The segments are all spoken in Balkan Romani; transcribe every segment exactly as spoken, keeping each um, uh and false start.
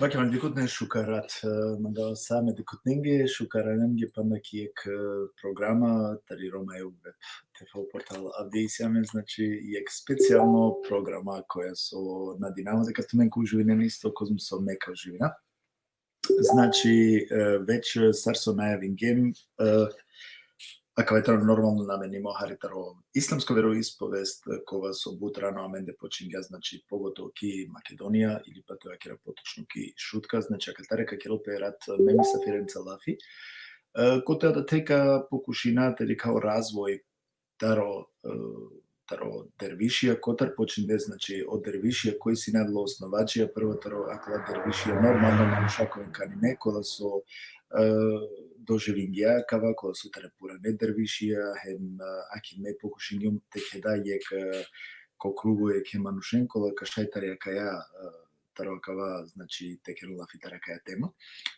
Pake, amen dikhutnen, šukar rat, e, mangava sa amen dikhutnenge, šukar alange panda ki jekh, e, programa tari Roma Euro Web T V portal. Avdive isi amen, znači, jekh specijalno programa koja so nadinava deka tumen ka uživinen isto kozom so me ka uživina. Znači, e, već, e, sar so najavingjem, e, akava tano normalno namenimo hari taro islamsko veroispovest, e, kova so but rano amende počingja, znači, pogotovo ki Makedonija, ili pa te vakera potočno ki Šutka, znači, akatar ka kerel pe rat, e, me misafirenca lafi, e, kote adate ka pokušina te dikha o razvoj taro, e, taro dervišija, kotar počinde, znači, o dervišija, koj sine adala osnovačija prvo taro akala dervišija, normalno manuša koj kanime, kola so, e, doživingja kava, kola so tane purane dervišija, hem, e, ake me pokušingjum te keda jekh, e, ko krugo jekhe manušen, kola ka šaj tari akaja, e, taro akava, znači, te kerel lafi tari akaja tema.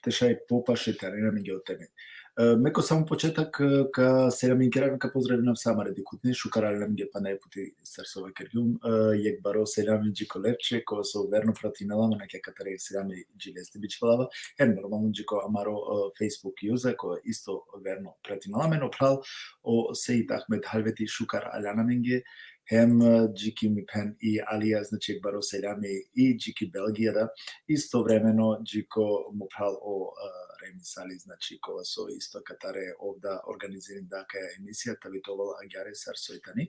Te šaj popaše te anen amenge o teme. E, me ko samo početak, e, ka seljaminker amen, ka pozdravinav sa amare dikhutne, šukar alange panda jekh puti sar so vakergjum, e, jekh baro seljami dži ko Lepče, ko so verno pratinela amen, ake akatar seljami dži leste bičhalava, hem normalno dži ko amaro, e, Facebook uza, ko isto verno pratinela amen, o phral, o Sejid Ahmed Halveti, šukar alan amenge, hem, e, dži ki mi phen i Alija, znači, jekh baro seljami i dži ki Belgija, da, istovremeno dži ko mo phral o, e, Remi Sali, znači, kova so isto akatar ov da organizirinda akaja emisija, ta bi te ovel agjaar sar soj tani.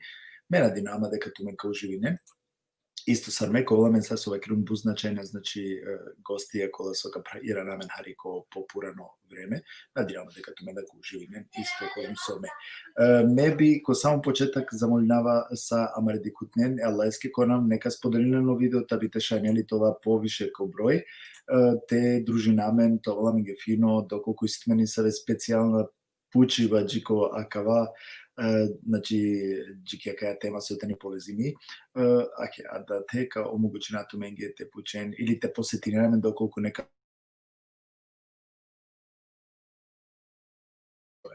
Me nadinava ma deka tumen ka uživinen. Isto sar me, ka ovel amen sar so vakergjum but značajna, znači, e, gostija kola so ka pra-, irana amen hari ko popurano vreme. Nadinava ma deka tumen da ka uživinen isto kozom so me. E, me bi ko samo početak zamolinava sa amare dikhutnen, e Allaheske kova neka spodelinen o video, ta bi te šaj anel i te ova poviše ko broj, e, te družina amen, te ovel amenge fino, dokolku isi tumen nesave specijalna pučiba dži ko akava, e, znači, dži ki akaja tema so tani povezimi, e, ake, adate ka omogućina tumenge te pučen ili te posetinen amen dokolku neka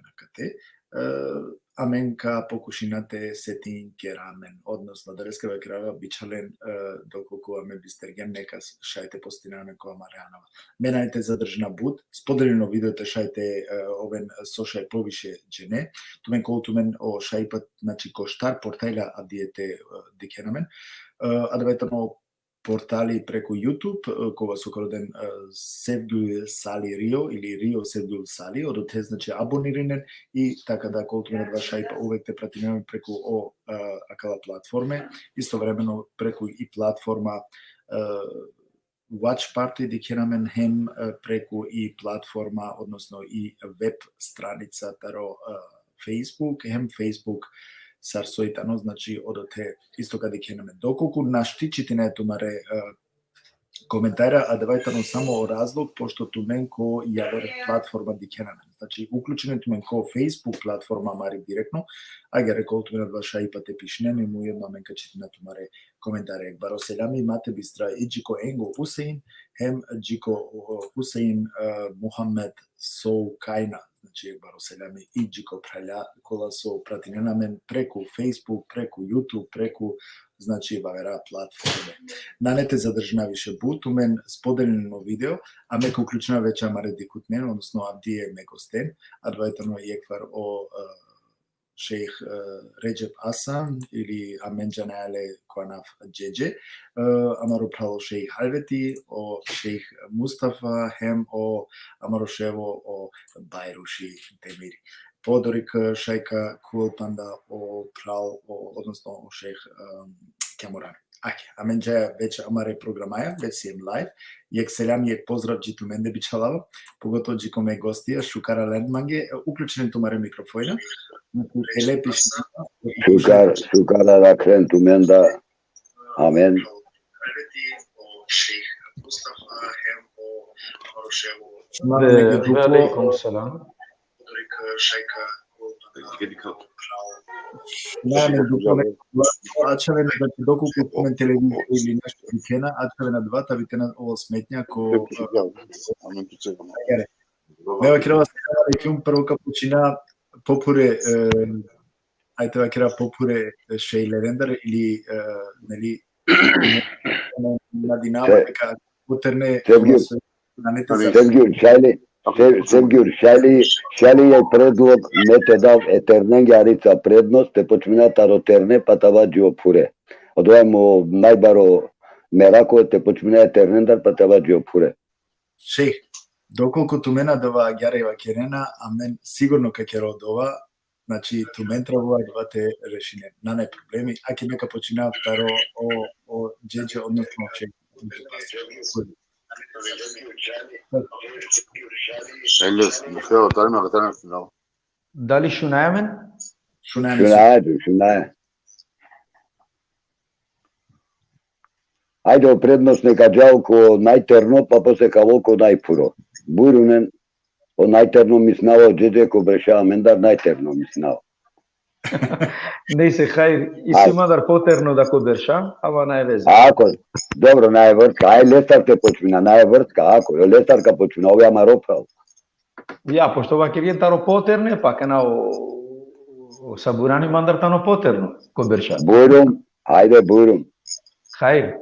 akate, e, amen ka pokušina te setinker amen, odnosno, adaleske vakerava, bičhalen, e, dokolku amen bistergjem, neka šaj te posetinen amen ko amare anava. Me nane te zadržina but, spodelinen o video te šaj te, e, oven so šaj poviše džene, tumen kol tumen o šaj pa, znači, ko štar portalja avdive te, e, dikhen amen, e, adava tano portali preku YouTube, e, kova so ka roden, e, Sevgül Sali Rio ili Rio Sevgül Sali, odote, znači, abonirinen i taka da kol tumen adava šaj pa uvek te pratinen amen preku o, e, akala platforme, istovremeno preku i platforma, e, Watch Party dikhen amen hem, e, preku i platforma, odnosno i web stranica taro, e, Facebook, hem Facebook sar soj tano, znači, odote isto ka dikhen amen. Dokolku našti čitinaja tumare, e, komentara, adava tano samo o razlog, pošto tumen ko javer platforma dikhen amen. Znači, uključinen tumen ko Facebook platforma amari direktno, agjaar kol tumen adava šaj pa te pišinen, hem ujedno amen ka čitina tumare komentare. Jekh baro seljami ma te bistra i dži ko Engo Husein, hem dži ko, o, Husein, e, Muhammed Soukajna, znači, jekh baro seljami i dži ko phralja kola so pratinena amen preku Facebook, preku YouTube, preku, znači, javera platforme. Nane te zadržina više but, tumen spodelinen o video, a me ka uključina veće amare dikhutnen, odnosno avdive me gosten, adava tano jekh var o, e, šejh, e, Redžep Hasan, ili amen džanaja le ko anav Džedže, e, amaro phral o šejh Halveti, o šejh Mustafa, hem o amaro ševo o Bajruši Demiri. Podorik, e, šaj ka khuvel panda o phral, o, odnosno o šejh, e, Kjamuran. Ake, amen džaja veće amare programaja, već siem live. Jekh selam, jekh pozdrav dži tumende bičhalava, pogotovo dži ko me gostija, šukar alen mange, e, uključinen tumare mikrofona. Znači, te le pišina. Šukar, šukar arakhen tumenda. Amen. Ve, ve alejkum selam. Ne, me dupo ne, ačhaven, znači, dokolku tumen televizija ili nešto dikhena, ačhaven adava, ta bi te na ovel smetnja ko, e, me vakerava selam alejkum, prvo ka počina popure, e, ajde te vakera popure, e, šejlerendar ili, e, neli, nadinava deka poterne, Sevgül, Na ne te Amin. sa- Sevgjur, šaj li, Sev-, Sevgjur, šaj li, šaj li je predlog, me te dav e ternenge arica prednost, te počmina taro terne, pa te ava dži o phure. Odova je mo najbaro merako, te počmina e ternendar, pa te ava dži o phure. Šejh, dokolku tumen adava agjaar vakerena, amen sigurno ka kera odova, znači tumen trebela adava te rešinen. Nane problemi, ake me ka počminav taro o, o Džedže, odnosno šejh. Ellos, no sé, otra vez me agataron al final. Dali šunaja amen? Šunaja. Šunaja, dži, šunaja. Ajde, o prednost neka džal ko najterno, pa posle ka vo ko najphuro. Bujrunen, o najterno misnava o Džedže ko berša amendar, najterno misnava. Nejse, hajr, isi mandar poterno da ko berša, ama nane veze. Ako, dobro, nane vrska, aj lestar te počmina, nane vrska, ako, jo lestar ka počmina, ov i amaro phral. Ja, pošto vakergjen taro poterne, pa kana o, o Saburani mandar tano poterno ko berša. Bujrum, ajde, bujrum. Hajr.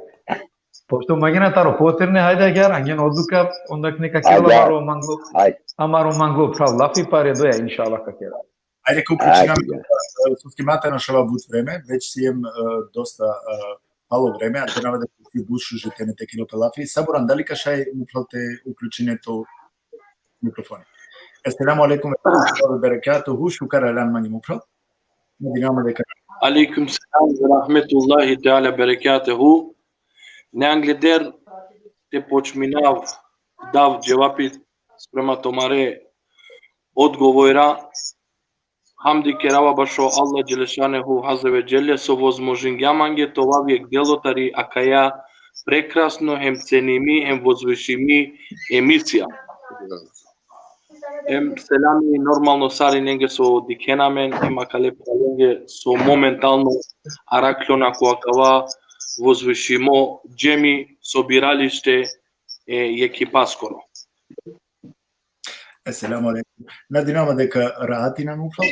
Pošto mangena taro poterne, hajde agjaar, angjen odluka, onda neka Agjaar. kera amaro manglo, Aj, amaro manglo phral lafi, pa redoja, inšallah, ka kera. Ajde, ka uključim, Ajde. soske ma te našava but vreme, već siem, e, dosta, e, palo vreme, a te nava da si but šuži teme te kera pe lafi. Saburan, dali ka šaj mo phral te uključine to mikrofoni? Esselamu alejkum ve rahmetullahi ve berekatuhu, šukar alan mange mo phral. Nadinama deka Alejkum selam ve rahmetullahi teala berekatuhu. Ne angleder te počminav dav dževapi sprema tumare odgovora. Hamdi kerava bašo Allah Dželešanehu Azze ve Dželle so vozmožingja mange te ovav jekh delo tari akaja prekrasno, hem cenimi, hem vozvišimi emisija. Hem selami normalno sarinenge so dikhena amen, hem akale phralenge so momentalno arakhljona ko akava vozvišimo džemi, sobiralište e ekipaskoro. Esselamu alejkum. Nadinama deka rahati na mo phral.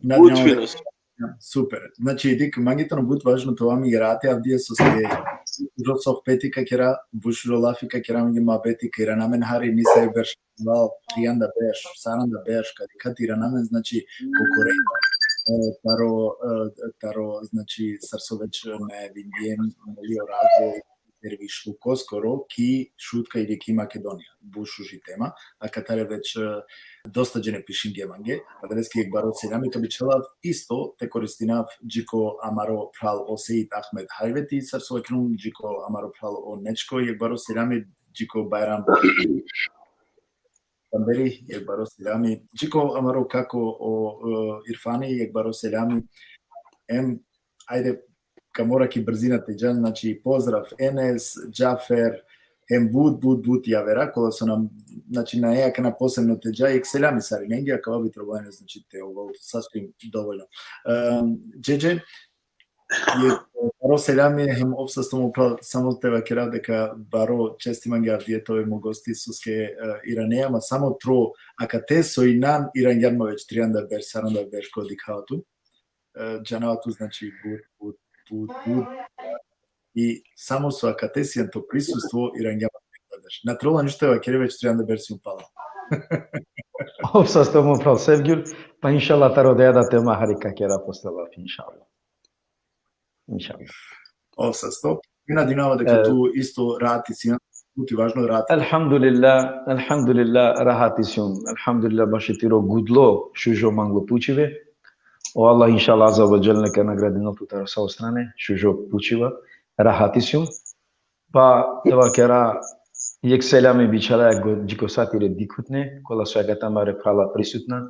But fino. Super. Znači, dik, mange tano but važno te ova mi rahati avdive, soske but šužo sohbeti ka kera, but šužo lafi ka kera, mange muhabeti ka irana amen hari, nisave berš, val, trianda berš, saranda berš, ka dikha te irana amen, znači, kokore, e, taro, e, taro, znači, sar so već najavingjem, mali o razvoj, pervišlukoskoro ki Šutka ili ki Makedonija. But šuži tema, akatar već, e, dosta džene pišingje mange, adaleske jekh baro selami ka bičhalav, isto te koristinav dži ko amaro phral o Sejid Ahmed Hajveti, sar so vakergjum, dži ko amaro phral o Nečko, jekh baro selami, dži ko Bajram Tamberi, jekh baro selami, dži ko amaro kako o, e, Irfani, jekh baro selami, em, ajde, ka mora ki brzina te dža, znači, pozdrav Enes, Džafer, hem but, but, but javera, kola so na, znači, nane akana posebno te dža, jekh selami sarinenge, akava bi trebalo, znači, te ovel sasvim dovoljno. Em, Džedže, jekh baro selami, hem ov sasto mo phral, samo te vakerav deka baro česti mange avdive te ove mo gosti, soske, e, irane, ama samo tro akate so inan, irangjan ma već trianda berš, saranda berš ko dikhava tu. E, džanava tu, znači, but, but, but, but. I samo so akate sian, to prisustvo irangjan ma već trianda berš. Na trola ništo te vakere, već trianda berš sium pala. Ov sasto mo phral Sevgjul, pa inšallah taro odoja da tema hari ka kera posle lafi, inšallah. Inšallah. Ov sasto. Nadinama deka E, tu isto rahati sian, but i važno rahati. Elhamdulillah, elhamdulillah, rahati sium. Elhamdulillah, baši tiro gudlo, šužo manglo pučibe. O Allah, inšallah, azze ve dželle, neka nagradinel tut taro sa o strane, šužo pučiba, rahati sium. Pa te vakera jekh selami bičhalaja go-, dži ko sa tire dikhutne, kola so akate amare phrala prisutna,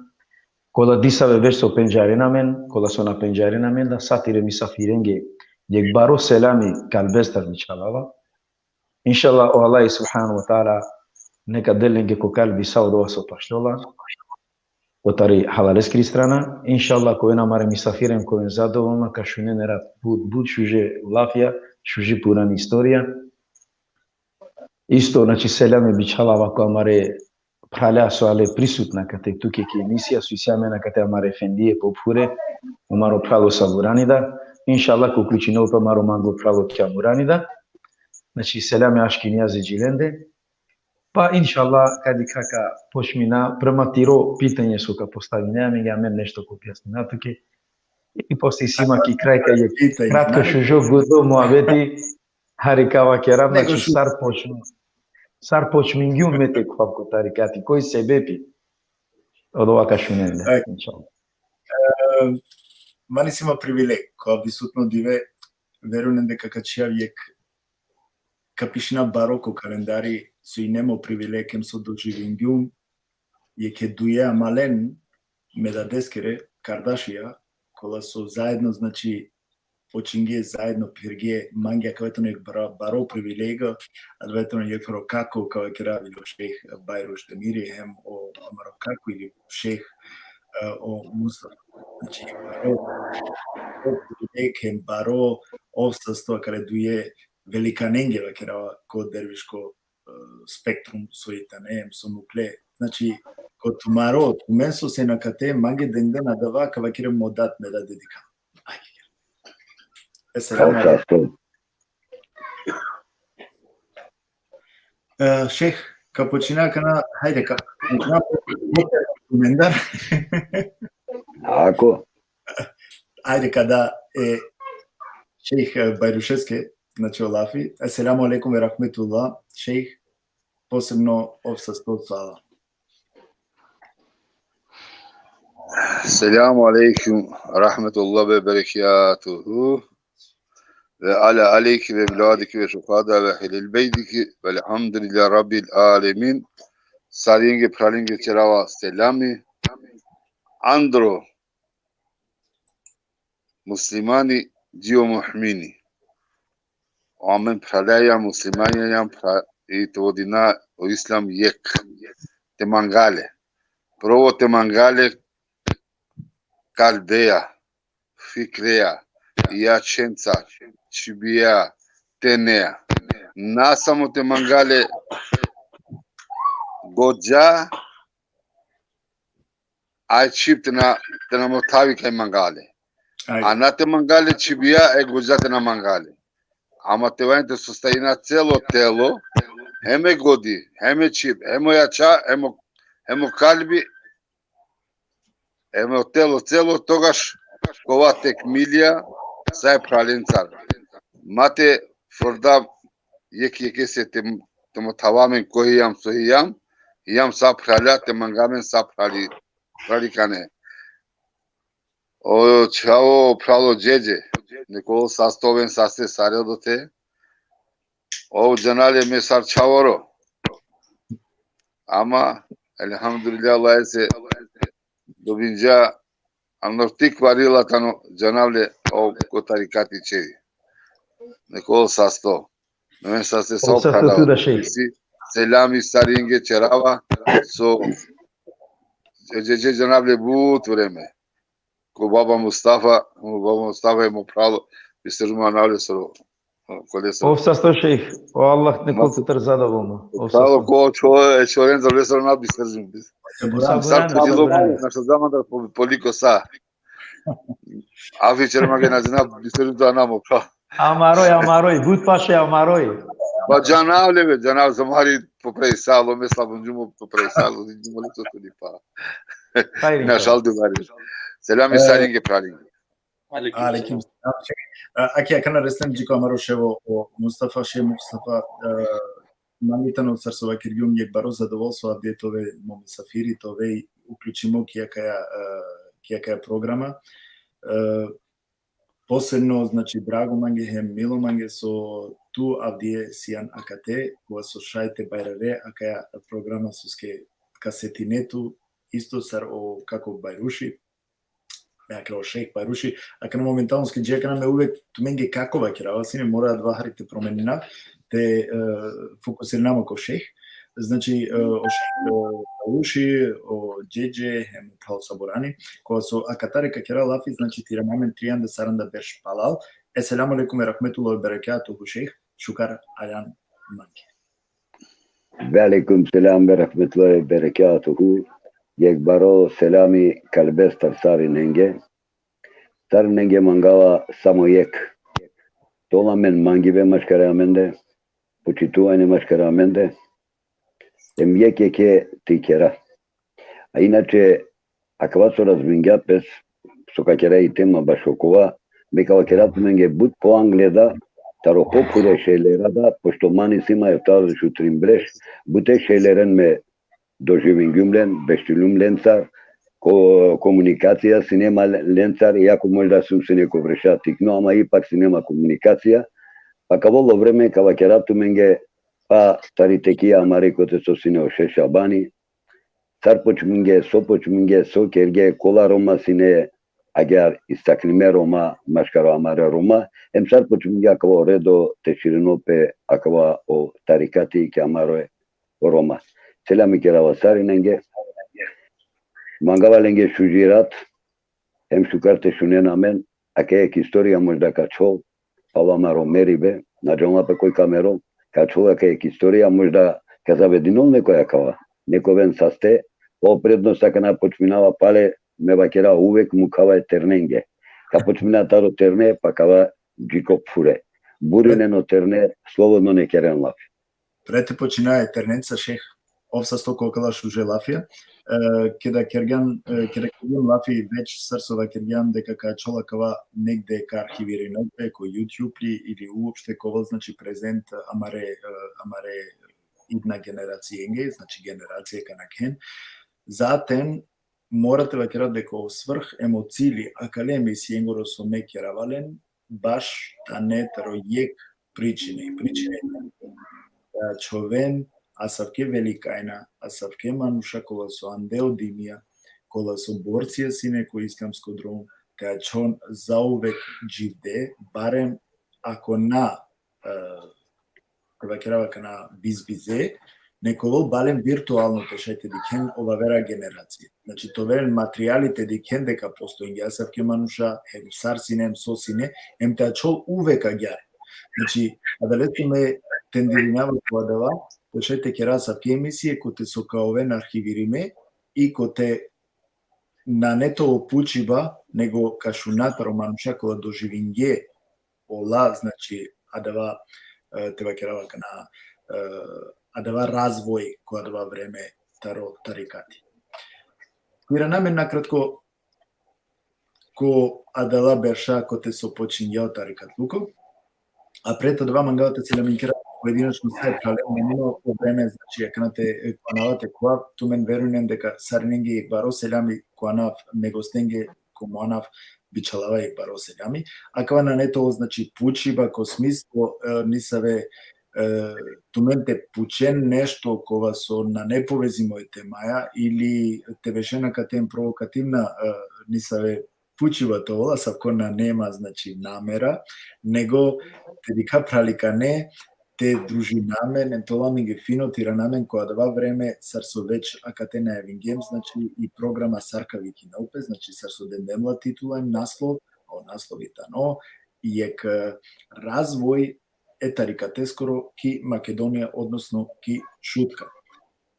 kola disave berš so pendžarena amen, kola so na pendžarena amen, da sa tire misafirenge jekh baro selami kalbestar bičhalava. Inšallah, o Allah subhanahu ve teala neka del lenge ko kalbi sa odova so pašljola, kotar i halaleskiri strana. Inšallah, ka oven amare misafiri, ka oven zadovoljna, ka šunen erat but, but šuže lafija, šuži purani istorija. Isto, znači, selami bičhalava ko amare phralja so ale prisutna akate tuke ki emisija, so isi amen akate amare efendije po phure, amaro phral o Saburani da. Inšallah, ka uključinel pe amaro manglo phral o Kjamurani da. Znači, selami aški Nijazi Džilende. Pa, inšallah, kad i kaka počmina, prema tiro pitanje so ka postavine, amen, amen nešto ka objasnina tuke. I posle isi ma ki kraj ka jek kratko šužo gudo muhabeti, hari ka vakerav, znači, sar počmi-, sar počmingjum me te khuvav ko tarikati, koj sebepi, odova ka šunen le, inšallah. E, man isi ma privileg, ko avdisutno dive, verujnen deka ka čhijav jek ka pišina baro ko kalendari, so ine mo privileg em so doživingjum, jekhe duje amalen me dadeskere, Kardašija, kola so zaedno, znači, počinge zaedno, pirge, mange, akava tano jek baro, baro privilegija, adava tano jek faro kako, kava kera vilo šejh Bajruš Demiri, hem o amaro kako ili šejh, e, o Mustafa. Znači, baro, baro privilegija, hem baro ov sasto akale duje velikanenge, vakerava, ko derviško, e, spektrum so i tane, em so mukle. Znači, ko tumaro, tumen so sien akate, mange denden adava, ka vakere mo dad me dadedi ka. Aj, e, selam alejkum. E, šejh, ka počina akana, hajde, ka počina tumendar. Ako? Ajde, kada e šejh, e, Bajrušeske, znači, o lafi. Esselamu alejkum ve rahmetullah, šejh, posebno ov sasto, sala. Selamu alejkum ve rahmetullah ve berekatuhu. Ve ala alejki ve evladiki ve şuhada ve ehlil bejtiki velhamdulillahi rabbil alemin. Saringe, phralinge čerava selami. Andro muslimani, dži o mu'mini. Amen phralja jam, muslimanja jam, phra-, i te vodina o islam jek. Te manga le. Prvo te manga le kalbeja, fikreja, jaćenca, čhibija, tenea. Na samo te manga le godža, aj čhib te na, te na mothavi kaj manga le. Aj. A na te manga le čhibija, e godža te na manga le. Ama te vanen te sostajina celo telo, hem e godi, hem e čhib, hem o jaća, hem o, hem o kalbi, hem o telo celo, togaš ka ova tekmilija sa e phralencar. Ma te frda jek jekese te, te mothava amen ko hijam, so hijam, hijam sa phralja, te manga amen sa phrali, phralikane. O čhavo, o phralo Džedže, nek ol sasto, oven saste sare odote. Ov džana le me sar čhavoro. Ama, elhamdulillah, Allahese dobinđa, ano tik varila tano, džanav le, ov ko tarikati čhedi. Nek ol sasto. Oven saste sa. Ov sasto tu da, šejh. Selami saringe čerava, so Džedže džanav le but vreme. Ko baba Mustafa, ko baba Mustafa hem o phralo, bisterđum anav lesoro, kolesoro. Ov sasto, šejh, o Allah nek ol tutar zadovolno. Ov sasto. Phralo, ko čho-, e čhorencar lesoro na bisterđum. Saburan, saburan. Našo zamandar po, po liko sa. Afi čer mange, na džanav, bisterđum tu anav, mo phral. Amaroj, amaroj, but paše amaroj. Pa džanav le be, džanav, zamari po prej salo, me slabunđum po prej salo, džum le so tu li pa. Hajde. Na šal dubari. Selami, e, saringe, phralinge. Alejkum selam. A, aki akana reslen dži ko amaro ševo o Mustafa, šev Mustafa, e, mange tano, sar so vakergjum, jek baro zadovolstvo avdive te ove mo misafiri, te ove uključimo ki akaja, e, ki akaja programa. E, posebno, znači, drago mange hem milo mange so tu avdive sian akate, kova so šaj te bajrare akaja programa soske ka setine tu, isto sar o kako Bajruši, me akana o šejh Bajruši, akana momentalno soske dži akana me uvek tumenge kako vakerava, sine, mora adava hari te promenina, te, e, fokusirina ma ko šejh. Znači, e, o šejh, e, Bajruši, o Džedže, hem o phral Saburani, kova so akatar ka kera lafi, znači, tira amen trianda, saranda berš palal. Esselamu alejkum ve rahmetullah ve berekatuhu, šejh, šukar aljan mange. Ve alejkum selam ve rahmetullah ve berekatuhu. Jek baro selami kalbestar sarinenge. Sarinenge mangava samo jek. Te ola amen mangibe maškare amende. počituvanje maškar amende, em jekh jekhe te kera. A inače, akava so razbingja pes, so ka kera i tema bašo kova, me ka vakera tumenge but poangle da, taro pophure šejlera da, pošto man isi ma efta šutrin breš, bute šejleren me doživingjum len, beštilum lencar, ko-, komunikacija sine ma lencar, iako možda sum sine ko vreša tikno, ama ipak sine ma komunikacija. Pa ka avol o vreme ka vakera tumenge, pa tari tekija amare kote so sine o Šeš Šabani, sar počminge, so počminge, so kerge, kola Roma sine, agjaar istaknime Roma, maškaro amare Roma, em sar počminge akava o redo te širinol pe akava o tarikati ki amare o Roma. Selami kerava sarinenge. Mangava lenge šuži rat, em šukar te šunen amen, akaja jekh istorija možda ka ačhol, palo amaro meribe, na džanela pe koj ka merol, ka ačhol akaja jekh istorija, možda ka zavedinol nekoj akava, nek oven saste, o prednost akana počminava pale, me vakera uvek mukhava e ternenge. Ka počmina taro terne, pa ka ava dži ko phure. Burinen o terne, slobodno nek keren lafi. Pre te počina e ternenca, šejh, ov sasto ko akala šuže lafija. E, keda kergjan, e, keda kergjan lafi već sar so vakergjan deka ka ačhol akava negde ka arhivirinol pe ko YouTube ili uopšte ka ovel, znači, prezent amare, e, amare idna generacijenge, znači generacija kana khen. Zaten mora te vakera deka o svrh em o cili akale emisiengoro so me kerava len, baš tane taro jekh pričine. I pričine da ačhoven asavke velikajna, asavke manuša kola so ande o dimija, kola so borcija sine ko islamsko drom, te ačhon zauvek dživde, barem ako na, e, te vakerava kana bize bize, nek ovel barem virtualno te šaj te dikhen o avera generacija. Znači, te ovel materijali te dikhen deka postojinge asavke manuša, hem sar sine, hem so sine, hem te ačhol uvek agjaar. Znači, adalese me tendirinava ko adava, te šaj te kera asavke emisije, kote so ka oven arhivirime, i kote nane te ovel pučiba, nego ka šuna taro manuša kola doživinge ola, znači, adava, e, te vakerava kana, e, adava razvoj ko adava vreme taro tarikati. Irana amen nakratko ko adala berša kote so počingja o tarikatluko. A pred adava mangava te selaminkera pojedinačno sa e phralen, nemamo o vreme, znači, akana te, e, ko anava te kova, tumen verujnen deka sarinenge jekh baro selami, ko anav me gostenge, ko mo anav bičhalava jekh baro selami. Akava nane te ovel, znači, pučiba ko smislo, e, nisave, e, tumen te pučen nešto kova so nane povezimo e temaja ili te bešen akate em provokativna, e, nisave pučiba te ovel, asavko nane ma, znači, namera, nego te dikha phralikane, te družina amen, em te ovel amenge fino, te irana amen ko adava vreme, sar so već akate najavingjem, znači, i programa sar ka vikinel pe, znači, sar so dendem la titula em naslov, a o naslov i tano, jekh, e, razvoj e tarikateskoro ki Makedonija, odnosno ki Šutka.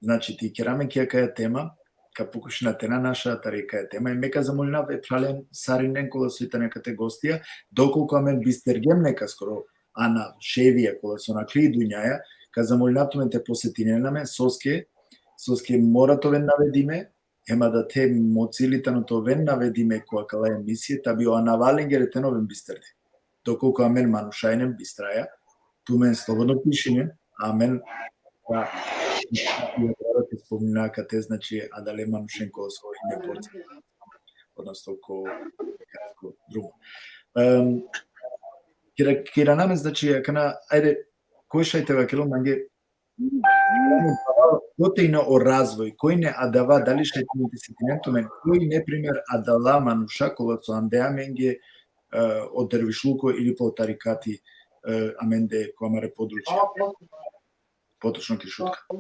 Znači, te ikera amen ki akaja tema, ka pokušina te na našav tari akaja tema, i me ka zamolinav e phralen sarinen kola so i tane akate gostija, dokolku amen bistergjem nekaskoro anav, šejvija kola so nakhli i dunjaja, ka zamolinav tumen te posetinen amen, soske, soske mora te oven navedime, hem adate mo cili tano te oven navedime ko akala emisije, ta bi o anava lengere te na oven bisterde. Dokolku amen manuša inem bistraja, tumen slobodno pišinen, amen, da, te spomnina akate, znači, adale manušen kola so ine borci, odnosno ko, ko drumo. Em, kira, kira name, znači, akana, ajde, koj šaj te vakerel mange, kote ine o razvoj, koj ine adava, dali šaj te setinen tumen, koj ine, primer, adala manuša kola so ande amenge, e, o dervišluko ili po tarikati, e, amende ko amare područje. Potočno ki Šutka.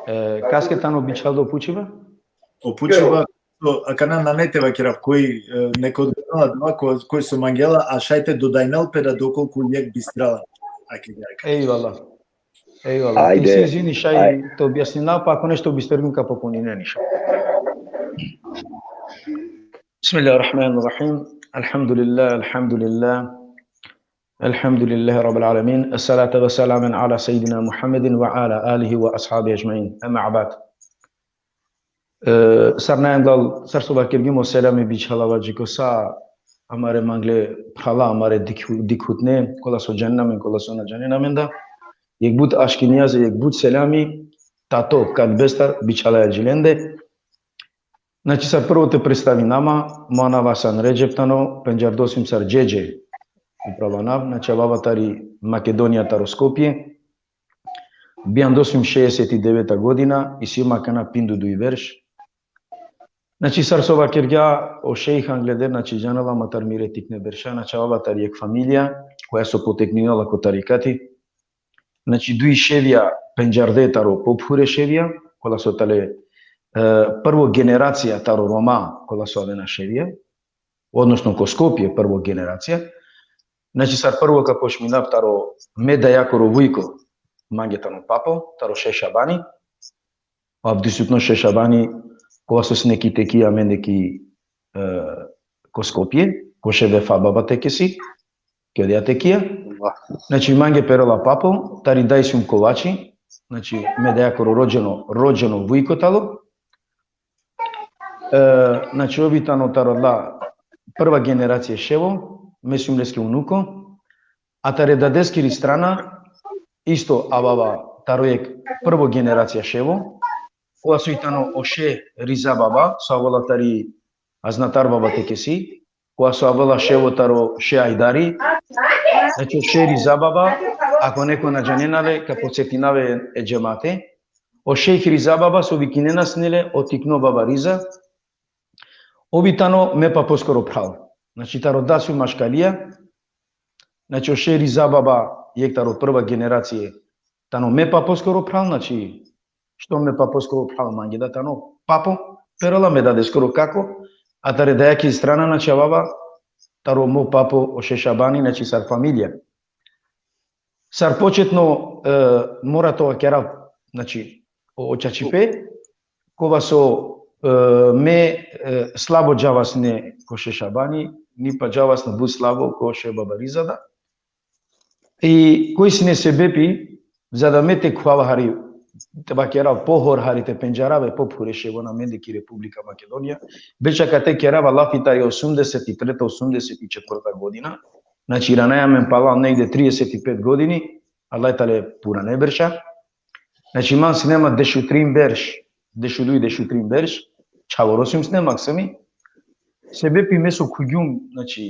E, kaske tano bičhaldo pučiba? O pučiba, so, akana nane te vakerav koj, e, nek odgovorela adava ko-, koj so mangela, a šaj te dodajnel pe da dokolku jekh bistrala. Ajde, ajde. Ejvala. Ejvala. Ajde. Ti si, izvini, šaj te objasnina, pa ako nešto bistergjem ka popuninen, inšallah. بسم الله الرحمن الرحيم. الحمد لله، الحمد لله. الحمد لله رب العالمين. الصلاة والسلام على سيدنا محمد وعلى آله وأصحابه أجمعين. أما بعد. E, sar najanglal, sar so vakergjum, o selami bičhalava dži ko sa amare mangle phrala, amare dikhu-, dikhutne, kola so džanena amen, kola so na džanena amen da. Jekh but aški nijazi, jekh but selami, tato, kadbestar, bičhalaja dži lende. Znači, sar prvo te predstavinav ma, mo anav Hasan Redžep tano, pendžardo sijum sar Džedže, upral anav, znači, avava tari Makedonija, taro Skopje. Bijando sijum šeeset i deveta godina, isi ma akana pinda u duj berš. Znači, sar so vakergja o šejh angleder, znači, džanela ma tar mire tikne berša, znači, avava tari jekh familija, koja so potekninela ko tarikati. Znači, duj ševja pendžarde taro pophure ševja, kola so tale, e, prvo generacija taro Roma, kola so avena ševja, odnosno ko Skopje prvo generacija. Znači, sar prvo ka počminav taro me dajakoro vujko, mange tano papo, taro Šeh Šabani, o avdisutno Šeh Šabani, kova so sine ki tekija amende ki, e, ko Skopje, ko Šeh Vefa baba tekesi, ki odeja tekija. Znači, mange perela papo, tari daj sijum Kovači, znači, me dajakoro rođeno, rođeno vujko tano. E, znači, ov i tano taro odola prva generacija ševo, me sijum leske unuko, a tare dadeskiri strana, isto avava taro jekh prvo generacija ševo, kova so i tano o Šeh Riza baba, so avela tari Aznatar baba tekesi, kova so avela ševo taro Šeh Ajdari, znači, o Šeh Riza baba, ako neko na džanena le, ka podsetina le e džemate, o Šeh Riza baba so vikinena sine le o tikno baba Riza, ov i tano me paposkoro phral. Znači, taro dad sijum maškalija, znači, o Šeh Riza baba, jekh taro prva generacija, tano me paposkoro phral, znači, što me paposkoro phral, mange da tano papo, perela me dadeskoro kako, a tare dajaki strana, znači, avava taro mo papo o Šeh Šabani, znači, sar familija. Sar početno, e, mora te vakerav, znači, o, o čačipe, kova so, e, me, e, slabo džava sine ko Šeh Šabani, ni pa džava sine but slabo ko Šeh baba Riza da. I koj sine sebepi, za da me te khuvav hari, te vakerav pohor hari, te pendžarav e pophure ševon amende ki Republika Makedonija, beč akate kerava lafi tari osumdeset i treta, osumdeset i četvrta godina, znači, iranaja amen palal negde trideset i pet godini, adala tale purane berša. Znači, man sine ma dešutrin berš, dešuduj, dešutrin berš, čhavoro sijum sine ma, maksimi. Sebepi me so khuvgjum, znači,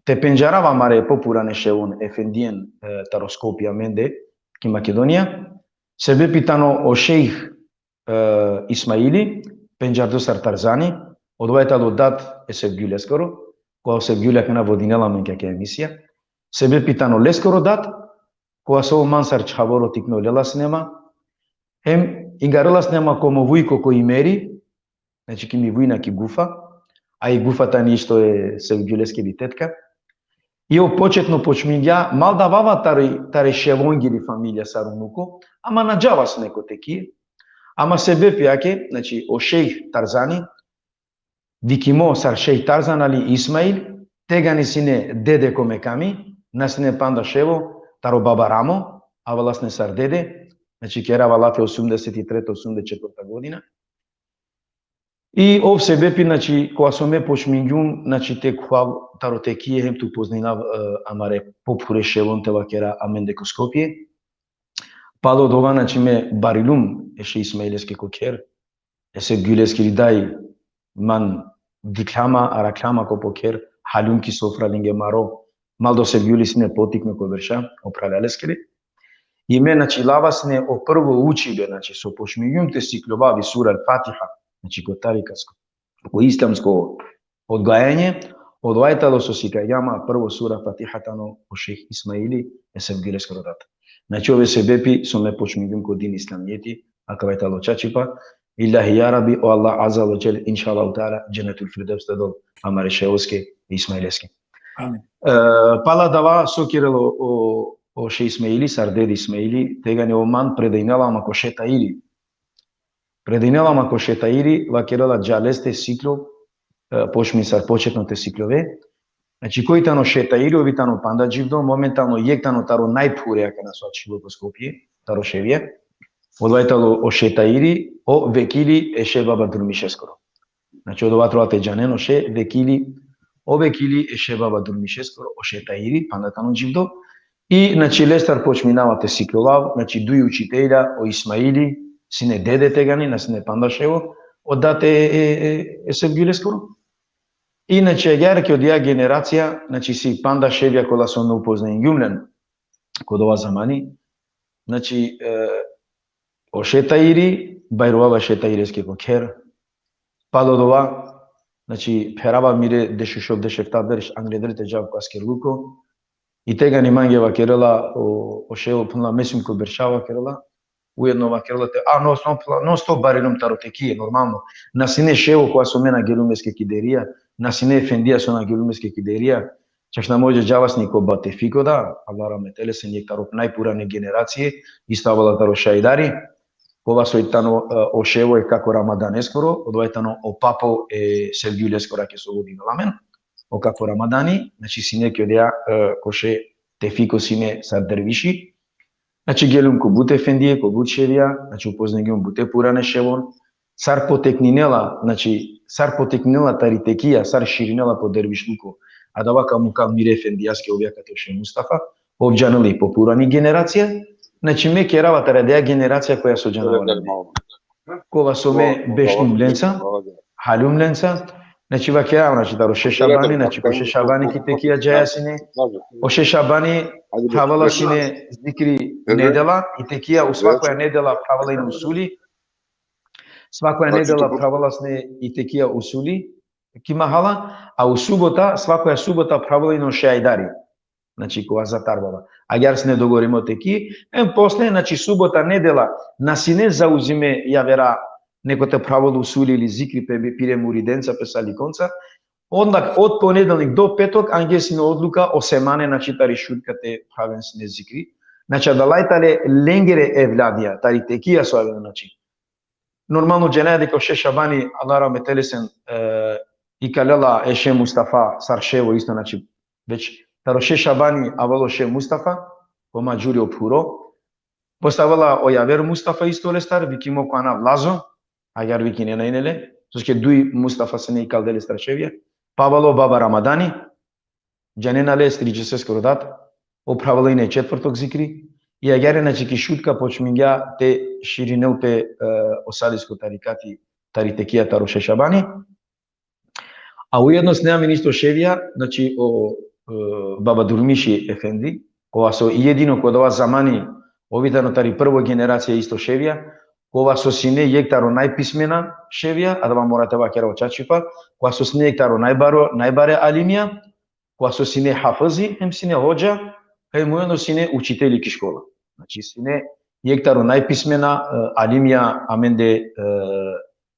te pendžarav amare popurane ševon, efendijen, e, taro Skopje amende ki Makedonija. Sebepi tano o šejh, e, Ismaili, pendžardo sar Tarzani, odova i tano dad e Sevgjuleskoro, kova o Sevgjuli akana vodinela amen ki akaja emisija. Sebepi tano leskoro dad, kova so man sar čhavoro tikno lela sine ma. Hem ingarela sine ma ko mo vujko ko Imeri, znači, ki mi vujna ki Gufa, a i Gufa tani isto e Sevgjuleskiri tetka. I ov početno počmingja, mal da avava tari, tari ševongiri familija sar unuko, ama na džava sine ko tekija. Ama sebepi ake, znači, o šejh Tarzani, vikimo sar šejh Tarzan ali Ismail, tegani sine dede ko mekami, na sine panda ševo, taro baba Ramo, avela sine sar dede, znači, kerava lafi osumdeset i treta, osumdeset i četvrta godina. I ov sebepi, znači, kova so me počmingjum, znači, te khuvav taro tekija hem te upozninav, e, amare pophure ševon, te vakera, amende ko Skopje. Palo odova, znači, me barilum e šejh Ismaileske ko kher, e Sevgjuleskiri daj, man dikhlja ma, arakhla ma ko po kher, haljum ki sofra lenge maro, mal da o Sevgjuli sine potikno ko berša, o phralja leskere. I me, znači, lava sine o prvo učibe, znači, so počmingjum te sikljovav i sura Al-Fatiha, znači, ko tarikasko, ko islamsko odgajanje, odova i tano so sikavgja ma prvo sura Fatiha tano o šejh Ismaili, e Sevgjuleskoro dad. Znači, ov e sebepi so me počmingjum ko din islamijeti, akava i tano čačipa. Ilahi, ja Rabbi, o Allah Azze ve Dželle, inšallahu teala, Džennetul Firdevs te dol amare ševoske, Ismaileske. Amin. E, pala adava so kerela o, o šejh Ismaili, sar dede Ismaili, tegani ov man predajnela ma ko šejh Tahiri. Predajnela ma ko šejh Tahiri, vakerela dža leste siklo, e, počmi sar početno te sikljove. Znači, koj tano Šetairi, ov i tano panda dživdo, momentalno jekh tano taro najphure akana so ačhilo ko Skopje, taro ševja. Odova i tano o Šetairi, o vekili e Šeh Baba Durmišeskoro. Znači, odova trebela te džanen, o Šeh vekili, o vekili e Šeh Baba Durmišeskoro, o Šetairi, panda tano dživdo. I, znači, lestar počminava te siklovav, znači, duj učitelja, o Ismaili, sine dede tegani, na sine panda ševo, o dad e, e, e, e Sevgjuleskoro. I, znači, agjaar ki odija generacija, znači, si panda ševja kola so me upoznangjum len ko dova zamani, znači, e, o Šetairi, bajrovava Šetaireske ko kher, palo dova, znači, pherava mire dešušov, dešefta berš, angleder te džav ko askerluko, i tegani mange vakerela, o, o ševo phenela, me sum ko berša, vakerela, ujedno vakerela te, a non stop, non stop barilum taro tekije, normalno. Na sine ševo kova so me na gelum leske ki derija, na sine efendija so na gelum leske ki derija, čak na može džava sine ko Batefiko da, Allah rahmetele, sine jekh taro najpurane generacije, isto avela taro Šajdari, kova so i tano, e, o ševo e kako Ramadaneskoro, odova i tano o papo e Sevgjuleskoro, ake so vodinela amen, o kako Ramadani, znači, sine ki odija, e, ko Šeh Tefiko sine sar derviši. Znači, gelum ko but efendije, ko but ševja, znači, upoznangjum bute purane ševon, sar potekninela, znači, sar potekninela tari tekija, sar širinela po dervišluko. Adava ka mukhav mire efendijaske, ov i akate o Šeh Mustafa, ov džanela i po purani generacija, znači, me kerava tari adaja generacija koja so džanava. Kova so me bešnum lenca, haljum lenca, znači, vakerava, znači, taro Šeh Šabani, znači, ko Šeh Šabani ki tekija džaja sine, o Šeh Šabani phravela sine zikri nedela, i tekija, u svakoja nedela phravela ine usuli, svakoja nedela phravela sine i tekija usuli, ki mahala, a u subota, svakoja subota phravela ine o Šeh Ajdari. Znači, kova zatar baba. Agjaar sine dogovorimo tekije, em posle, znači, subota, nedela, na sine zauzime javera, neko te phravel usuli ili zikri pe bi-, pire muridenca, pe salikonca. Onda od ponedelnik do petok, ange sine odluka o semane, znači, tari Šutka te phraven sine zikri. Znači, adala i tale lengere evladija, tari tekija so avena, znači. Normalno, džanaja deka o Šeh Šabani, Allah rahmetele sen, e, ikalela e Šeh Mustafa sar ševo isto, znači, već taro Šeh Šabani avela o Šeh Mustafa, ko Madžuri o phuro. Posle avela o javer Mustafa isto lestar, vikimo ko anav Lazo, agjaar vikinena ine le, soske duj Mustafa sine ikaldele sar ševja. Pa avela o Baba Ramadani, džanena le, e Stričeseskoro dad, ov phravela ine četvrtok zikri, i agjaar, znači, ki Šutka počmingja te širinel pe, e, o Salisko tarikati, tari tekija taro Šeh Šabani. A ujedno sine amen isto ševja, znači, o, e, Baba Durmiši efendi, kova so jedino ko dova zamani, ov i tano tari prvo generacija isto ševja, kova so sine jekh taro najpismena ševja, adava mora te vakera o čačipa, kova so sine jekh taro najbaro, najbare alimija, kova so sine hafizi, em sine hodža, em ujedno sine učiteli ki škola. Znači, sine jekh taro najpismena, e, alimija amende, e,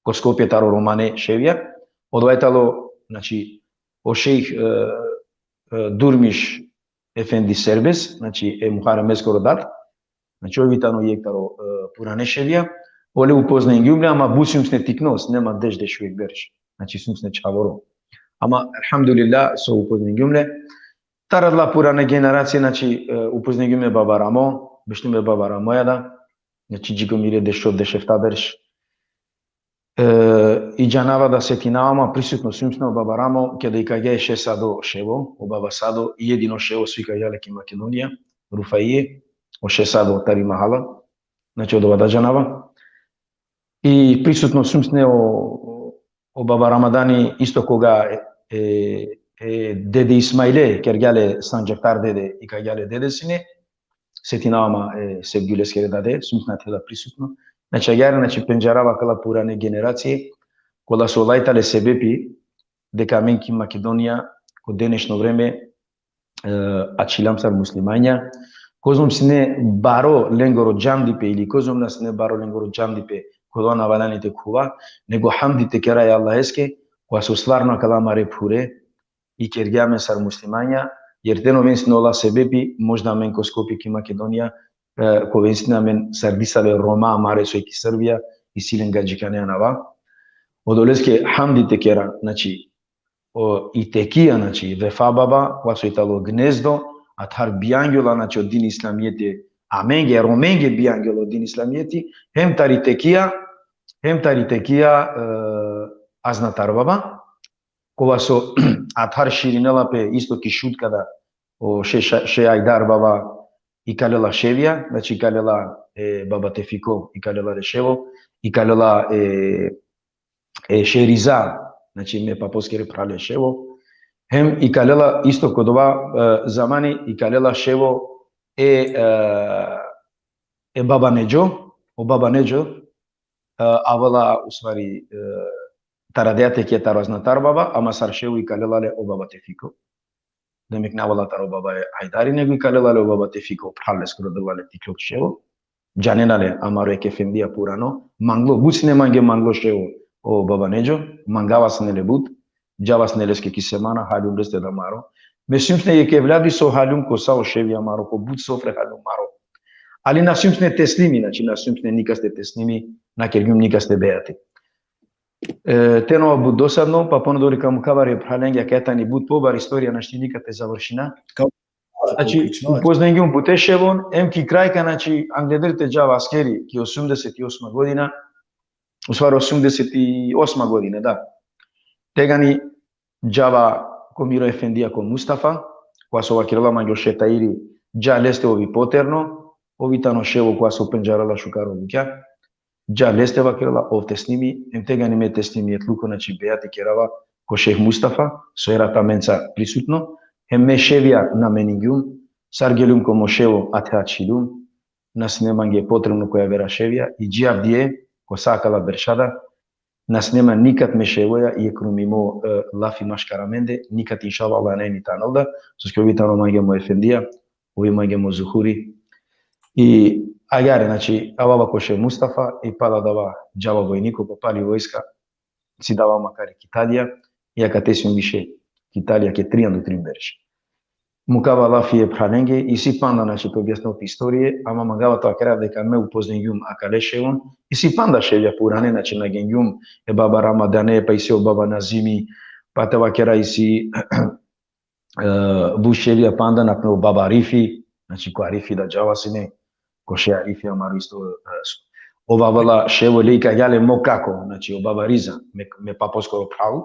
ko Skopje taro romane ševja. Odova i tano, znači, o šejh, e, e, Durmiš efendi Serbes, znači, e Muharemeskoro dad, znači, ov i tano jekh taro, e, purane ševja, ole upoznangjum le, ama but sijum sine tikno, sine ma deš, dešujekh berš, znači, sijum sine čhavoro. Ama, elhamdulillah, so upoznangjum le. Taro adala purane generacije, znači, e, upoznangjum e Baba Ramo, bešnum e Baba Ramoja da, znači, dži ko mire dešov, dešefta berš. E, i džanava da, setinava ma, prisutno sijum sine o Baba Ramo, keda ikagja e Šeh Sado ševo, o Baba Sado, jedino ševo so ikagja le ki Makedonija, Rufaije, o Šeh Sado tari mahala, znači, odova da džanava. I prisutno sijum sine o, o Baba Ramadani, isto koga e, e, e dede Ismaile kergja le Sandžaktar dede, ikagja le dede sine, setinava ma, e, Sevgjuleskere dade, sijum sine ate da prisutno. Znači, agjaar, znači, pendžarava akala purane generacije, kola so ola i tale sebepi deka amen ki Makedonija, ko denešno vreme, e, ačhilam sar muslimanja, kozom sine baro lengoro džandipe ili kozom na sine baro lengoro džandipe, ko dova na valjani te khuva, nego hamdi te kera e Allaheske, kova so stvarno akala amare phure ikergja amen sar muslimanja, jer te na oven sine ola sebepi, možda amen ko Skopje ki Makedonija, e, ka oven sine amen sar disave Roma amare so i ki Srbija, isi len gadžikane anava. Odoleske hamdi te kera, znači, o, i tekija, znači, Vefa baba, kova so i talo gnezdo, a tari bijangjola, znači, o din islamijeti, amenge, Romenge bijangjola o din islamijeti, hem tari tekija, hem tari tekija, e, Aznatar baba, kova so a tari širinela pe isto ki Šutka da, o Še-, Še-, Še Ajdar baba, ikalela ševja, znači, ikalela, e, baba Tefiko, ikalela le ševo, ikalela, e, e, Še Riza, znači, me paposkere phrale ševo, hem ikalela isto ko dova, e, zamani, ikalela ševo e, e, e baba Nedžo, o baba Nedžo, e, avela, u stvari, e, tari adaja tekija taro Aznatar baba, ama sar ševo ikalela le o baba Tefiko. Demek, na avela taro baba e Ajdari, nego ikalela le o baba Tefiko, phral leskoro, dela le tiklo ševo. Džanena le amaro jekh efendija purano, manglo, but sine mange manglo ševo o baba Nedžo, mangava sine le but, džava sine leske ki semana, haljum leste da maro. Me sijum sine jekh evladi so haljum ko sa o ševja amaro, ko but sofre haljum maro. Ali na sijum sine teslimi, znači, na sijum sine nikaste teslimi, na kergjum nikaste bejati. E, te na ova but dosadno, pa ponadori ka mukava e phralenge, akaja tani but pobari istorija, našti nikad te završina. Ka-, Znači, logično, upoznengjum bute ševon, em ki kraj ka, znači, angleder te džava askeri, ki osumdeset i osma godina, u stvari osumdeset i osma godina, da. Tegani džava ko miro efendija ko Mustafa, kova so vakerela mange o Šeh Tairi, dža leste, ov i poterno, ov i tano ševo kova so pendžarela šukar o bukja. Dža leste, vakerela, ov teslimi, em tegani me teslimijetluko, znači, bejati kerava ko Šeh Mustafa, so era tamenca prisutno, em me ševja nameningjum, sar geljum ko mo ševo, ate ačhiljum, na sine mange potrebno ko javera ševja, i dži avdive, ko sa akala berša da, na sine man nikad me ševoja jekh rumimo, e, lafi maškar amende, nikad, inšallah, Allah naj mi tanel da, soske ov i tano mange mo efendija, ov i mange mo zuhuri. I agjaar, znači, avava ko Šeh Mustafa, i pala adava džava vojniko, pa pali vojska, cidava makar ki Italija, i akate sijum više ki Italija ke trianda u trin berša. Mukava lafi e phralenge, isi panda, znači, te objasnel pe istorije, ama mangava te vakerav deka me upoznengjum akale ševon, isi panda ševja purane, znači, nagjengjum e baba Ramadane, pa isi o baba Nazimi, pa te vakera isi, e, but ševja panda, na primer o baba Arifi, znači, ko Arifi da džava sine, ko Šeh Arifi amaro isto, e, s-, ov avela ševo le, ikagja le mo kako, znači, o baba Riza, me, me paposkoro phral,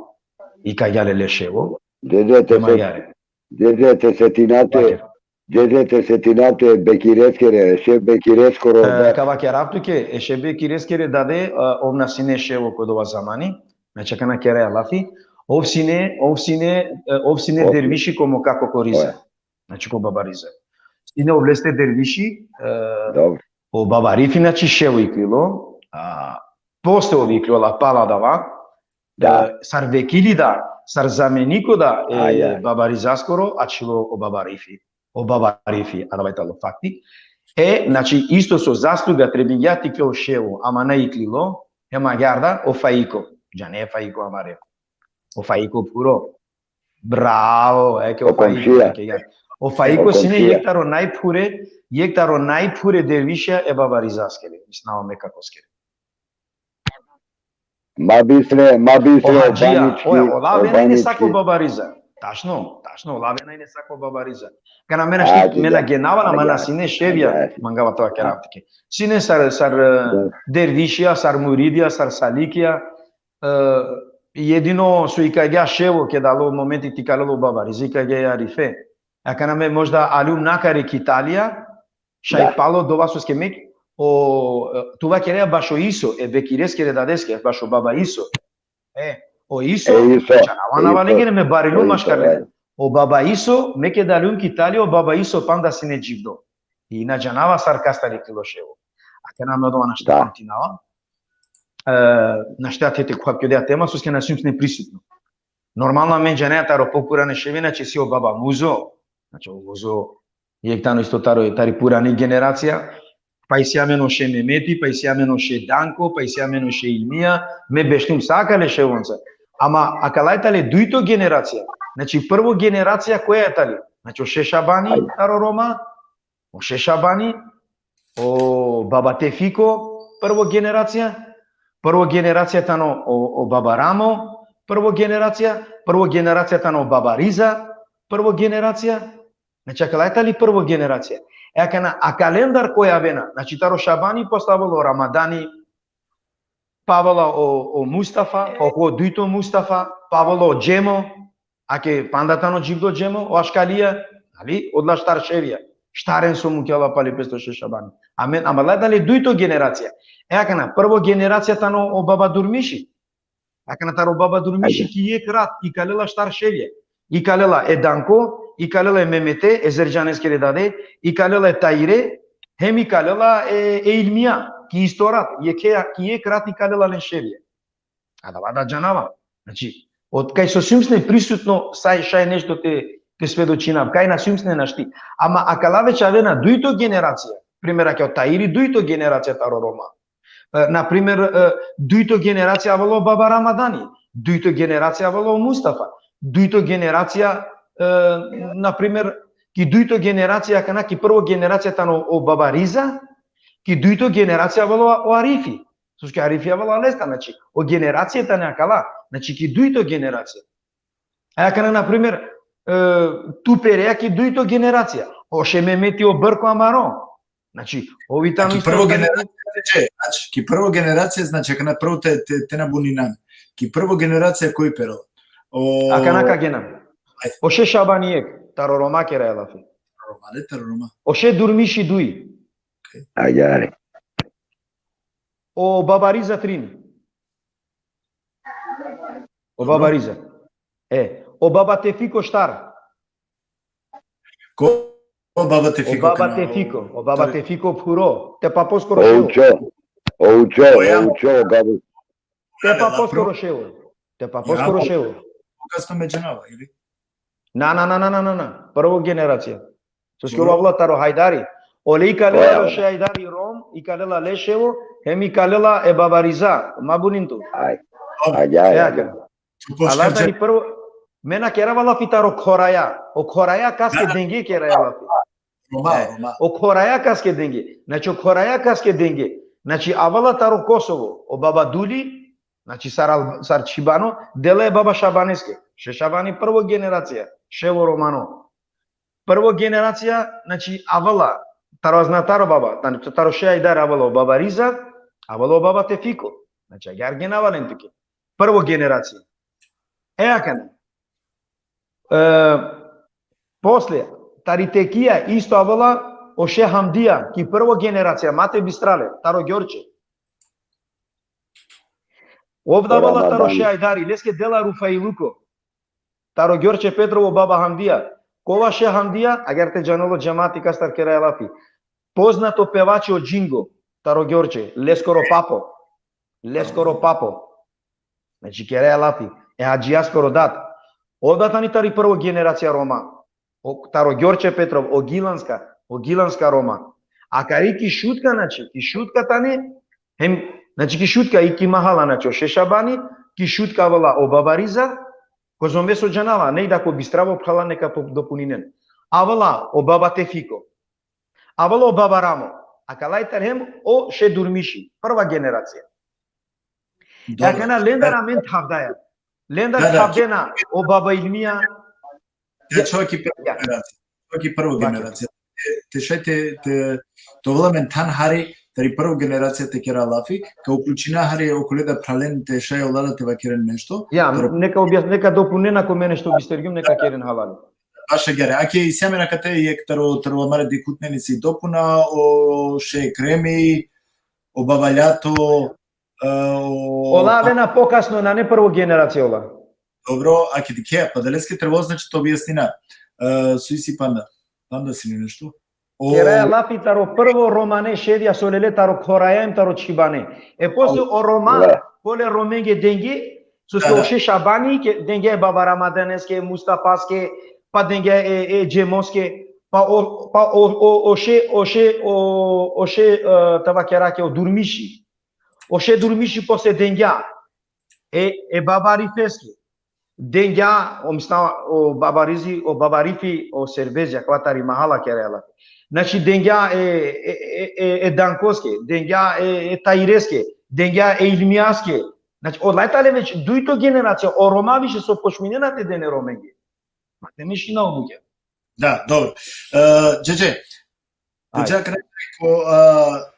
ikagja le le ševo. Dede, te, ma se-, agjaar. Dede, te setinate, vaker. Dede, te setinate Bekireskere, Šeh Bekireskoro, e, da. Ka vakerav tuke, e Šeh Bekireskere dade, e, ov na sine ševo ko dova zamani, znači, akana keraja lafi, ov sine, ov sine, e, ov sine, ok, derviši ko mo kako ko Riza. Oj. Znači, ko baba Riza. Sine ov leste derviši, e, dobro, o baba Arifi, znači, ševo iklilo, a, posle ov iklilo, a pala adava, da, e, sar vekili da, sar zameniko da, e, aj, aj, baba Rizaskoro, ačhilo o baba Arifi. O baba Arifi, adava i tano fakti. E, znači, isto so zasluga trebingja te iklol ševo, ama na iklilo, hem agjaar da, o Faiko. Džane Faiko amare? O Faiko puro. Bravo, eke o Faiko, eke, ja. O Faiko sine jekh taro najphure, jekh taro najphure dervišija e baba Rizaskere, mislinava me kakoskere. Ma bistre, ma bistre, o hadžija, o Banički, oja, ola avena ine sa ko baba Riza. Tačno, tačno, ola avena ine sa ko baba Riza. Kana me našti, me na genava, ama na sine ševja, mangava te vakerav tuke. Sine sar, sar, e, dervišija, sar muridija, sar salikija, e, jedino so ikagja ševo, keda alo momenti te ikalel o baba Riza, ikagja e Arife. Akana me možda aljum nakari ki Italija, šaj palo dova soske mek, o, e, tu vakerea bašo Iso, e Bekireskere dadeske, bašo baba Iso. E, o Iso, e, Iso, džanava, na valjingje le, me bariljum maškar lenge. O baba Iso, me keda aljum ki Italija, o baba Iso panda sine dživdo. I na džanava sar kastar iklilo ševo. Akana me odova našti te komentinava. E, našti te, te khuvav ki odoja tema, soske na sijum sine prisutno. Normalno, amen džanaja taro popurane ševja, znači, isi o baba Muzo, znači, o Muzo jekh tano isto taro, tari purani generacija, pa isi amen o Šeh Memeti, pa isi amen o Šeh Danko, pa isi amen o Šeh Ilmija, me bešljum sa akale ševonca. Ama akala i tale dujto generacija. Znači, prvo generacija koja i tali? Znači, o Šeh Šabani taro Roma, o Šeh Šabani, o baba Tefiko, prvo generacija, prvo generacija tano o, o baba Ramo, prvo generacija, prvo generacija tano baba Riza, prvo generacija, znači, akala tani prvo generacija. E akana, akalendar koja avena, znači, taro Šabani, posle avela o Ramadani, pa avela o, o Mustafa, o, o dujto Mustafa, pa avela o Džemo, ake panda tano dživdo Džemo, o Aškalija, ali, odola štar ševja. Štaren so mukela pali pesto še Šabani. Amen, ama la tani dujto generacija. E akana, prvo generacija tano o baba Durmiši. Akana taro baba Durmiši ki jekh rat, ikalela štar ševja. Ikalela e Danko, ikalela e Memete, e Zerdžaneskere dade, ikalela e Taire, hem ikalela e, e Ilmija, ki isto rat, jekhe, ki jekh rat ikalela len ševja. Adava da džanava. Znači, otkaj so sijum sine prisutno, saj šaj nešto te, te svedočinav, kaj na sijum sine našti. Ama akala već avena dujto generacija. Primer, ake o Tairi dujto generacija taro Roma. E, na primer, e, dujto generacija avela o baba Ramadani, dujto generacija avela o Mustafa, dujto generacija, e, na primer, ki dujto generacija, akana ki prvo generacija tano o baba Riza, ki dujto generacija avela o Arifi. Soske Arifi avela lestar, znači, o generacija tane akala, znači, ki dujto generacija. A akana, na primer, e, tu perea ki dujto generacija, o še Memeti o Brko amaro. Znači, ovi tano ki isto prvo generacija, znači, znači, ki prvo generacija, znači, akana prvo te, te, te na buninan. Ki prvo generacija koj perela? O, akana ka genam. Ajde. O še Šabani jekh, taro Roma keraja lafi. Roma, le taro Roma. O še Durmiši duj. Ajde, ajde. O baba Riza trin. O baba Riza. E, o baba Tefiko štar. Ko, o baba Tefiko? O baba Tefiko, o baba Tefiko phuro. Te paposkoro ševo. O učo, o učo, o učo, baba. Te paposkoro ševo. Te paposkoro ševo. Kasno me džanava, ili? Na, na, na, na, na, na, na. Prvo generacija. Soske ov avela taro Hajdari. Ole ikalela o še Hajdari Rom, ikalela le ševo, hem ikalela e baba Riza. Ma bunin tu. Aj. Aj, aj, aj. Ala tani prvo, me na kerava lafi taro Khoraja. O Khoraja kaske denge keraja lafi. Roma, Roma. O Khoraja kaske denge. Znači, o Khoraja kaske denge. Znači, avela taro Kosovo. O baba Duli, znači, sar, sar Čhibano, dela e baba Šabaneske. Še Šabani prvo generacija. Ševo Romano. Prvo generacija, znači, avela, taro Aznataro baba, tani, taro še Hajdar avela o baba Riza, avela o baba Tefiko. Znači, agjaar genava len tuke. Prvo generacija. E akana. E, posle, tari Tekija, isto avela o še Hamdija, ki prvo generacija, ma te bistra le, taro Gjorče. Ov da avela taro še Hajdari, leske dela Rufailuko. Taro Gjorče Petrovo baba Hamdija. Kova še Hamdija, agjaar te džanel o džemati kastar keraja lafi. Poznato pevači o Džingo, taro Gjorče, leskoro papo. Leskoro papo. Znači, keraja lafi. E hadžijaskoro dat. Ov da tani tari prvo generacija Roma. O, taro Gjorče Petrov, o Gilanska, o Gilanska Roma. Akari ki Šutka, znači, ki Šutka tane, hem, znači, ki Šutka i ki mahala, znači, o še Šabani, ki Šutka avela o baba Riza, kozom me so džanava, ne, da ko bistrava, phrala neka po-, dopuninen. Avela o baba Tefiko. Avela o baba Ramo. Akala i tane hem o še Durmiši. Prva generacija. Dobro. Akana lendar amen thavdaja. Lendar thavdena o baba Ilmija. Ja, čhova ki prvo generacija. Čhova ki prvo generacija. Te, te šaj te, te, te ovel amen than hari, tari prvo generacija te kera lafi, ka uključina hari okole da phralen te šaj ola te vakeren nešto. Ja, neka objas-, neka dopunena ko me nešto bistergjum, neka keren halali. Baš agjaar. Ake isi amen akate jekh taro, taro amare dikhutneni si dopuna, o še Kremi, o baba Ljato, e, o... Ola avena pokasno, nane prvo generacija ola. Dobro, ake dikhe, pa adaleske trebela, znači, te objasnina. E, so isi panda? Panda sine nešto? O... Keraja lafi taro prvo romane ševja so lele taro Khoraja hem taro Čhibane. E posle o Roma, kole Romenge denge, soske o še Šabani, ke denge e baba Ramadaneske, Mustafaske, pa denge e, e Džemoske, pa o, pa o, o, o še, o še, o, o še, e, te vakera ke o Durmiši. O še Durmiši posle dengja e, e baba Arifeske. Dengja, o misna, o baba Rizi, o baba Arifi, o Serbezja, kova tari mahala keraja lafi. Znači, dengja e, e, e, e, e Dankoske, dengja e, e Taireske, dengja e Ilmijaske, Znači, odlaj tale već dujto generacija, o Roma više so počminena te dene Romenge. Ma te mišina o bukja. Da, dobro. E, Džedže, te Ajde. dža kraj ko, a,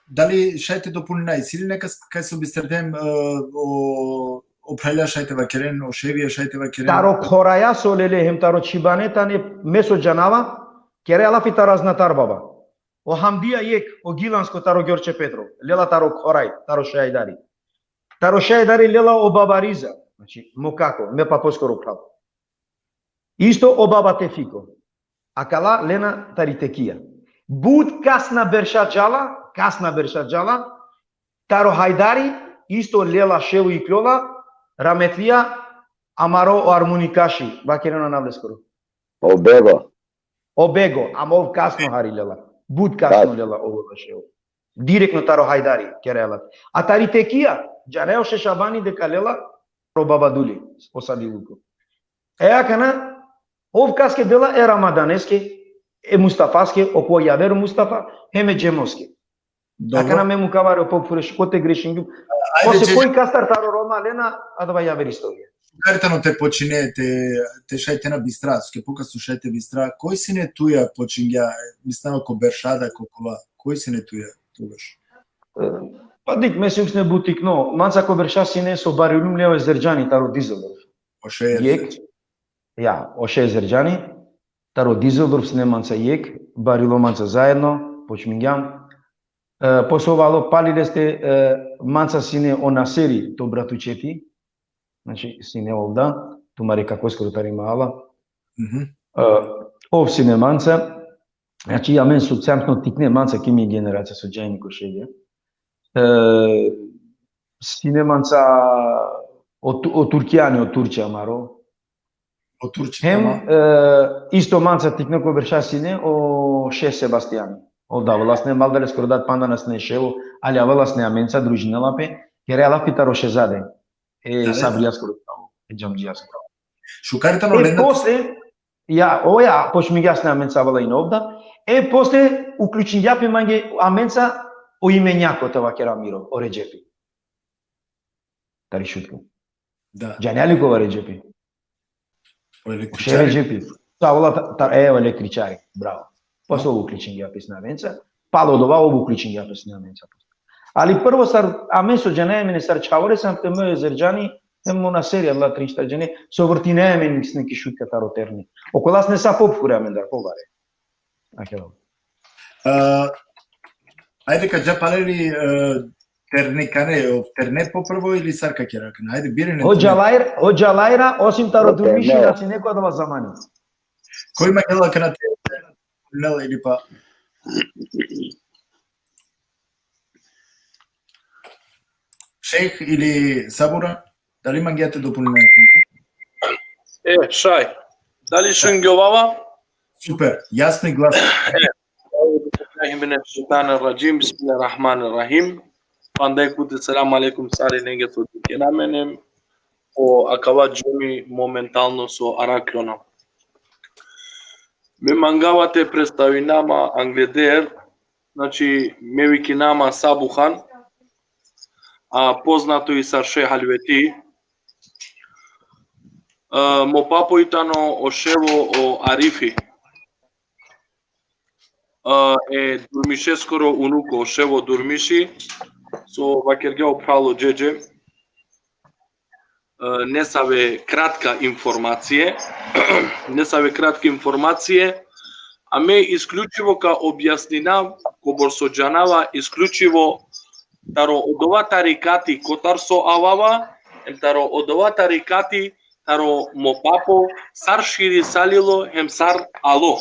dali šaj te dopolnina, isi li nekas kaj so bisterdem, e, o, o phralja šaj te vakeren, o ševija šaj te vakeren? Taro khoraja so lele hem taro čhibane tane me so džanava, kere lafi taro Aznatar baba. O Hamdija jek, o Gilansko taro Gjorče Petrov, lela taro khoraj, taro šajdari. Taro šajdari lela o baba Riza, znači, mo kako, me paposkoro phral. Isto o baba Tefiko. Akala lena tari Tekija. But kasna berša džala, kasna berša džala, taro hajdari, isto lela ševo ikljola, rametlija, amaro o Armunikaši, vakerena navleskoro. O Bego. O Bego, ama ov kasno hari lela. But kasno Kasno. Lela ov ševo. Direktno taro hajdari, kerela. A tari Tekija, džane o Šešabani deka lela, o baba Duli, o Sadiluko. E akana, ov kaske dela e Ramadaneske, e Mustafaske, o ko javer Mustafa, hem e Džemoske. Dobro. Akana me mukavare o popfureš, ko te grešingjum. Ajde, Posle Džedže, koj kastar taro Roma lena, adava javer istorija. kari tano te počine, te, te šaj te na bistra, ske pokasno šaj te bistra, koj sine tuja počingja, mislava ko beršada, ko kova, koj sine tuja togaš? E, Pa dik, me sijum sine butikno, manca ko berša sine so barilum leo e Zerdžani taro Dizeldorf. O šaj Jek, ja, o šaj e Zerdžani, taro Dizeldorf sine manca jek, barilo manca zajedno, počmingjam. E, posle ov alo pali leste, e, manca sine o Naseri, to bratučeti, znači sine ovda, tumare kakoskoro tari mahala. Mhm. E, ov sine manca, znači amen so cjamsno tikne manca ki mi generacija so džajni ko ševja. E, sine manca o, Tu- o Turkijani, o Turče amaro. O Turče, Hem, tamam. e, isto manca tikne ko berša sine o šaj Sebastijani. O davela sine, mal dale skoro dat panda na sine ševo, ali avela sine amenca, družinela pe, kere lafi taro šehzade. E, Da, da. Sabrijaskoro, e džamdžijaskoro. Šukari tano E, lena. Posle, ja, o ja, počmingja sine amenca avela in ovda. E, posle, uključingja pe mange amenca o imenjako te vakera miro, o Redžepi. Tari Šutka. Da. Džanea li kova Redžepi? O Šaj električari. Redžepi. Sa avela ta, ta, e, o električari. Bravo. Posle ov uključingja pe sine amenca. Palo dova ov uključingja pe sine amenca. Ali prvo sar, amen so džanaja amen sar čhavore, sam te me Zerdžani, hem o Naseri, adala trin štar džene, so vrtinaja amen sine ki Šutka taro Terni. Okola sine sa popfure amendar, pobare. Akero. E, ajde ka dža pale li, e, Terni kane, o Terne po prvo ili sar ka kera kana? Ajde, birine. O Džalajr, o Džalajra, osim taro O Durmiši, Terne. na sine ko adava zamani. Koj mangela kana te, Nel ili pa Šejh ili Sabura, dali mangea te dopolnine? E, šaj. Dali šungjovava? Super, jasno i glasno. أعوذ بالله من الشيطان الرجيم. بسم الله الرحمن الرحيم. Panda jekh puti selam alejkum sarinenge so dikhena amen, o akava džumi momentalno so arakhljona. Me mangava te predstavinav ma angleder, znači, me vikinav ma Sabuhan, a poznato i sar Šejh Halveti. E, mo papo i tano o Ševo o Arifi. E, e Durmišeskoro unuko, o Ševo Durmiši, so vakergja o phral o Džedže. E, nesave kratka informacije, nesave kratke informacije, a me isključivo ka objasninav, kobor so džanava, isključivo taro odova tarikati kotar so avava, em taro odova tarikati taro mo papo, sar širisalilo hem sar alo.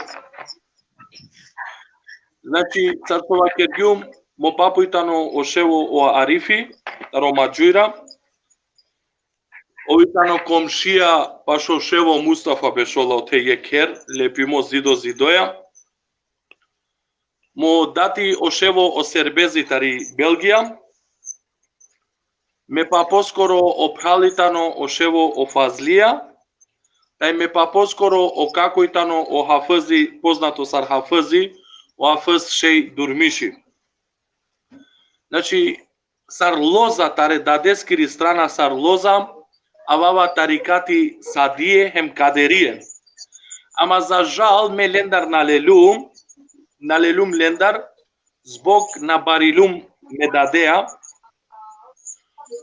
Znači, sar so vakergjum, mo papo i tano o Ševo o Arifi, taro Madžujra, ov i tano komšija pašo Ševo Mustafa bešola ote jekher, lepimo zido zidoja. Mo dati o Ševo o Serbezi tari Belgija. Me paposkoro o phral i tano o Ševo o Fazlija. Taj me paposkoro o kako i tano o Hafezi, poznato sar Hafezi, o Hafez Šej Durmiši. Znači, sar loza, tare dadeskiri strana sar loza, avava tarikati Sadije hem Kaderije. Ama za žal me lendar na lelum, na lelum lendar, zbog na barilum me dadea,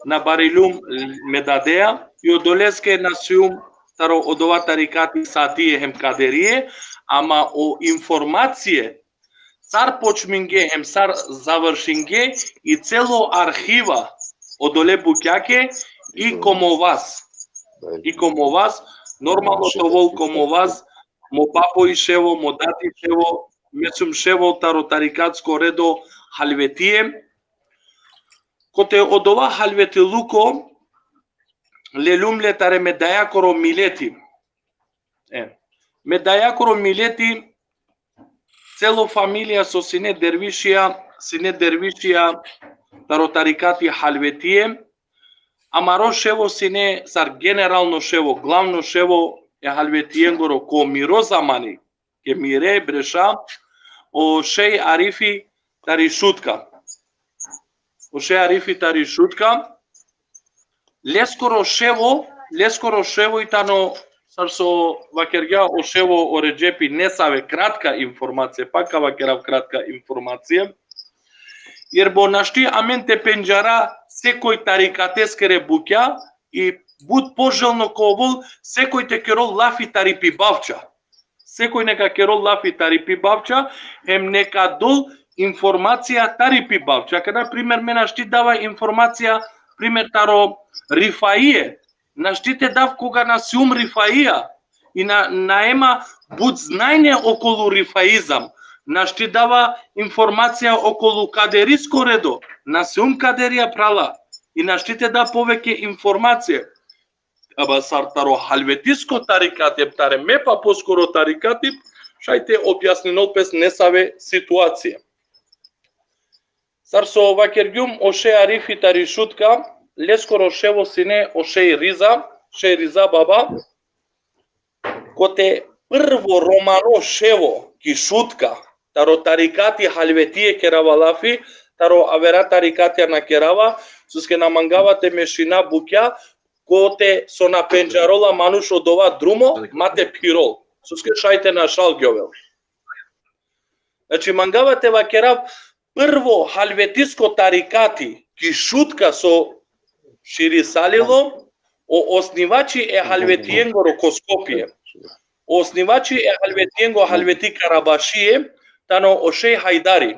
na barilum me dadea, i odoleske na sium taro odova tarikati Sadije hem Kaderije, ama o informacije sar počminge hem sar završinge i celo arhiva odole bukjake i ko mo vas. I ko mo vas, normalno te ovel ko mo vas, mo papo i ševo, mo dadi ševo, me sum ševo taro tarikatsko redo Halvetije. Kote odova halvetiluko lelum le tare me dajakoro mileti. E, me dajakoro mileti, celo familija so sine dervišija, sine dervišija taro tarikati Halvetije, amaro ševo sine sar generalno ševo, glavno ševo e Halvetijengoro ko miro zamani, ke mire breša, o šej Arifi tari Šutka. O šej Arifi tari Šutka, leskoro ševo, leskoro ševo i tano, sar so vakergja o ševo o Redžepi, nesave kratka informacija, pa ka vakerav kratka informacija. Jer bo našti amen te pendžara sekoj tarikateskere bukja i but poželno ka ovel sekoj te kerol lafi tari pibavča. Sekoj neka kerol lafi tari pibavča, hem neka dol informacija tari pibavča. Kada, primer, me našti dava informacija, primer, taro Rifaije, našti te dav koga na sium Rifaija, i na, na ema but znajne okolu rifaizam. Našti dava informacija okolu kaderisko redo, na sium kaderija prala. I našti te da poveke informacija. Aba sar taro halvetisko tarikati, tare me pa poskoro tarikati, šaj te objasninol pes nesave situacija. Sar so vakergjum, o šej Arifi tari Šutka, leskoro ševo sine o šej Riza, šej Riza baba, kote prvo romano ševo ki Šutka, taro tarikati Halvetije kerava lafi, taro avera tarikatija na kerava, soske na mangava te mešina bukja, kote so na pendžarola manuš odova drumo, ma te phirol. Soske šaj te našalgjovel. Znači, mangava te vakerav prvo halvetisko tarikati ki Šutka so širisalilo, o osnivači e Halvetijengoro ko Skopje. O osnivači e Halvetijengo, Halveti Karabašije, tano o šej Hajdari.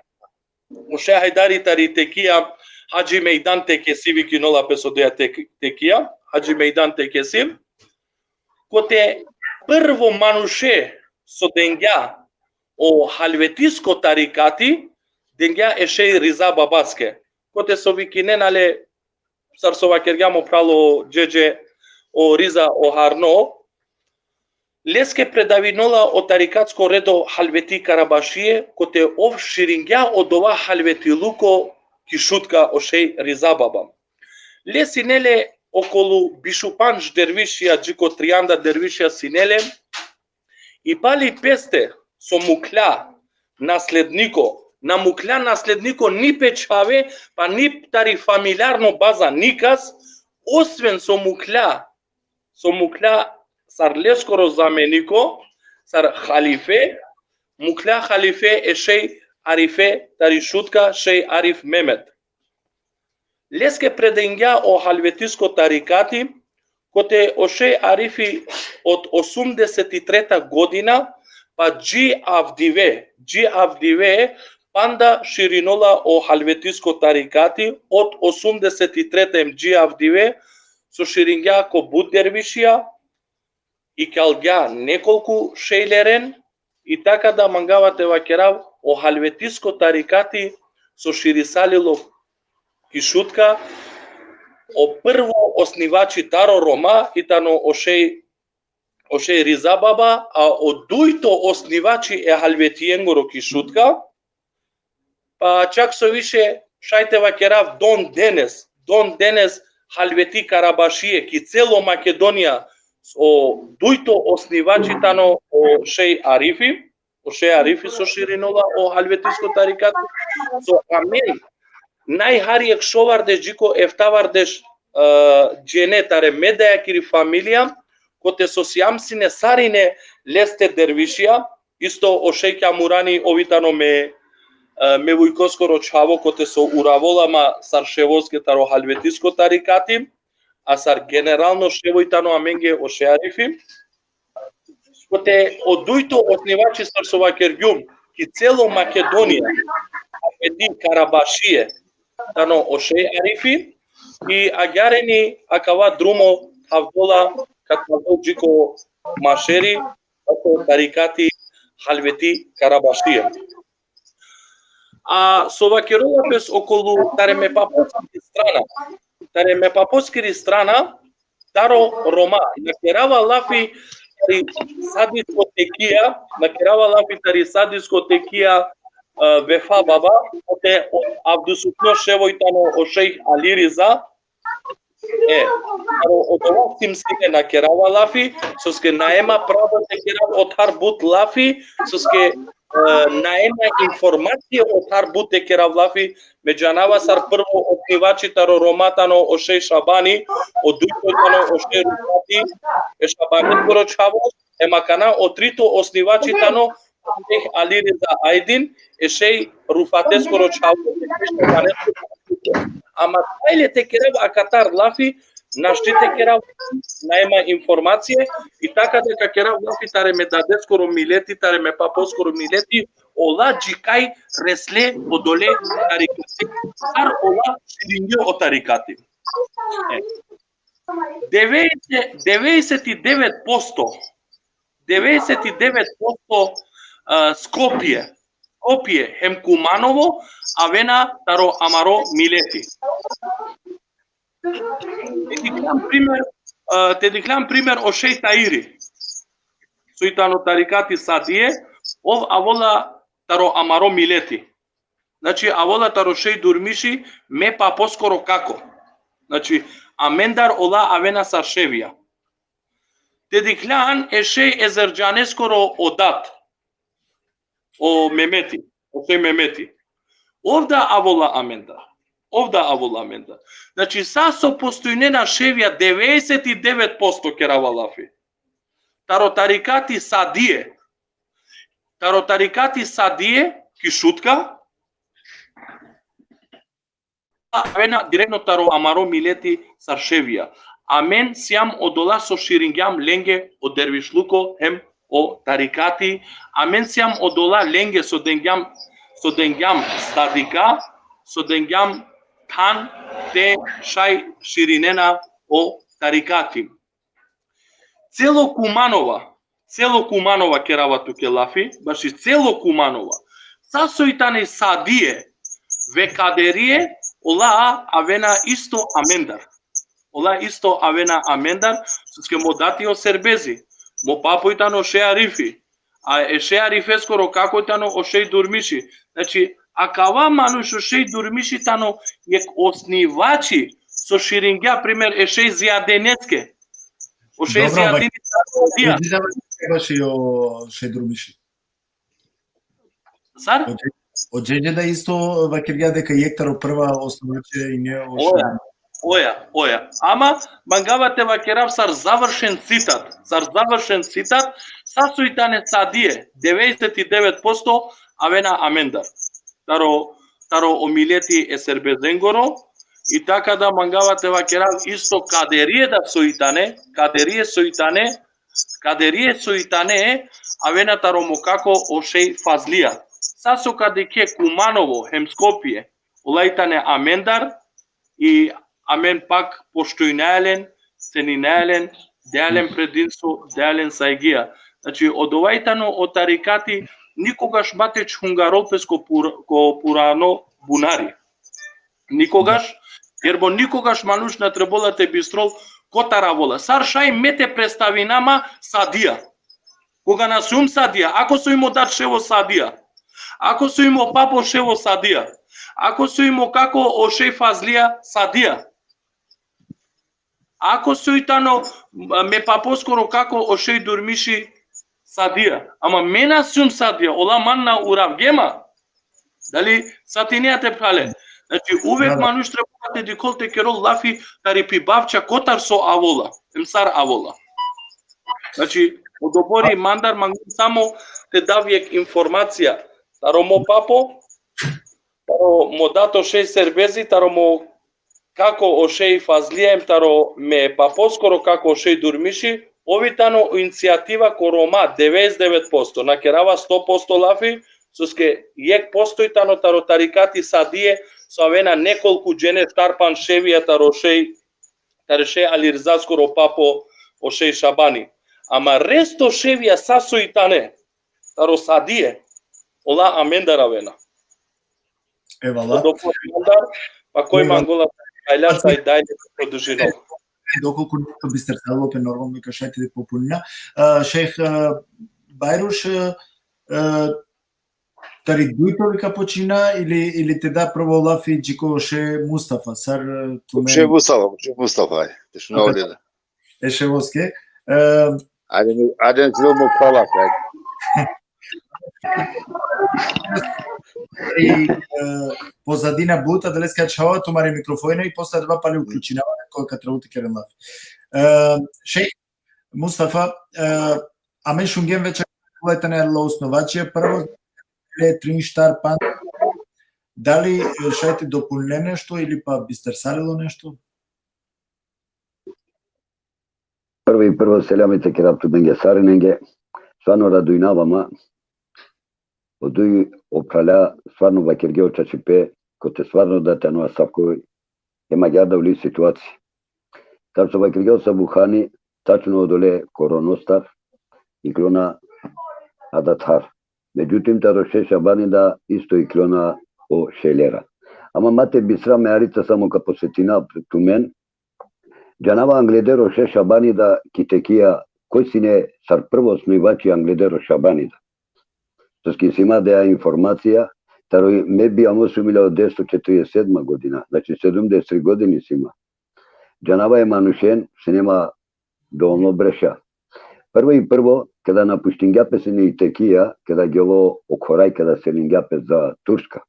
O šej Hajdari tari tekija Hadži Mejdan tekesi, vikinola pes odeja tek-, tekija, Hadži Mejdan tekesi. Kote prvo manuše so dengja o halvetisko tarikati, dengja e šej Riza babaske. Kote so vikinena le, sar so vakergja mo phral o džedže, o Riza o Harno, leske predavinola o tarikatsko redo Halveti Karabašije, kote ov širingja odova halvetiluko ki Šutka, o šej Riza baba. Le sine le okolu bišupandž dervišija, dži ko trianda dervišija sine le, i pali peste so mukhlja nasledniko, na mukhlja nasledniko ni pe čhave, pa ni tari familijarno baza nikas, osven so mukhlja, so mukhlja sar leskoro zameniko, sar halife, mukhlja halife e šej Arife tari Šutka, šej Arif Memet. Leske predengja o halvetisko tarikati, kote o šej Arifi od osumdeset i treta godina, pa dži avdive, dži avdive, panda širinola o halvetisko tarikati, od osumdeset i treta em dži avdive, so širingja ko but dervišija, ikalgja nekolku šejleren, i taka da mangava te vakerav o halvetisko tarikati so širisalilo ki Šutka, o prvo osnivači taro Roma i tano o šej, o šej Riza baba, a o dujto osnivači e halvetijengoro ki Šutka, pa čak so više šaj te vakerav don denes, don denes halveti Karabašije, ki celo Makedonija, o dujto osnivači tano o šej Arifi, o šej Arifi so širinola o halvetisko tarikati, so amen najhari jekh šovardeš dži ko eftavardeš, e, džene tare me dajakiri familija, kote so sijam sine sarine leste dervišija, isto o šejh Kamurani, ov i tano me, e, me vujkoskoro čhavo, kote so uravola ma sar ševoske taro halvetisko tarikati, a sar generalno ševo i tano amenge o šejh Arifi. Kote o dujto osnivači, sar so vakergjum, ki celo Makedonija, Ahmeti Karabašije, tano o šejh Arifi, i agjaar ine akava drumo thavdola, ka thavdol dži ko mašeri, ako tarikati Halveti Karabašije. A so vakerola pes okolu tare me paposkiri strana. Tare me paposkiri strana, taro Roma. Na kerava lafi tari sa diskotekija, na kerava lafi tari sa diskotekija, e, Vefa Baba, kote o avdisutno ševo i tano o šejh Ali Riza, E, taro odova simsine na kerava lafi, soske nae ma pravo te kerav otar but lafi, soske, e, nae ma informacija otar but te kerav lafi. Me džanava sar prvo osnivači taro Roma tano o šejh Šabani, o dujto tano o šejh Rufati, e Šabaneskoro čhavo, em akana o trito osnivači tano šejh Ali Reza Ajdin, e šejh Rufateskoro čhavo, e šejh Šabaneskoro čhavo. Ama tajle te kerav akatar lafi, našti te kerav, nae ma informacija, i taka da ka kerav lafi tare me dadeskoro mileti, tare me paposkoro mileti, ola dži kaj resle odole tarikati, sar ola širingje o tarikati. E. Devedeset, devedeset i devet posto, devedeset i devet posto, a, Skopje, Skopje hem Kumanovo avena taro amaro mileti. Te dikhljan primer, a, te dikhljan primer o šejh Tahiri. So i tano tarikati Sadije, ov avola taro amaro mileti. Znači, avola taro šejh Durmiši, me paposkoro kako. Znači, amendar ola avena sar ševja. Te dikhljan e šejh Ezerdžaneskoro o dat, o Memeti, o šejh Memeti. Ov da avola amendar. Ov da avola amendar. Znači, sa so postojnena ševja, devedeset i devet posto kerava lafi. Taro tarikati Sadije. Taro tarikati Sadije, ki Šutka, avena direktno taro amaro mileti sar ševja. Amen sijam odola so širingjam lenge o dervišluko hem o tarikati. Amen sijam odola lenge so dengjam, so dengjam sadika, so dengjam than te šaj širinena o tarikati. Celo Kumanova, celo Kumanova kerava tuke lafi, baši celo Kumanova. Sa so i tane Sadije, ve Kaderije, ola avena isto amendar. Ola isto avena amendar, soske mo dati o Serbezi, mo papo i tano šejh Arifi, a e šejh Arifeskoro kako i tano o šejh Durmiši. Znači, akava manuš o šejh Durmiši tano jekh osnivači, so širingja, primer, e šejh Zijadeneske. O šejh Dobro, Zijadin, baši o šejh Durmiši. Sar? O Dže-, o Džedžeda isto vakergja deka jekh taro prva osnivači ine o Oja, šejh. Oja, oja. Ama mangava te vakerav sar završen citat, sar završen citat, sa so i tane Sadije, devedeset i devet posto avena amendar. Taro, taro o mileti e Serbezengoro, i taka da mangava te vakerav isto Kaderije da so i tane, Kaderije so i tane, Kaderije so i tane, avena taro mo kako o šejh Fazlija. Sa so ka dikhe Kumanovo hem Skopje, ola i tane amendar, i amen pak poštujnaja len, ceninaja len, daja len predinstvo, daja len sajgija. Znači, odova i tano o tarikati, nikogaš ma te čhungarol pes ko pur-, ko purano bunari. Nikogaš, jerbo nikogaš manuš na trebola te bistrol kotar avola. Sar šaj me te predstavinav ma Sadija. Koga na sijum Sadija, ako soj mo dat ševo Sadija, ako soj mo papo ševo Sadija, ako soj mo kako o šejh Fazlija Sadija, ako soj tano me paposkoro kako o šejh Durmiši Sadija. Ama me na sijum Sadija, ola man na uravge ma. Dali satinea te, phrale? Znači, uvek manuš treba te dikhol te kerol lafi tari pi bavča kotar so avola, em sar avola. Znači, odobori mandar mangum samo te dav jek informacija. Taro mo papo, taro mo dato šej Serbezi, taro mo kako o šej Fazlija em taro me paposkoro kako o šej Durmiši, ovi tano inicijativa ko Roma devedeset devet posto, na kerava sto posto lafi, soske jek posto i tano taro tarikati Sadije, so avena nekolku džene, štar pan ševija taro šej, taro šej Alirzaskoro papo o šej Šabani. Ama resto ševija sa so i tane, taro Sadije, ola amendar avena. Evala. Odobori mandar, pa koj mangola, ajla taj dalje produžino. Dokolku nešto bistersalilo pe, normalno ka šaj te popolnina. A, šejh, a, Bajruš, a, a, tari dujto li ka počina ili, ili te da prvo lafi dži ko šej Mustafa, sar, a, tumen? Šej Mustafa, šej Mustafa, aj. Te šuna. Okej. Ovdje da. E ševoske. E, ajde, ajde, ajde, ajde. I, e, pozadina but, adaleske ačhava tumari mikrofoni i posle adava pali uključinava, koga ka trebol te keren lafi. E, šejh Mustafa, e, amen šungjem veče kola tane la osnovačija, prvo, le trin štar pan, dali, e, šaj te dopolnine nešto ili pa bistersalilo nešto? Prvo i prvo, selami te kerav tumenge sarinenge. Stvarno radujnava ma. O duj o phrala stvarno vakergje o čačipe, kote stvarno da tano asavko, em agjaar da uli situacija. Sar so vakergja o Sabuhani, tačno odole koronostar iklona adathar. Međutim, taro šej Šabani da isto iklona o šelera. Ama ma te bistra, me harica samo ka podsetina tumen, džanava angleder o šej Šabani da ki tekija, koj sine sar prvo osnivači angleder o Šabani da. Soske isi ma dea informacija, taro me bijamo sumila o devetsto četrdeset sedma godina, znači sedumdeset tri godine isi ma. Džanava e manušen, sine ma dovolno breša. Prvo i prvo, keda napuštingja pe sine i tekija, keda gelo o khoraj, keda selingja pe za Turska.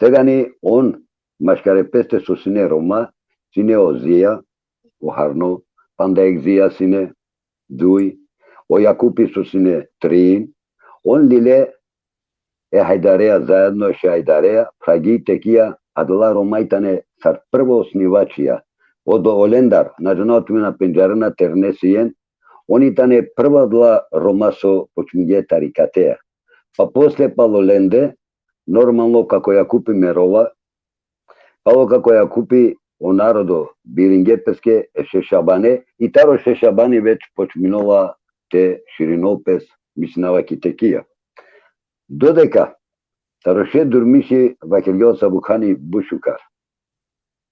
Tegani on, maškare peste so sine Roma, sine o Zija, o Harno, panda ek Zija sine, duj, o Jakupi so sine trin, on lile e Hajdarea, zajedno e šej Hajdarea, phragi tekija, adala Roma i tane sar prvo osnivačija, odo olendar, na džanav tumen, pendžarena terne sien, on i tane prva adala Roma so počmingje tarikateja. Pa posle palo lende, normalno, kako Jakupi merola, palo kako Jakupi o narodo biringje peske e šej Šabane, i taro šej Šabani već počminola te širinol pes, mislinava ki tekija. Dodeka, taro šej Durmiši vakergja o Sabuhani but šukar.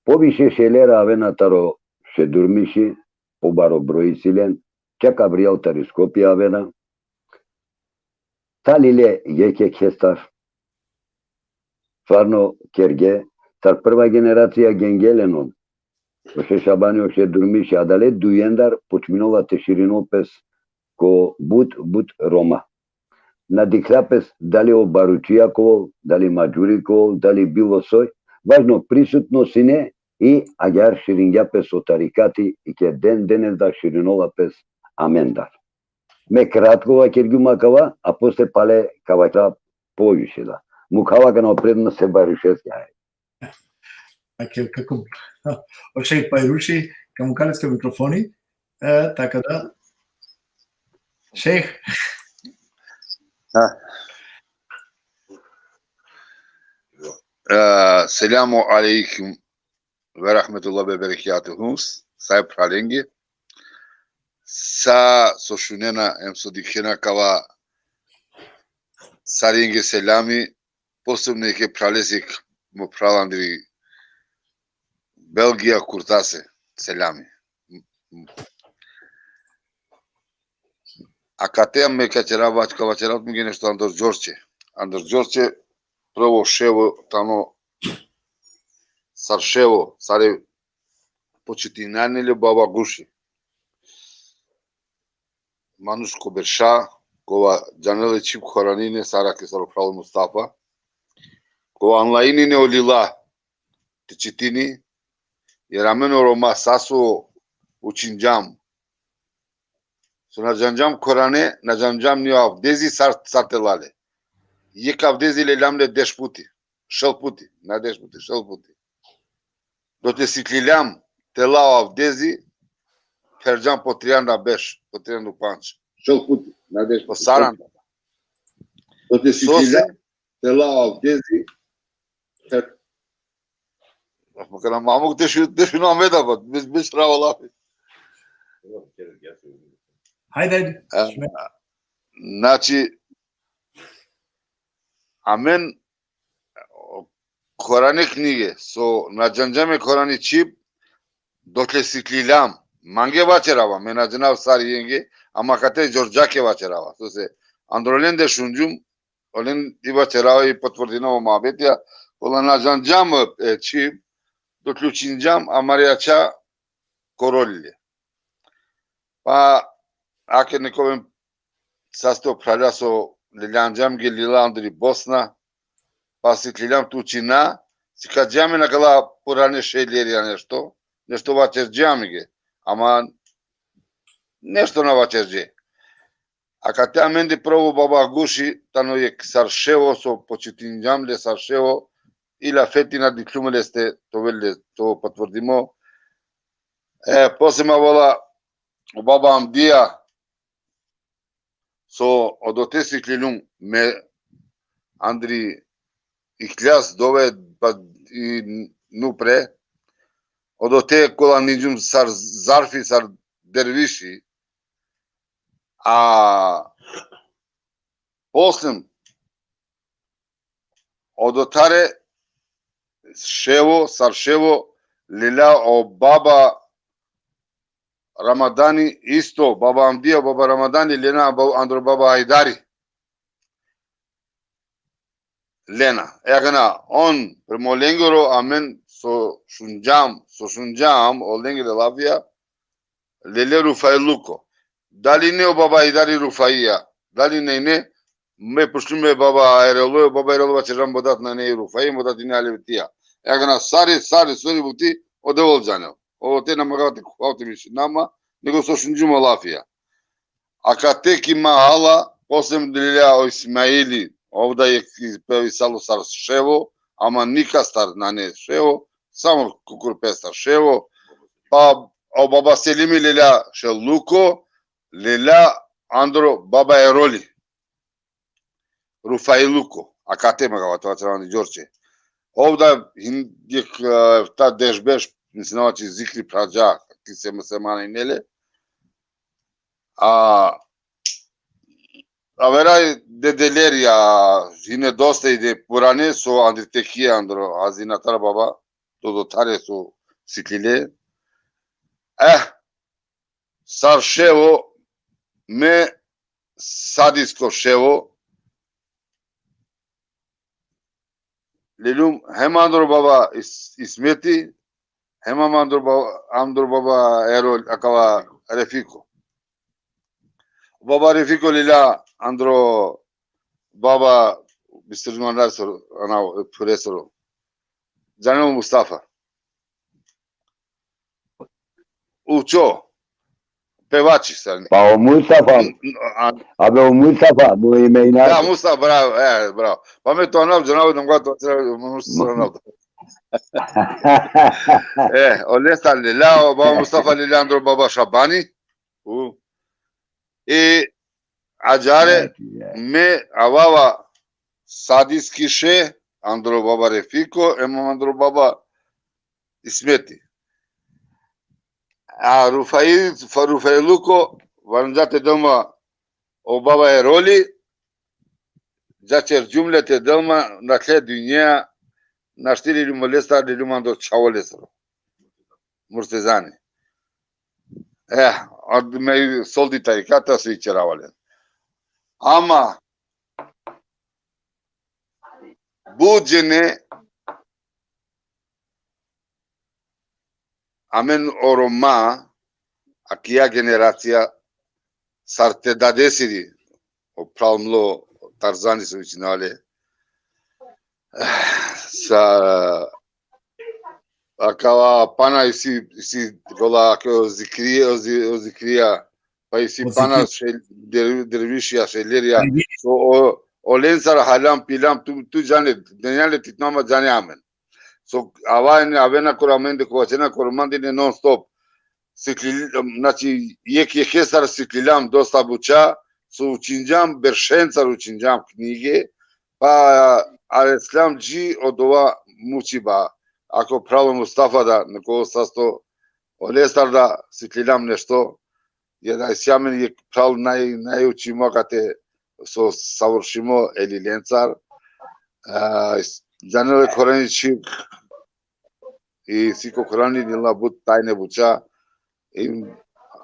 Poviše šelera avena taro šej Durmiši, pobaro broj isi len, čak avrijal tari Skopje avena. Sa lile jekh jekhestar. Stvarno kerge, sar prva generacija genge len on. O šej Šabani, o šej Durmiši, adale dujendar počminola te širinol pes ko but, but Roma. Na dikhlja pes dali o Baručija ka ol, dali Madžuri ka ol, dali bilo soj, važno prisutno sine i agjaar širingja pes o tarikati i ke den denes da širinola pes amendar. Me kratko vakergjum akava, a posle pale ka vakerav poviše da. Mukhava kana o prednost e Bajrušeske, aj. Akel kako. O šejh Bajruši, ka mukha leske mikrofoni. E, taka da. Šejh. Ha. E, selamu alejkum ve rahmetullahi ve berekatuhu. Sa e phralenge. Sa so šunena, em so dikhena kava, sarenge selami, posebno jekhe phralese, mo phral andri Belgija, Kurtase, selami. Akate me ka ćerav, ka vaćerav tumen nešto andar Đorđe. Andar Đorđe, prvo ševo tano, sar ševo, sar e počitinaja le Baba Guši. Manuš ko berša, kova džanela čhib khoranine, sar ake sar o phral Mustafa. Kova anlainine o lila, te čitini, jer amen o Roma sa so učinđam, so na džanđam Korane, na džanđam ni o Avdezi sar, sar te la le. Jekh Avdezi leljam le deš puti, šel puti, na deš puti, šel puti. Dotle sikliljam te la o Avdezi, pherđam po trianda beš, po trianda pandž. Šel puti, na deš puti, šel puti. Po saranda. Dotle sikliljam te la o Avdezi, pher-, pa kana mamuk te šu-, te šuna me da, pa, bez, bez pravo lafi. Hajde, hajde. E, znači, amen, o, Korane knjige, so na džanđam e Korani čhib, dotle sikliljam. Mange vaćerava, me na džanav sar jenge, ama kate Đorđake vaćerava. Sose, andro lende šunđum, olen i vaćerava i potvrdinava o muhabetija, kola na džanđam e čhib, dotle učinđam, amare ačha korolile. Pa, ake neko amen saste o phralja so leljanđam ge lila andri Bosna, pa sikliljam te učina, sikadžam amen akala purane šejlerija nešto, nešto vaćerđam ge, ama nešto na vaćerđe. Akate amende prvo baba Guši, tano jekh sar ševo so počitindžam le sar ševo, i lafeti na dikhlum leste, te ovel le, te potvrdimo. E, posle ma vola, o baba Amdija, so odote sikliljum me andri ikljas dove, pa i nupre, odote kola ninđum sar zarfi, sar derviši, a posle odotar e ševo, sar ševo, lela o baba Ramadani, isto, baba Amdija, baba Ramadani, lena ba-, andro baba Hajdari. Lena. E akana, on, prema olengoro, amen so šunđam, so šunđam, olengere lafija, lele Rufailuko. Dali ine o baba Hajdari Rufaija, dali na ine, me pučlum e baba Erolo, baba Erolo vaćerđa mo dat nane Rufaija, mo dat ine Alevitija. E akana sari, sari, sori buti, o Devel džanel. Ote na mangava te khuvav te mišinav ma, nego so šunđum o lafija. Akate ki mahala, posle lelja o Ismaili, ov da jekh pe isalo sar ševo, ama nikastar nane ševo, samo kukurpestar ševo, pa o baba Selimi lelja šeluko, lelja andro baba Eroli. Rufailuko, akate mangava te vaćerav, ani Đorđe. Ov da hin-, jekh, e, ta deš beš, mislinava či zikri phrađa, ki se muslimani ine le. A, avera dedelerija, hine dosta i de purane so andri tekija andro, a zinatar baba, to odotar e so siklile. Eh, sar ševo, me sadisko ševo, lelum hem andro baba Is-, Ismeti, hem andro baba, andro baba Erol, akava Refiko. Baba Refiko lelja andro baba, bisterđum, andar soro, ana, phuresoro. Džanel Mustafa. Uço. Pevači sar ne. Pa o Mustafa. N-, a- Abe o Mustafa, mo ime inače. Da, Mustafa, bravo, e, bravo. Pa me to anav, džanav, dam ga to, Mustafa anav. E, olestar lelja, o baba Mustafa lelja andro baba Šabani. U. E, ađare, me avava sadiski še, andro baba Refiko, em andro baba Ismeti. A Rufail, fa-, Rufailuko, valjani te del ma o baba Eroli, džaćerđum le te del ma, nakhle dunja, našti lelum olestar, lelum andro čhavo lesoro. Murtezani. E, a me soldi tarikata so ićerava len. Ama, but džene, amen o Roma, akija generacija, sar te dadesiri, o phral mlo Tarzani so vičinava le, sa Akava pana isi, isi kola, ako zikrija, o zi-, o zikrija, pa isi pana šel-, der-, dervišija, šelerija, so o, olencar haljam piljam, tu, tu džane, denjale ti tnoma džane amen. So avena, avena kor amende, ko vaćerena kor mandine non stop. Sikli-, znači, jek jekestar sikliljam dosta buća, so učinđam, beršencar učinđam knjige, pa areslam dži odova mučiba, ako pralo Mustafa da, neko sasto, olestar da sikliljam nešto, jer da isi amen jek pral naj-, najučimo kate so savršimo eli lencar, a, džanele Korani čhib, i si ko Korani nila but tajne buća, i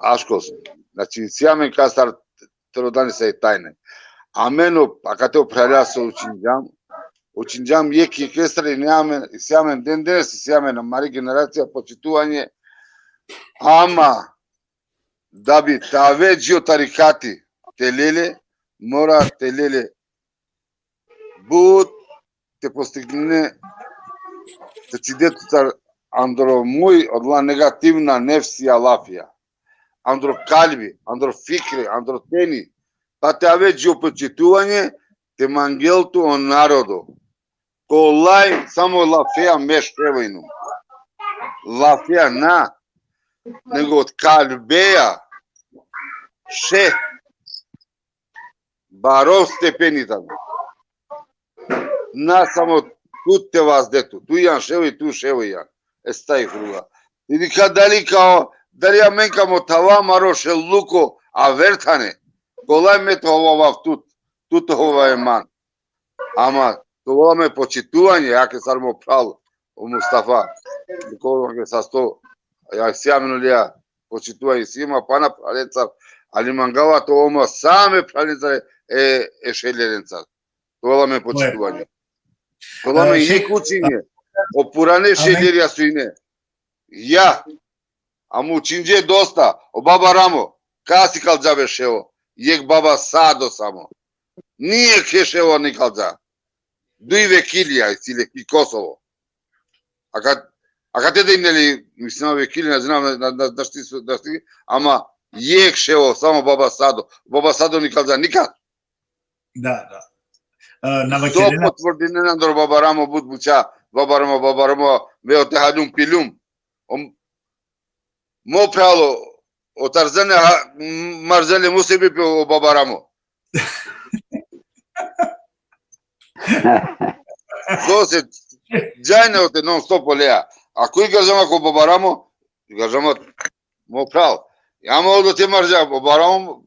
aškos. Znači, si amen kastar te rodani sa i tajne. Amen o, akate o phralja so učinđam, učinđam jek jekestar, i ne amen, si amen den den, si amen amari generacija počituvanje, ama da bi te ave dži o tarikati te lele, mora te lele but te postigne, te cide tutar andro muj odola negativna nefsija lafija. Andro kalbi, andro fikri, andro teni. Pa te ave dži o počituvanje, te mangel tu o narodo. Kolaj samo lafeja me ševo inum. Lafeja na, nego od kalbeja še baro stepeni tano. Na samo tu te vazde tu. Tu jan ševo i tu ševo jan. Estagfirullah. I dikha dali kao, dali amen ka mothava amaro šeluko aver tane. Kolaj me te hovavav tut, tu te hovave man. Ama te ovel amen počituvanje, jake sar mo phral, o Mustafa. Koga ke sasto, ja, si amen olea počituvanje, si ma pana phralencar, ali mangava te ovel ma sa me phralencar e, e šelerencar. Te ovel amen počituvanje. Te ovel amen, e, šejh, jek učinđe, o purane šelerija so ine. Ja, ama učinđe dosta, o baba Ramo, ka sikalđa be ševo, jek baba Sado samo. Nijek ševo nikalđa. Duj vekilija isi le ki Kosovo. A kad, a kad te da ine li, mislim, vekili, ne znam, na, na, našti su, našti, ama jek ševo, samo baba Sado. Baba Sado nikalđa nikad. Da, da. E, na so vakerena potvrdinena andro baba Ramo but buća, baba Ramo, baba Ramo, me ote haljum piljum. O, mo phral o, o Tarzane, ha, m-, maržale mo sebepi o baba Ramo. So se džajne ote non stop olea. A koj garđama ko baba Ramo, garđama mo phral. Ama odote marža, o baba Ramo,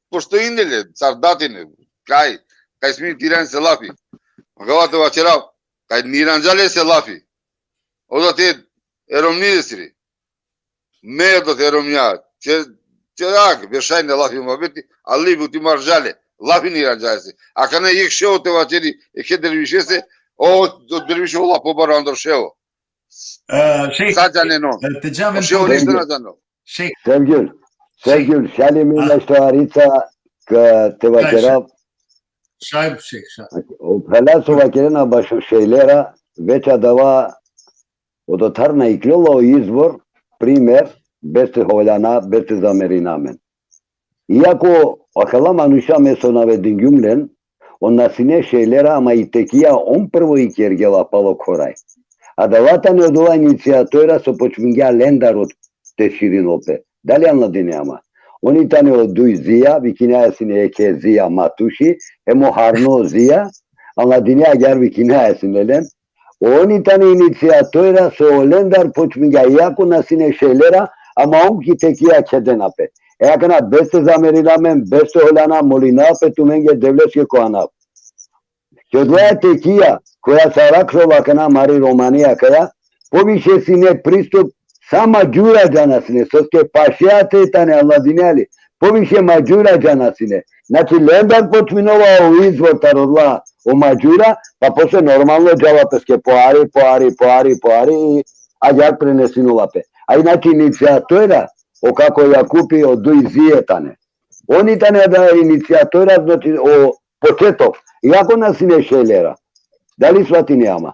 pošto ine le, sar dat ine, kaj, kaj smini te iran lese lafi. Mangava te vaćerav, kaj na iranđa lese lafi. Odote e romni siri. Me odote romnja, će, ćerak, bešajne lafi muhabeti, ali buti maržale, lafi na iranđa lese. Akana jek ševo te vaćeri, jekhe dervišese, o, o dervišo ola pobaro andro ševo. E, šejh, sa džanen on. E, te džav amen. O ševo ništo na džanel. Šejh. Sevgül, Sevgül, šalimi nešto arica, ka te vaćerav. Šaj, šaj, šejh, šaj. O phrala so vakerena bašo šejlera, već adava odotar na ikljola o izvor, primer, bes te holjana, bes te zamerina amen. Iako akala manuša me so navedingjum len, on na sine šejlera, ama i tekija on prvo ikergela palo koraj. Adava tane odova inicijatora so počmingja lendar ot te širinol pe. Dali anladine ama? Oni tane o duj Zija, vikinaja sine jekhe Zija Matuši, hem o harno Zija, anladine agjar vikinaja sine len. Oni tane inicijatora so olendar počmingja, iako na sine šejlera, ama on ki tekija kedena pe. E akana bes te zamerina amen, bes te holjana, molina pe tumenge Devleske ko anav. Ki odoja tekija, koja sar arakrola akana amari romani akaja, poviše sine pristup, sa Mađura džana sine, soske paše ate tane, anladinea li, poviše Mađura džana sine. Znači, lendar počminela o izvor taro odola, o Mađura, pa posle normalno džala peske po hari, po hari, po hari, po hari, i agjar prenesinela pe. A inače inicijatora, o kako Jakupi, o duj Zije tane. Oni tane da inicijatora, znači, o početok. Iako na sine šejlera. Dali svatine ama?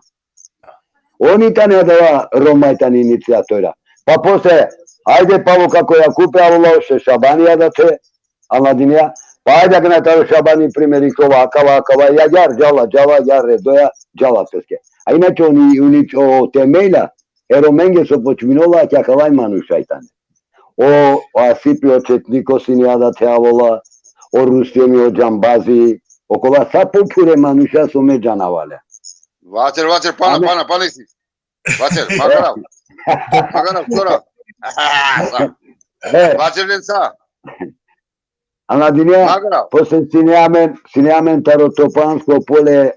Oni tane adava, Roma i tane inicijatora. Pa posle, ajde, palo kako Jakupe, alo o Šeš Šabani adate, Aladinija, pa ajde akana taro Šabani primeri kova, akava, akava, agjaar džala, džala, agjaar redoja, džala peske. A inače oni, oni o temelja e Romenge so počminola, ki akala manuša i tane. O, o Asipi, o četniko sine adate avola, o Rustemi, o džambazi, okola sa pophure manuša so me džanava le. Vaćer, vaćer, pana, pana, pana isi. Vaćer, magarav. Magarav, sora. E, vaćer len sa. Aladinija, magarav. Posle sine amen, sine amen taro Topansko Pole,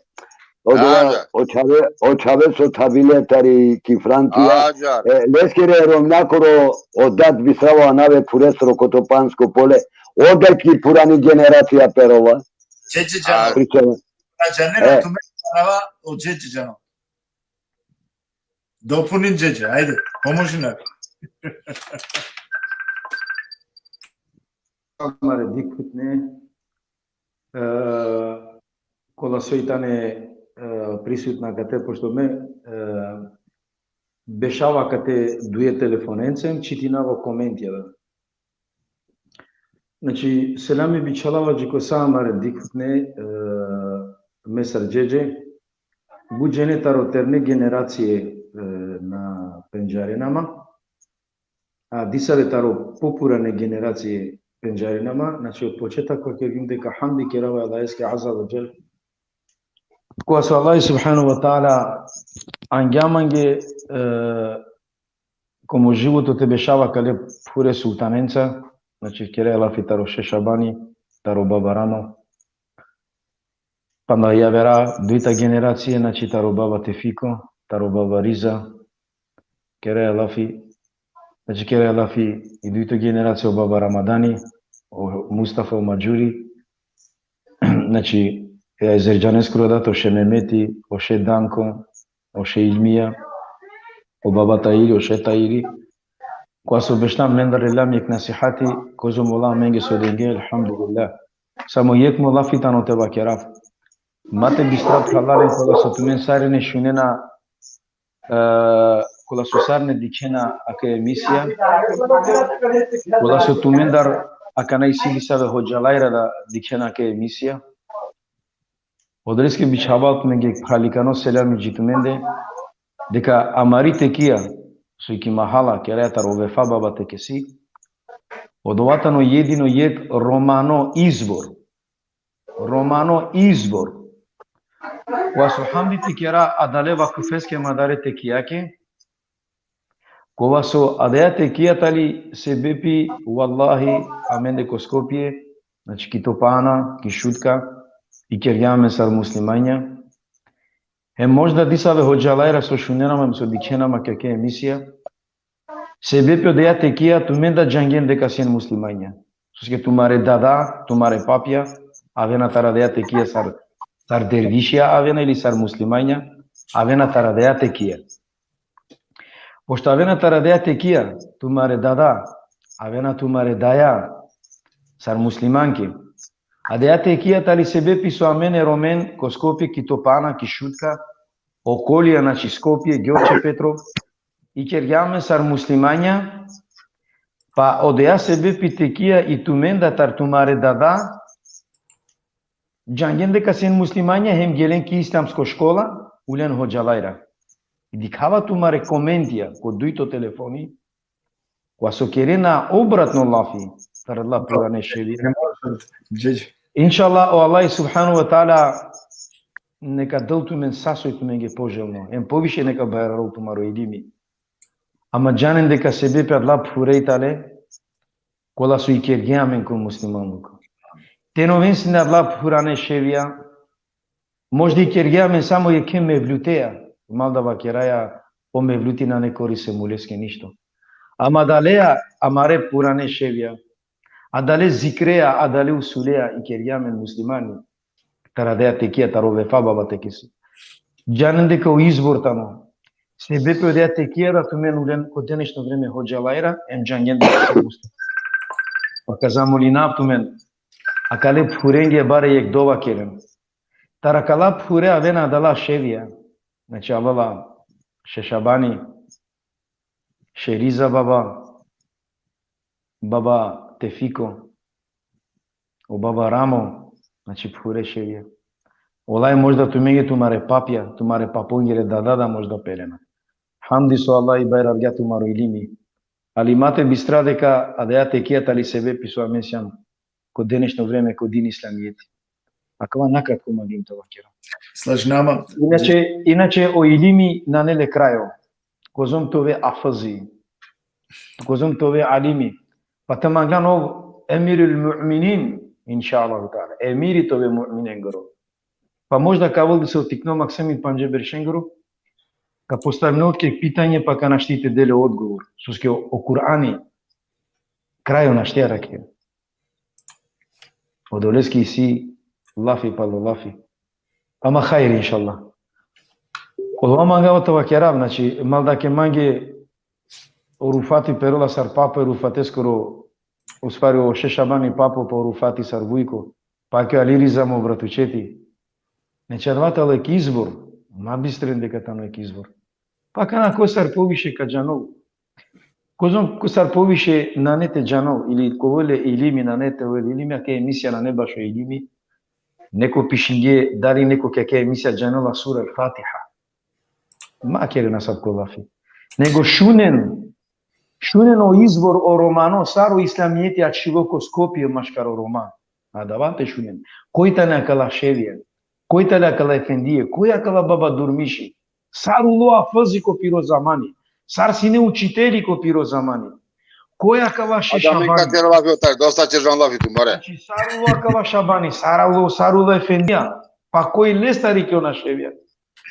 odova, o čhave, o čhave so tavile tari ki Francija. E, leskere romnjakoro o dad bisrava anave phuresoro ko Topansko Pole, odaj ki purani generacija perova. Džedže džano. Pričava. Na džanena, e, tumen džanava, o džedže džano. Dopunin džedže, ajde, pomožin na. Amare dikhutne, e, kola soj tane, e, prisutna kate, pošto me, e, bešava kate duje telefonence, čitinava komentija, da. Znači, selami bičhalava dži ko sa amare dikhutne, e, me sar džedže, but džene taro terne generacije, e, na pendžarena ma, a disave taro popurane generacije pendžarena ma, znači, od početak kergjum deka hamdi kerava Allaheske azze ve dželle, kova so Allah subhanahu ve teala angja mange, e, ko mo životo te bešava kale phure sultanenca, znači, keraja lafi taro Šeš Šabani, taro baba Ramo. Panda javera dujta generacije, znači, taro baba Tefiko, taro baba Riza, keraja lafi, znači, keraja lafi i dujto generacija o baba Ramadani, o Mustafa, o Madžuri, znači, e Azerbejdžaneskoro dad, o Še Memeti, o Še Danko, o Še Ilmija, o baba Tairi, o Še Tairi, kova so bešla mendar, lela mi jekh nasihati, kozom o Allah amenge so denge, elhamdulillah. Samo jekh mo lafi tano te vakerav. Ma te bistra phralalen, kola so tumen sarine šunena, e, kola so sarine dikhena ake emisija, kola so tumendar akana isi disave hodžalajra da dikhena ake emisija. Odoleske bičhava tumenge phralikano selami dži tumende, deka amari tekija, so ki mahala keraja taro Vefa baba tekesi, odova tano jedino jekh romano izvor. Romano izvor. Kova so hamdi te kera adale vakufeske, adale tekijake, kova so adaja tekija tali sebepi, vallahi, amende ko Skopje, znači ki Topana, ki Šutka, ikergja amen sar muslimanja. Hem možda disave hodžalajra so šunena ma, so dikhena ma ake emisija, sebepi odaja tekija tumen da džangjen deka sien muslimanja. Soske tumare dada, tumare papja, avena taro adaja tekija sar, sar dervišija avena ili sar muslimanja, avena taro adaja tekija. Pošto avena taro adaja tekija, tumare dada, avena tumare daja, sar muslimanke. Adaja tekija tali sebepi so amen e Romen, ko Skopje, ki Topana, ki Šutka, okolija, znači Skopje, Gjorče Petrov, ikergja amen sar muslimanja, pa odaja sebepi tekija i tumen da tar tumare dada, džangjen deka sien muslimanja hem gelen ki islamsko škola, ulen hodžalajra. I dikhava tumare komentija, ko dujto telefoni, kova so kerena obratno lafi, taro adala purane ševija. Inšallah, o Allah subhanahu ve teala neka del tumen sa so i tumenge poželno. Em poviše neka bajrarol tumaro ilimi. Ama džanen deka sebepi adala phure i tane, kola so ikergja amen ko muslimanluko. Te na oven sine adala purane ševija, možda ikergja amen samo jekhe mevluteja, mal da vakeraja, o mevluti nane korist e muleske ništo. Ama adaleja, amare purane ševija, adale zikreja, adale usuleja ikergja amen muslimani, taro adaja tekija, taro Vefa baba tekesi. Džanen deka o izvor tano. Sebepi odaja tekija da tumen ulen ko denešno vreme hodžalajra, em džangjen deka sien muslimanja. Pa ka zamolinav tumen, akale phurenge bare jekh dova keren. Taro akala phure avena adala ševija. Znači, avela Še Šabani, še Riza baba, baba Tefiko, o baba Ramo, znači phure ševja. Olaj možda tumenge tumare papja, tumare papongere dada da možda perena. Hamdi so Allah i bajrargja tumaro ilimi. Ali ma te bistra deka adaja tekija tali sebepi so amen sijam ko denešno vreme ko din islamijeti. Akava nakratko mangljum te vakerav. Slažinama. Inače, inače o ilimi nane le krajo. Kozom te ove afazi. Kozom te ove alimi. Pa te manglan ov emirul mu'minin, inšallahu teala. Emiri te ove mu'minengoro. Pa možda ka avol diso tikno maksimi pandže beršengoro, ka postavinol tuke pitanje pa ka našti te del le odgovor. Soske o, o Kur'ani krajo našti arakhe. Odoleske isi lafi palo lafi. Ama hajri, inšallah. Odova mangava te vakerav, znači, mal da ke mange o Rufati perola sar papo e Rufateskoro, ustvari o Šešabani papo, pa o Rufati sar Vujko, pa ke Ali Riza mo bratučeti. Znači, adava tano ek izvor, ma bistren deka tano ek izvor. Pa kana ko sar poviše ka džanol. Kozom ko sar poviše nane te džanol, ili ka ovel le ilimi, nane te ovel ilimi, akaja emisija nane bašo ilimi. Neko pišingje, dali neko ki akaja emisija džanela sura El-Fatiha. Ma kerena asavko lafi. Nego šunen, šunen o izvor o romano, sar o islamijeti ačhilo ko Skopje maškar o Roma. Adava te šunen. Koj tane akala ševja? Koj tale akala efendije? Koj akala baba Durmiši? Sar ulo afazi ko piro zamani? Sar sine učiteli ko piro zamani? Koj akava Šešabani? Adami ka kerela lafi o taj, dosta ćeržan lafi tumare. Znači, sar ulo akava Šabani, sar ulo, sar ulo efendija? Pa koj lestar ikle ona ševja?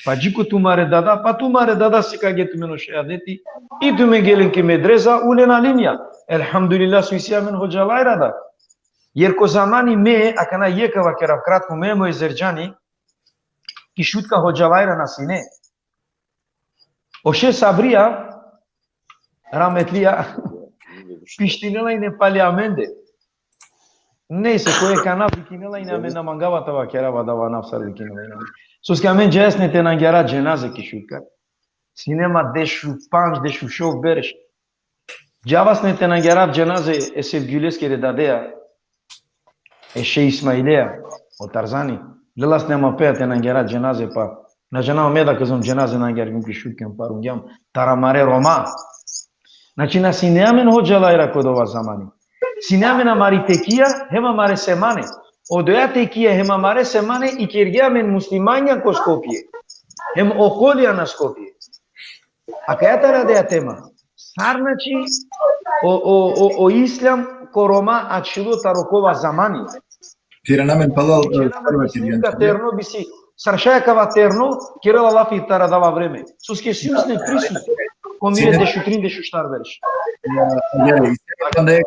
Pa dži ko tumare dada, pa tumare dada sikavge tumen o šehadeti, i tumen gelen ki medreza, ulen alimja. Elhamdulillah, so isi amen hodžalajra da. Jer ko zamani me, akana jekh ka vakerav kratko, me hem o Ezerdžani, ki Šutka hodžalajra na sine. O šeh Sabrija, rahmetlija, pištinela ine pali amende. Nejse, koj akana vikinela ine, amen na mangava te vakerav adava anav sar vikinela ine amen. Soske amen džaja sine te nangjara dženaze ki Šutka. Sine ma dešupandž, dešušov berš. Džava sine te nangjarav dženaze e Sevgjuleskere dadeja, e šeh Ismaileja, o Tarzani. Lela sine ma pea te nangjara dženaze, pa na džanav me da kozom dženaze nangjargjum ki Šutka, parungjam taro amare Roma. Znači, na sine amen hodžalajra ko dova zamani. Sine amen amari tekija, hem amare semane. Odoja tekija hem amare semane ikergje amen muslimanja ko Skopje. Hem okolija na Skopje. Akaja tani adaja tema. Sar, znači, o, o, o, o islam ko Roma ačhilo taro kova zamani. Te irana amen palal, e, prva. Snimka terno bi si, sar šaj akava terno, kerela lafi taro adava vreme. Soske sijum sine prisutno. Ko mire dešutrin, dešuštar berš. Ja, ja, i onda, e,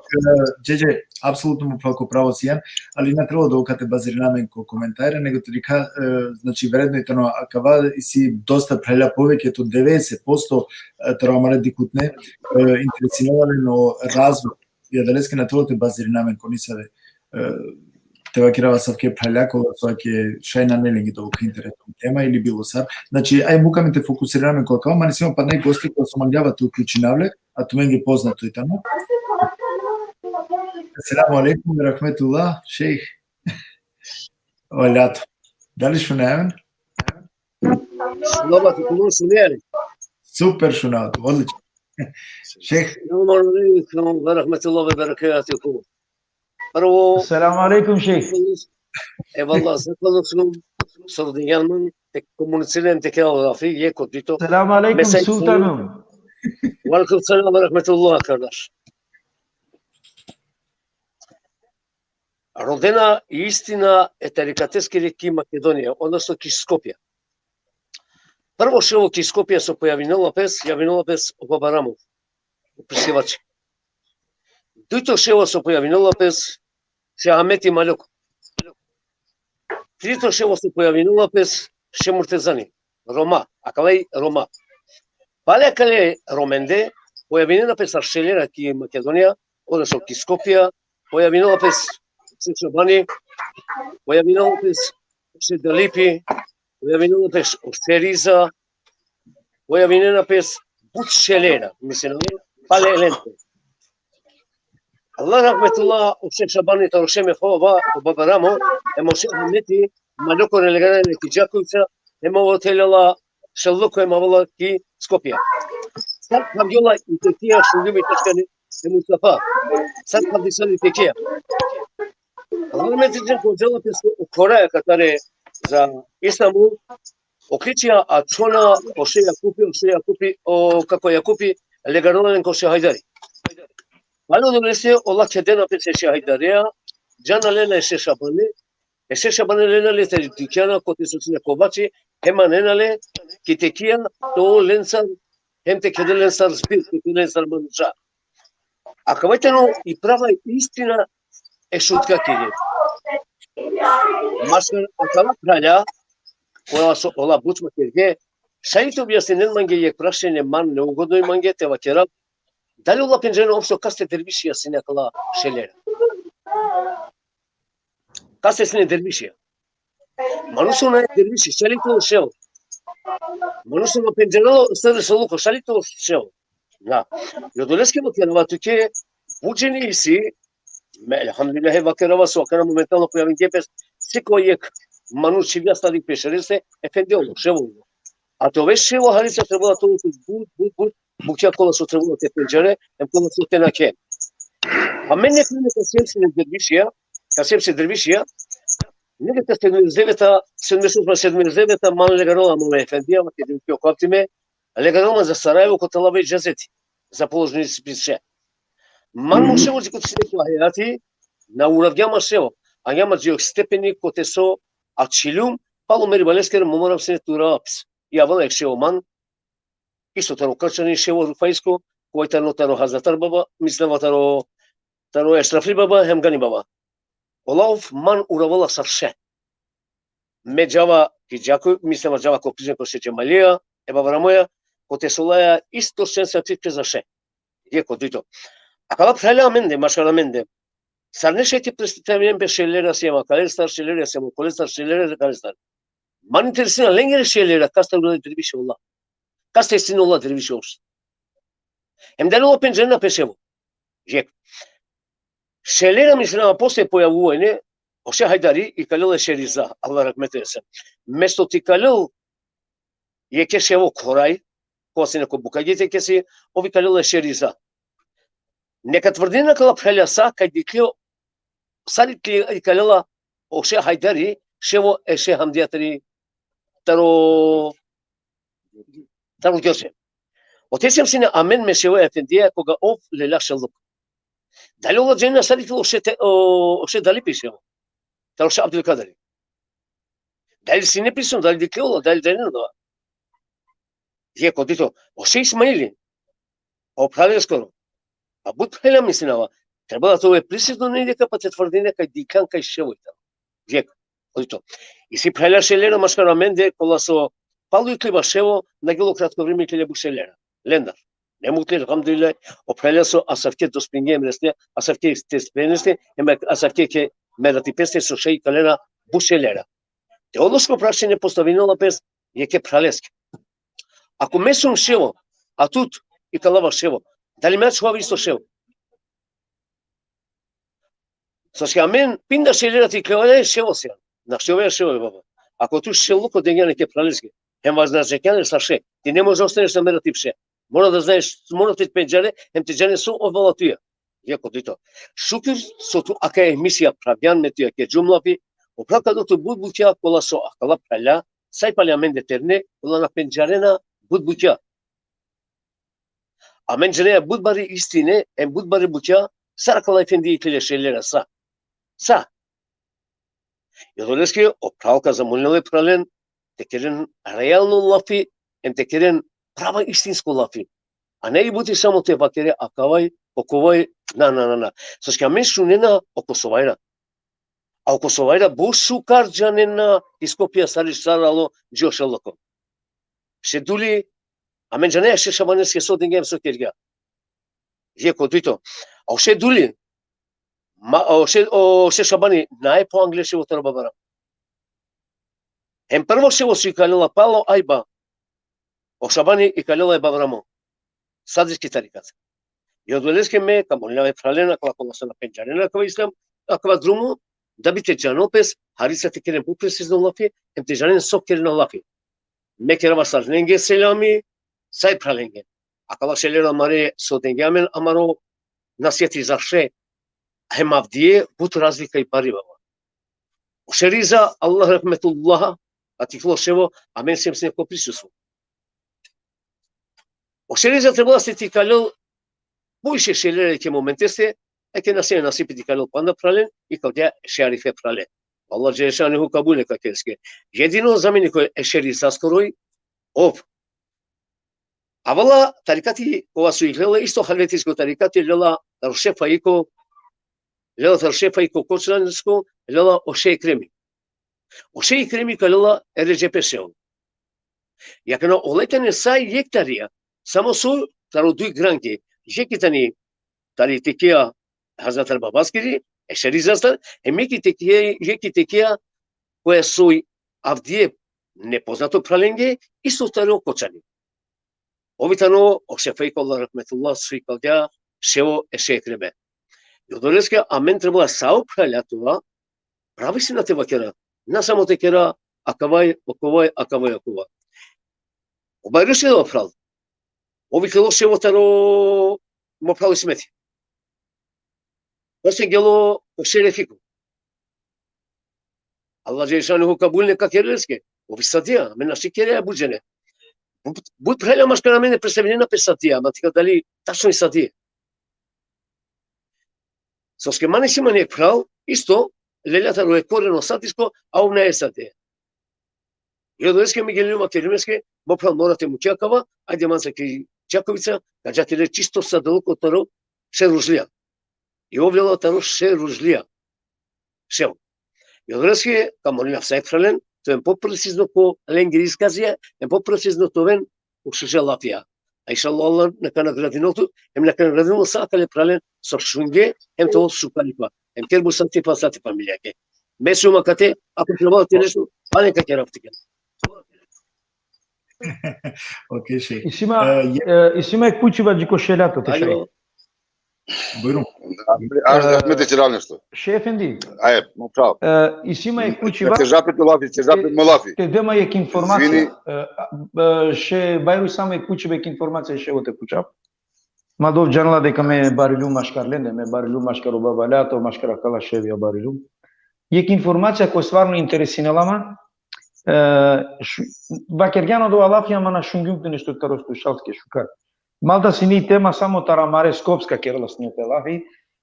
džedže, apsolutno mu palko pravo sijan, ali na trebalo da okate bazirina amen ko komentare, nego te dikha, e, znači, vredno i tano akava, isi dosta phralja, poviše od devedeset posto, e, taro amare dikhutne, e, interesinela len o razvoj. I adaleske na trebalo te bazirina amen ko nisave, e, te vakerav asavke phralja, kola so ake šaj nane lenge dovolno interesantna tema ili bilo sar. Znači, aj muka amen te fokusirina amen ko akava, ma nisimo pa naj gosti kola so mangjava te uključinav le, a tumenge poznato i tano. Esselamu alejkum ve rahmetullah, šejh. Valjato. Dali šunaja amen? Šunava, tu šunea li? Super šunava tu, odlično. Šejh. Esselamu alejkum ve rahmetullahi ve berekatuhu. Prvo, Esselamu alejkum, šejh. Evallah, zahvalno sam so rodinjan man, te komuniciram, te kerav lafi, jekh ko dujto. Esselamu alejkum, Mesaj sultanom. Ve alejkum selam ve rahmetullah, kardaš. Rodena i istina e tarikateskiri ki Makedonija, odnosno ki Skopje. Prvo ševo ki Skopje so pojavinela pes, javinela pes o baba Ramo, o Prisevači. Dujto ševo so pojavinela pes, šeh Ahmeti Maljok. Trito ševo so pojavinela pes, šeh Murtezani. Roma, akala i Roma. Pale akale Romende, pojavinela pes ašelera ki Makedonija, odnosno ki Skopje, pojavinela pes šeh Šabani, pojavinela pes šeh Dalipi, pojavinela pes o šeh Riza, pojavinena pes but šelera, mislim, pale lente. Allah rahmetullah, o Šeh Šabani taro Šeh Mehova, o Baba Ramo, em o Šeh Ahmeti, malokore legarena ki Đakovica, em o telela šeloko em avela ki Skopje. Sad khavjola i tekija, šungjum i teškani e Mustafa. Sad khavdisan i tekija. Allah rahmetullah, ko džela pes o Koraja katare za Istanbul, o kličija, a čona o Šeh Jakupi, o Šeh Jakupi, o kako Jakupi, legarola len ko Šeh Hajdari. Palo odolese ola kedena pes e Šeh Hajdareja, džana lena e Šeh Šabane, e Šeh Šabane lena le te dikjana kote so sine kovači, hem anena le ki tekija, te ovel lencar, hem te kede lencar zbir, te kede lencar manuša. Akava tano i prava istina e Šutka kile. Maškar akala phralja, kola so ola but ma kerge, šaj te objasninen mange jekh prašanje, man neugodno i mange te vakerav, dali ola pendžarena opšto kaste dervišija sine akala šelera? Kaste sine dervišija? Manuš so na derviši, šaj li te ovel ševo? Manuš so na pendžarela o stari šeluko, šaj li te ovel ševo? Na. I odoleske vakerava tuke, but džene isi, me, elhamdulillah, vakerava so akana momentalno pojavingje pes, seko jekh manuš čhivja stari pe šelese, efendi olo, ševo olo. A te ove ševo, harica trebela te ovel but, but, but bukja kola so trebela te pendžare, em kola so te nakhe. A amen nekada ka sem sine dervišija, ka sem sine dervišija, nekada sedemdeset deveta, sedemdeset osma, sedemdeset deveta, man legarola mo efendija, ma kede ki okapti me, legarola man za Sarajevo, kote lava idžazeti za položeni ispit šeh. Man mo ševo dži kote sine ko hajati, na uravgja ma ševo, agja ma dži o stepeni kote so ačhiljum, palo meri baleskere mo moram sine te urava pes. I avela jekh ševo man, isto taro Krčani ševo Rufaisko, kova tano taro Hazratar baba, mislava taro, taro Ešrafli baba, hem Gani baba. Ola ov man uravela sar šeh. Me džava ki Đako, mislava džava ko Prizren ko Šeh Džemalija, e baba Ramoja, kote so laja isto šen sertifikat za šeh. Jekh, o dujto. Akala phralja amende, maškar amende. Sarine šaj te pretstavinen pe šelera siem akalestar, šelera siem okolestar, šelera akalestar. Man interesina lengere šelera, kastar uradile derviši ola. Kaste sine ola derviši opšto? Hem dali ola pendžarena pe ševo? Jekh. Šelera, mislinav, posle pojavuvena, o Šeh Hajdari ikalela e Šeh Riza, Allah rahmet eylesin. Mesto te ikalel jekhe ševo Koraj, kova sine ko Bukagite kesi, ov ikalela e Šeh Riza. Neka tvrdinen akala phralja sa, kaj dikhlje, sar ikalela o Šeh Hajdari ševo e Šeh Hamdija tari, taro, taro Gjoce. Ote sem sine amen me ševo efendija, koga ov lela šeluk. Dali ola džanena sar ikalo o Šeh te-, o, o Šeh Dalipi ševo? Taro Šeh Abdulkadiri. Dali sine prisutno, dali dikhle ola, dali džanena ola? Jekh, o dujto, o Šeh Ismaili, o phraleskoro. A but phralja mislinava, trebela te ove prisutno negde, pa te tvrdine kaj dikhljan kaj ševo i tano. Jekh, o dujto. Isi phralja šelera maškar amende, kola so palo ikliba ševo, na gelo kratko vreme, iklile but šelera. Lendar. Ne mukhle, elhamdulillah, o phralja so asavke dospinge em resne, asavke te speneste, em asavke ke meratipeste so šaj ikalena but šelera. Teološko prašanje postavinela pes jekhe phraleske. Ako me sum ševo, a tut ikalava ševo, dali me ačhovav isto ševo? Soske amen pinda šelera te ikljovaja ševo sian. Na ševo, ševo e baba. Ako tu šeluko dengjan jekhe phraleske, hem vaznačekjan le sar šeh, ti ne može ostaneš na meratip šeh. Mora da znaeš, mora te pendžare, hem te džane so ovela tuja. Jekh, o dujto. Šukir so tu akaja emisija pravgjan, me tuja kergjum lafi, o phral ka del tut but bukja kola so akala phralja, sa i pali amende terne, kola na pendžarena but bukja. Amen džaneja but bari istine, em but bari bukja, sar akala efendi iklile šelera sa. Sa. I odoleske o phral ka zamolinel e phralen te keren realno lafi, em te keren prava istinsko lafi. A ne i buti samo te vakere akavaj, okovaj, na, na, na, na. Soske amen šunena o Kosovajra. A o Kosovajra but šukar džanena i Skopja sar i sar alo dži o šeloko. Šeh Duli, amen džaneja Šeh Šabaneske so dingja em so kergja. Jekh, o dujto. A o Šeh Duli, ma, o Šeh, o Šeh Šabani, nae po angle ševo taro baba Ramo. Hem prvo ševo so ikalela palo ajba, O Šabani ikalela e Baba Ramo. Sadriski tarikat. I odoleske me ka molinav e phralen, akala kola so na pendžarena akava islam, akava drumo, da bi te džanel pes, harica te keren but precizno lafi, hem te džanen so kerena lafi. Me kerava sarnenge selami, sa e phralenge. Akala šelera amare so denge amen amaro nasiheti za Šeh, hem avdive, but razlika i bari, baba. O Šeh Riza, Allah rahmetullah, a tiklo ševo, amen sem sine ko prisustvo. O Šeh Riza trebela te ikalel poviše šelera eke momenteste, eke na sine nasipi te ikalel panda phralen, ikalgja e Šeh Arife phralen. Allah dželešanuhu kabul neka kerel leske. Jedino zameniko e Šeh Rizaskoro, ov. Avala tarikati kova so i lela, isto halvetisko tarikati lela taro Šeh Faiko, lela taro Šeh Faiko Kočansko, lela o Šeh Ekremi. O Šeh Ekremi ikalela e Redžepe ševo. Akana ole tane sa jekh tarija, samo so taro duj granke, jekh i tani tari tekija Hazreti Babaskiri, e Šeh Rizastar, hem jekh i tekija, jekh i tekija koja so i avdive nepoznato phralenge, isto taro Kočani. Ov i tano o Šeh Faiko, Allah rahmetullah, so ikalgja ševo e Šeh Ekreme. I odoleske amen trebela sa o phralja tuja, pravi sine te vakera, na samo te kera akavaj, okovaj, akavaj, okovaj. O Bajrusi o phral. Ov ikalo ševo taro mo phral Ismeti. Posle gelo o Šeh Refiko. Allah dželešanuhu kabul neka kerel leske. Ov i sadija, amen našti kera but džene. But, but phralja maškar amende predstavinena pe sadija, ama te ikalel dali tačno i sadija. Soske man isi man jekh phral, isto, lelja taro e koreno sadisko, a ov nae sadija. I odoleske me gelinjum, vakergjum leske, mo phral, mora te mukhe akava, ajde manca ki Čakovica, ka dža te le čisto sadilo ko taro Šeh Ružlija. I ov lela taro Šeh Ružlija. Ševo. I odoleske ka molinav sa e phralen, te oven poprecizno ko lengiri izkazija, hem poprecizno te oven ko šuže lafija. A inšallah Allah neka nagradinel tut, hem neka nagradinel sa akale phralen so šunge, hem te ovel šukar i pa. Hem ker but sa ti pa, sa ti familijake. Me sum akate, ako trebela te nešto, pa neka kerav tuke. Okej, šej. Isi ma, E, je- e, isi ma jekh pučiba dži ko Šeh Ljato te šaj. Alo. Bujrum. Ahmet, Ahmet, e, ćerav nešto. Šeh Efendi. Ajde, mo phral. E, isi ma jekh pučiba. Te džape to lafi, te džape mo lafi. Te de ma jekh informacija. Izvini. E, a, e, Šeh Bajrusi, samo jekh pučiba, jekh informacija ševo te pučav. Ma dov džanela deka me bariljum maškar lende, me bariljum maškar o Baba Ljato, maškar akala ševja bariljum. Jekh informacija koja stvarno interesinela ma, e, š-, vakergjan odova lafi, ama na šungjum te nešto taro slušalske šukar. Malda sine i tema samo taro amare skopska kerela sine te lafi.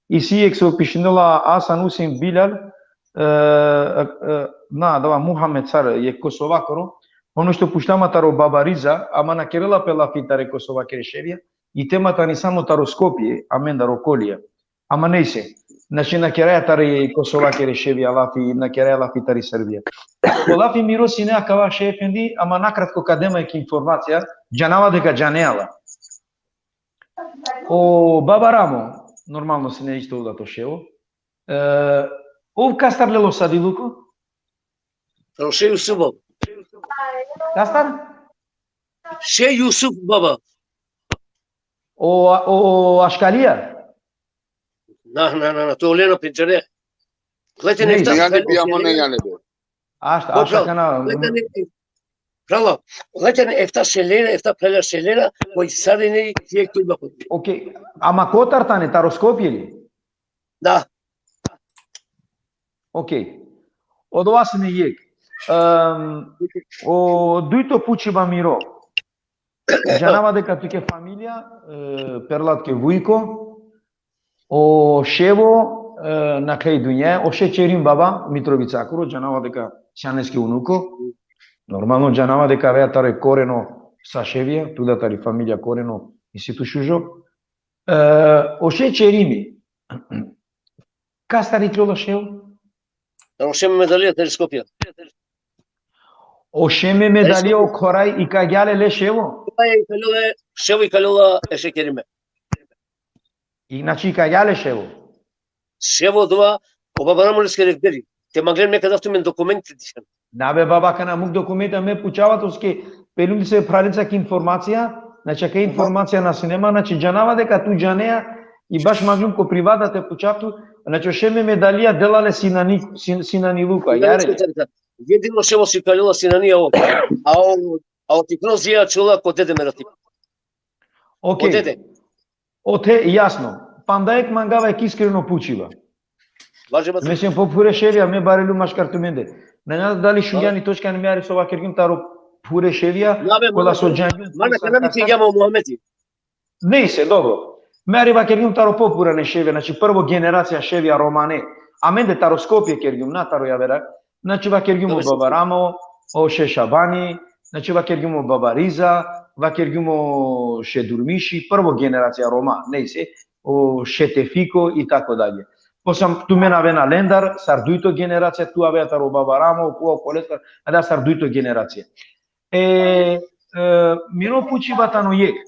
Isi jekh so pišinela Hasan Husein Bilal, e, e, e, na, adava Muhamed sar, jekh Kosovakoro, ono što pučla ma taro Baba Riza, ama na kerela pe lafi tare Kosovakere ševja, i tema tani samo taro Skopje, amendar okolija. Ama nejse. Znači, na keraja tari Kosovakere ševja lafi, na keraja lafi tari Srbija. O lafi miro sine akava, Šeh Efendi, ama nakratko ka de ma jekh informacija, džanava deka džanea la. O Baba Ramo, normalno sine isto odato ševo. E, ov kastar lela o sadiluko? Taro Šeh Jusuf, baba. Kastar? Šeh Jusuf, baba. O, o Aškalija? Na, na, na, na, to lena pendžare. Leten efta. Jane bi, amo ne jane be. Ašta, ašta kana. Leten, pravo, leten efta šelera, efta phralja šelera, koj sarine jekh turba. Okej, ama kotar tane, taro Skopje li? Da. Okej. Odova sine jekh. Em, o dujto pučiba miro. Džanava deka tuke familija, e, perla tuke Vujko, o ševo, e, nakhle i dunja, o Šeh Čerim, baba, Mitrovicakoro, džanava deka sian leske unuko. Normalno, džanava deka avea taro koreno sa ševja, tu da tari familija koreno, isi tu šužo. E, o Šeh Čerimi, kastar iklola ševo? Taro Šeh Mehmedalija, tari Skopje. O Šeh Mehmedalija, o Khoraj, ikagja le ševo? Khoraj ikalola, ševo ikalola e Šeh Kerime. I, znači, ikagja le ševo? Ševo dova, o Baba Ramo leske rekberi. Te manglen, me ka dav tumen dokumenti te dihen. Na be baba, kana muk dokumenta, me pučava tuske, pelum se phralica ki informacija, znači ka informacija na sine ma, znači džanava deka tu džanea, i baš mangjum ko privata te pučav tu, znači o Šeme Medalija dela le Sinani, Sin-, Sinani Luka, jare. Jedino Šemo si kalela Sinani, a o, a o, a o tikno zija čula ko dede Merati. Okej. O dede. Ote, jasno. Panda ek mangava ek iskreno pučiba. Važe, važe. Me sem po phure ševja, me barelu maškar tumende. Na zna dali šungjani točka ni me ari so vakergjum taro phure ševja, na be, kola so džangjum. Mana, kana mi ti jamo Muhamedi. Nejse, dobro. Me ari vakergjum taro po purane ševja, znači prvo generacija ševja romane. Amende taro Skopje kergjum, na taro javera. Znači vakergjum o baba Ramo, o Še Šabani, znači vakergjum o baba Riza, vakergjum o Še Durmiši, prvo generacija Roma, nejse, o Še Tefiko i tako dalje. Posle tumen avena lendar, sar dujto generacija, tu avea taro baba Ramo, ko, kolestar, ada sar dujto generacija. E, e, miro pučiba tano jek.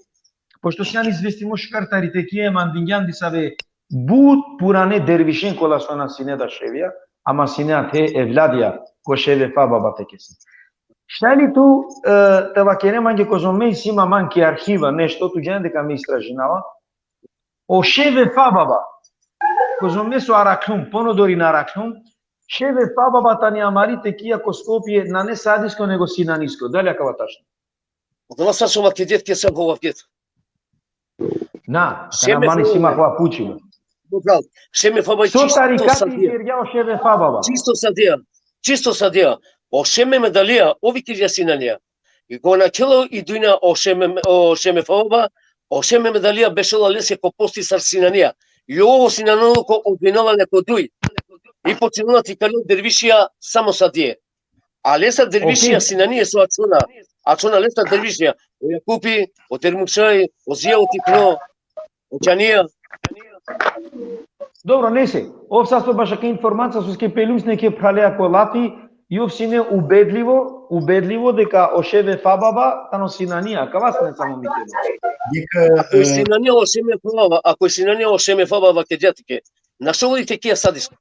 Pošto sian izvestimo šukar tari tekija, mandingjan disave but purane dervišen kola so na sine da ševja, ama sine ate evladija ko Še Vefa baba te kese. Šaj li tu, e, te vakere mange kozom me isi ma man ki arhiva nešto, tu džan deka me istražinava. O Še Vefa baba, kozom me so arakhlum, ponodori na arakhlum, Še Vefa baba tani amari tekija ko Skopje, nane sadisko nego sinanisko. Dali akava tačno? Odova sa so vakergjet, ke sa ho vakergjet. Na, Šeme kana mani Fava. Sima kova pučiba. Dobro. Šeme Fava. So čisto tarikati sadija. Kergja o Šeme Fava. Čisto sadija. Čisto sadija. O Šeme Medalija, ov i kergja sinanija. I go nakhelo i dunja o Šeme, o Šeme Fava, o Šeme Medalija bešela lese ko posti sar sinanija. I ovo sinanolo ko odinela le ko duj. I počinela ti kalel dervišija samo sadije. A lesa dervišija, okej, sinanije so ačhona. Ačhona lesa dervišija. O Jakupi, o Dermušaj, o Zija, o Tikno, o Čanija. Dobro, nese. Ov sasto bašake informacija, soske pelum sine ke phralea ko lafi, i ov sine ubedlivo, ubedlivo deka o Še Vefa baba tano sinanija, kava sine samo mi te. Ako i sinanija o Šeme Fava, ako i sinanija o Šeme Fava vakergja tuke. Našo li tekija sadisko?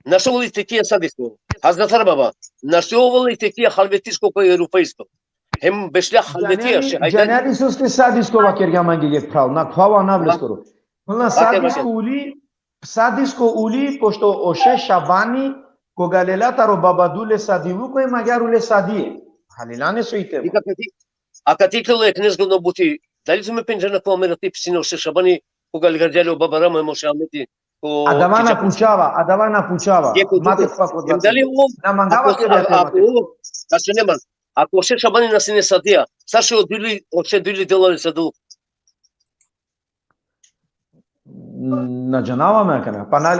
Našo li tekija sadisko? Hazretar baba. Našo li tekija halvetisko ko Rufaisko? Hem bešlja halvetija Še Hajdari. Džanea li soske sadisko vakergja mange jek phral, na khava na vleskoro. Ona sadisko uli, sadisko uli, pošto o Še Šabani, koga lela taro baba dule sadiluko, e magjaru le sadije. Halilane so i tema. Akate, akate ikalo jek nezgodno buti. Dali tu me pendžana ko amera tip sine o Še Šabani, koga legargja le o baba Ramo hem o Še Ahmeti, ko... Adava na pučava, adava na pučava. Mate pa ko... Dali o... Na mangava ke da tema. Ako, da se neman. Ako o Še Šabani na sine sadija, sar so o duli, o Še duli dela le sadil? Na džanava me akana. Pa na,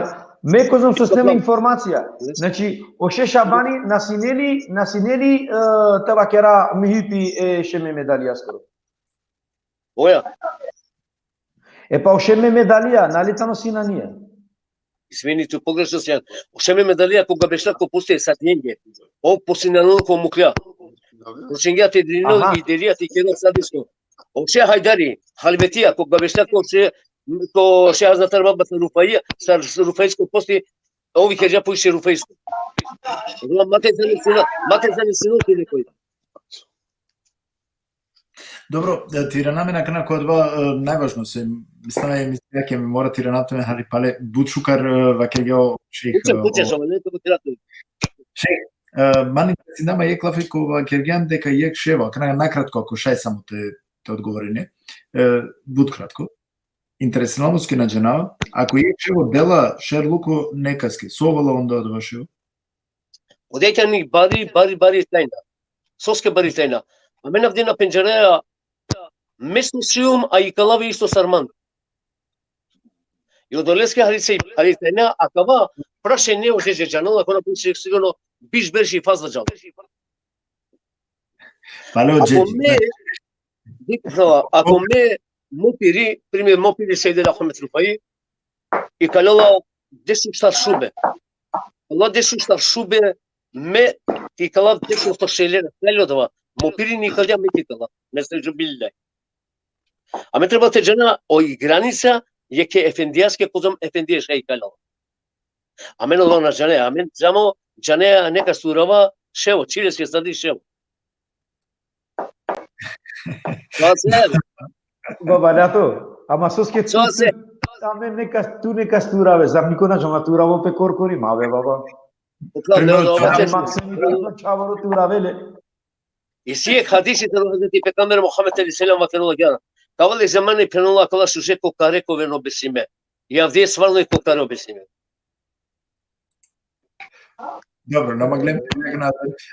me kozom so snem informacija. Znači, o Še Šabani na sine li, na sine li, e, te vakera mihipi e Šeme Medalijaskoro. Oja. E pa o Šeme Medalija, nali tano sinanija? Izvini, tu pogrešno sian. O Šeme Medalija koga bešla ko posti e sadijenge. O posinanolo ko muklja. Počingja te drinol i delija te kerol sadisko. O Še Hajdari, halvetija, koga bešla ko Še, ko Še Hazretar baba sa Rufaija, sa Rufaisko posti, ov i kergja po Še Rufaisko. Mate zani sino, mate zani sino ki nekoj. Dobro, e, te irana amen akana ko adava, e, najvažno se, mislim, e, mislim, jake me mora te irana amen hari pale, but šukar, e, vakergja o šejh, puče, e, puče, o, samo, ne, to puče. Šejh, e, man interesinama jek lafi ko vakergjan deka jek ševo, akana nakratko, ako šaj samo te, te odgovorine, e, but kratko. Interesinama soske na džanava, ako jek ševo dela šerluko nekaske, so ovela onda adava ševo? Odova tani bari, bari, bari tajna. Soske bari tajna? Amen avdive na pendžaraja, me so sium, a ikalav isto sar man. I odoleske hari se, hari tajna, akava prašanje o Žeže džanela, kona puči sigurno biš berši fazla džal. Pale o Žeže. Ako me, dikh, ako me, mo piri, primer, mo piri Sejdi Ahmet Rufai, ikalela dešuštar šube. Allah dešuštar šube, me ikalav dešuštar šelera, kalo dova. Mo piri ni ikalja, me ikalav. Nestaizu billahi. Amen treba te džana o i granica, jekhe efendijaske, kozom efendija šaj ikalela. Amen Allah na džane, amen samo džane neka surava, Ševo, čile si sadi ševo. Sose. Baba Ljato, ama soske tu, Sose. tu, amen neka, tu neka sturave, zar niko na džana turavo pe korkori, ma be baba. Ukla, ne, Primero, ne, čače- ne, Maksimi tu čavoro turavele. Isi jek hadisi taro Hazreti Pejgamber Muhammed alejhi selam vakerela: Ka avel zamani, phenela, kala šuže kokare ka oven obesime. I avdive stvarno i kokare obesime. Dobro, na maglem.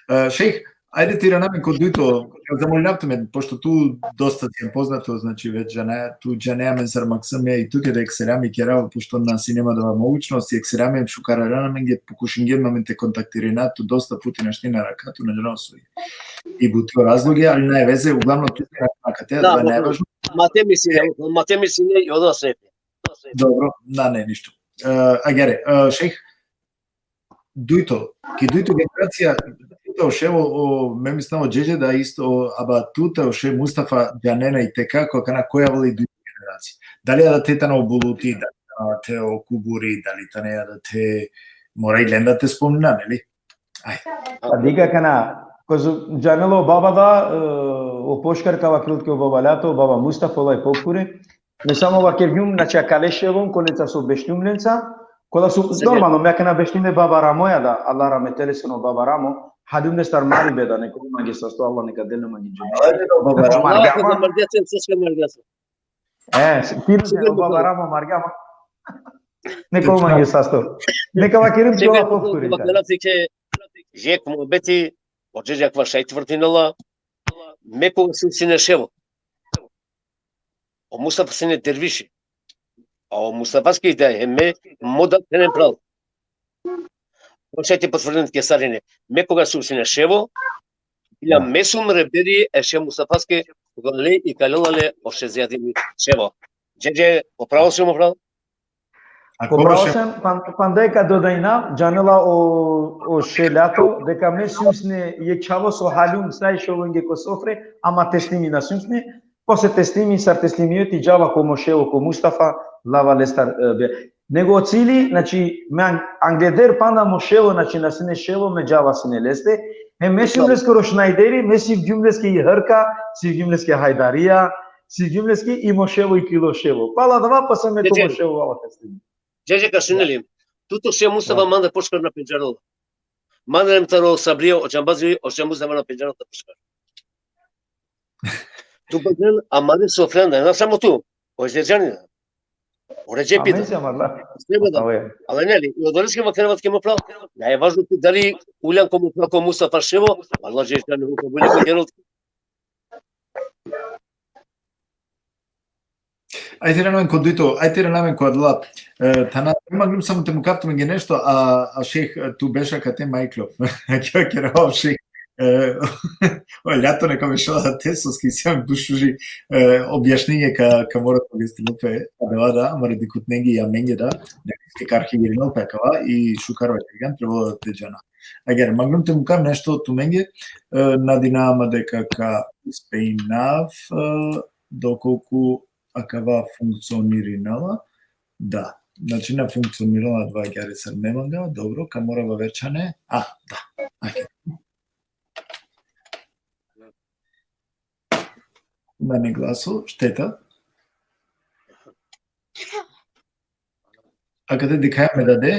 E, šejh, ajde te irana amen ko dujto, zamolinav tumen, pošto tu dosta ti poznato, znači već džane, tu džane amen sar maksime i tuke da ek selami kerav, pošto na sine ma dava mogućnost, ek selami šukar irana amenge, pokušingjem amen te kontaktirina, tu dosta puti našti na rakha, tu na džana so i buti o razloge, ali nane veze, uglavnom tu na rakha te, Da, da, da, najvažno. Ma te misline, ma te misline, i odova sve. Dobro, nane ništo. E, agjaar, e, šejh, dujto, ki dujto generacija, tu te o ševo, o, me mislinav o džedže da isto, aba tu te o šeh Mustafa džanena i te kako, akana koja avela i dujto generacija. Dali adate tane o buluti, dali adate o kuburi, dali tane adate, mora i lenda te spomnina, neli? Ajde. Pa dikh akana, kozo džanela o baba da, e, o pošukar ka vakerel tuke o baba Ljato, o baba Mustafa, ola i pokure. Me samo vakergjum, znači, akale ševon, kolenca so bešljum lenca, kola so, Sine. Normalno, me akana bešljum e baba Ramoja da, Allah rahmetli etsin o baba Ramo, haljum lestar maribe da, neka ov mange sasto, Allah neka del le mange džene. Ajde, o baba Ramo. Margama. Allah, margjasen, soske margjasen. E, s-, piro Sine, o baba baba. Ramo margama. Neka ov mange sasto. Neka vakerim Sine, kola pokure. Sine, jek muhabeti, o džedže akava šaj tvrdinela, me koga so sine ševo. O Mustafa sine derviši. A o Mustafaski da hem me mo da, hem pral. O šaj te potvrdin ke sarine. Me koga so sine ševo, ila Da. me sum reberi e šeh Mustafaske, koga le ikalela le o šeh Zijadini ševo. Džedže, o pravo si mo pral? A Po koga pravo šeh- sam, pan-, panda deka dodajna, džanela o, o šeh Ljato, deka me sum sine jek čhavo so haljum sa i šovenge ko sofre, ama teslimi na sum sine, posle teslimi, sar teslimi oti džava ko mo ševo, ko Mustafa, lava lestar, e, be. Nego o cili, znači, me ang-, angleder panda mo ševo, znači, na sine ševo, me džava sine leste, hem me sum Dobro. leskoro šnajderi, me sivgjum leske i hrka, sivgjum leske hajdarija, sivgjum leske i mo ševo, i kilo ševo. Pala dava, pa sam me ko Džedže. Mo ševo, lava teslimi. Džedže, ka šuneli. Tu to šeh Mustafa Da. mande pošukar na pendžarela. Mande em taro Sabrija, o džambazi, o šeh Mustafa na pendžarela te pošukar. Tu bazen amare sofranda, na samo tu. O Ezerđani da. O Redžepi da. Amen se amarla. Sebe da. Ave. Ali neli, i odoleske vakerava tuke mo pral. Najvažno ti dali uljan ko mo pral ko Mustafa ševo, Allah dželle šanuhu kabul kerel. Ajde te irana amen ko dujto, ajde te irana amen ko adala. E, tana, manglum samo te mukav tumenge nešto, a, a šejh, e, tu beša kate ma iklo. Kera o šejh, e, o Ljato neka bešela te, soske isi amen duj šuži, e, objašnjenje ka, ka mora te objasnimo pe, adava da, amare dikhutnenge i amenge da, neka ka arhivirinel pe akava i šukar vakergjan, trebela te džana. Agjaar, manglum te mukav nešto tumenge, e, nadinama deka ka uspejnav, e, dokolku akava funkcionirinela. Da. Znači, na funkcionirinela adava agjaar sar me manga, dobro, ka morava verčhane. A, da. Ajde. Nane glaso, šteta. Akate dikhaja me dade,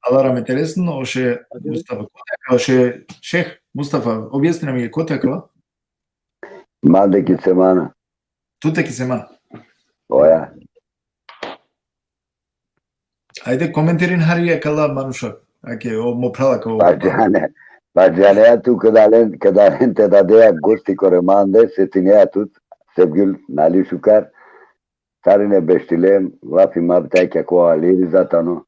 Allah rahmet eylesin, o šeh Mustafa, kote akava, o šeh, šejh Mustafa, objasnina mi, kote akava? Mande ki semana. Tute ki semana. Oja. Ajde, komentirin hari akala manuša. Ake, o mo pral akava. Pa džane, pa džane tu, kada len, kada len te dadea gosti kore mande, setinea tut, Sevgjul, nali šukar, sarine beštilem, lafi ma bitaj ke ko Ali Riza tano.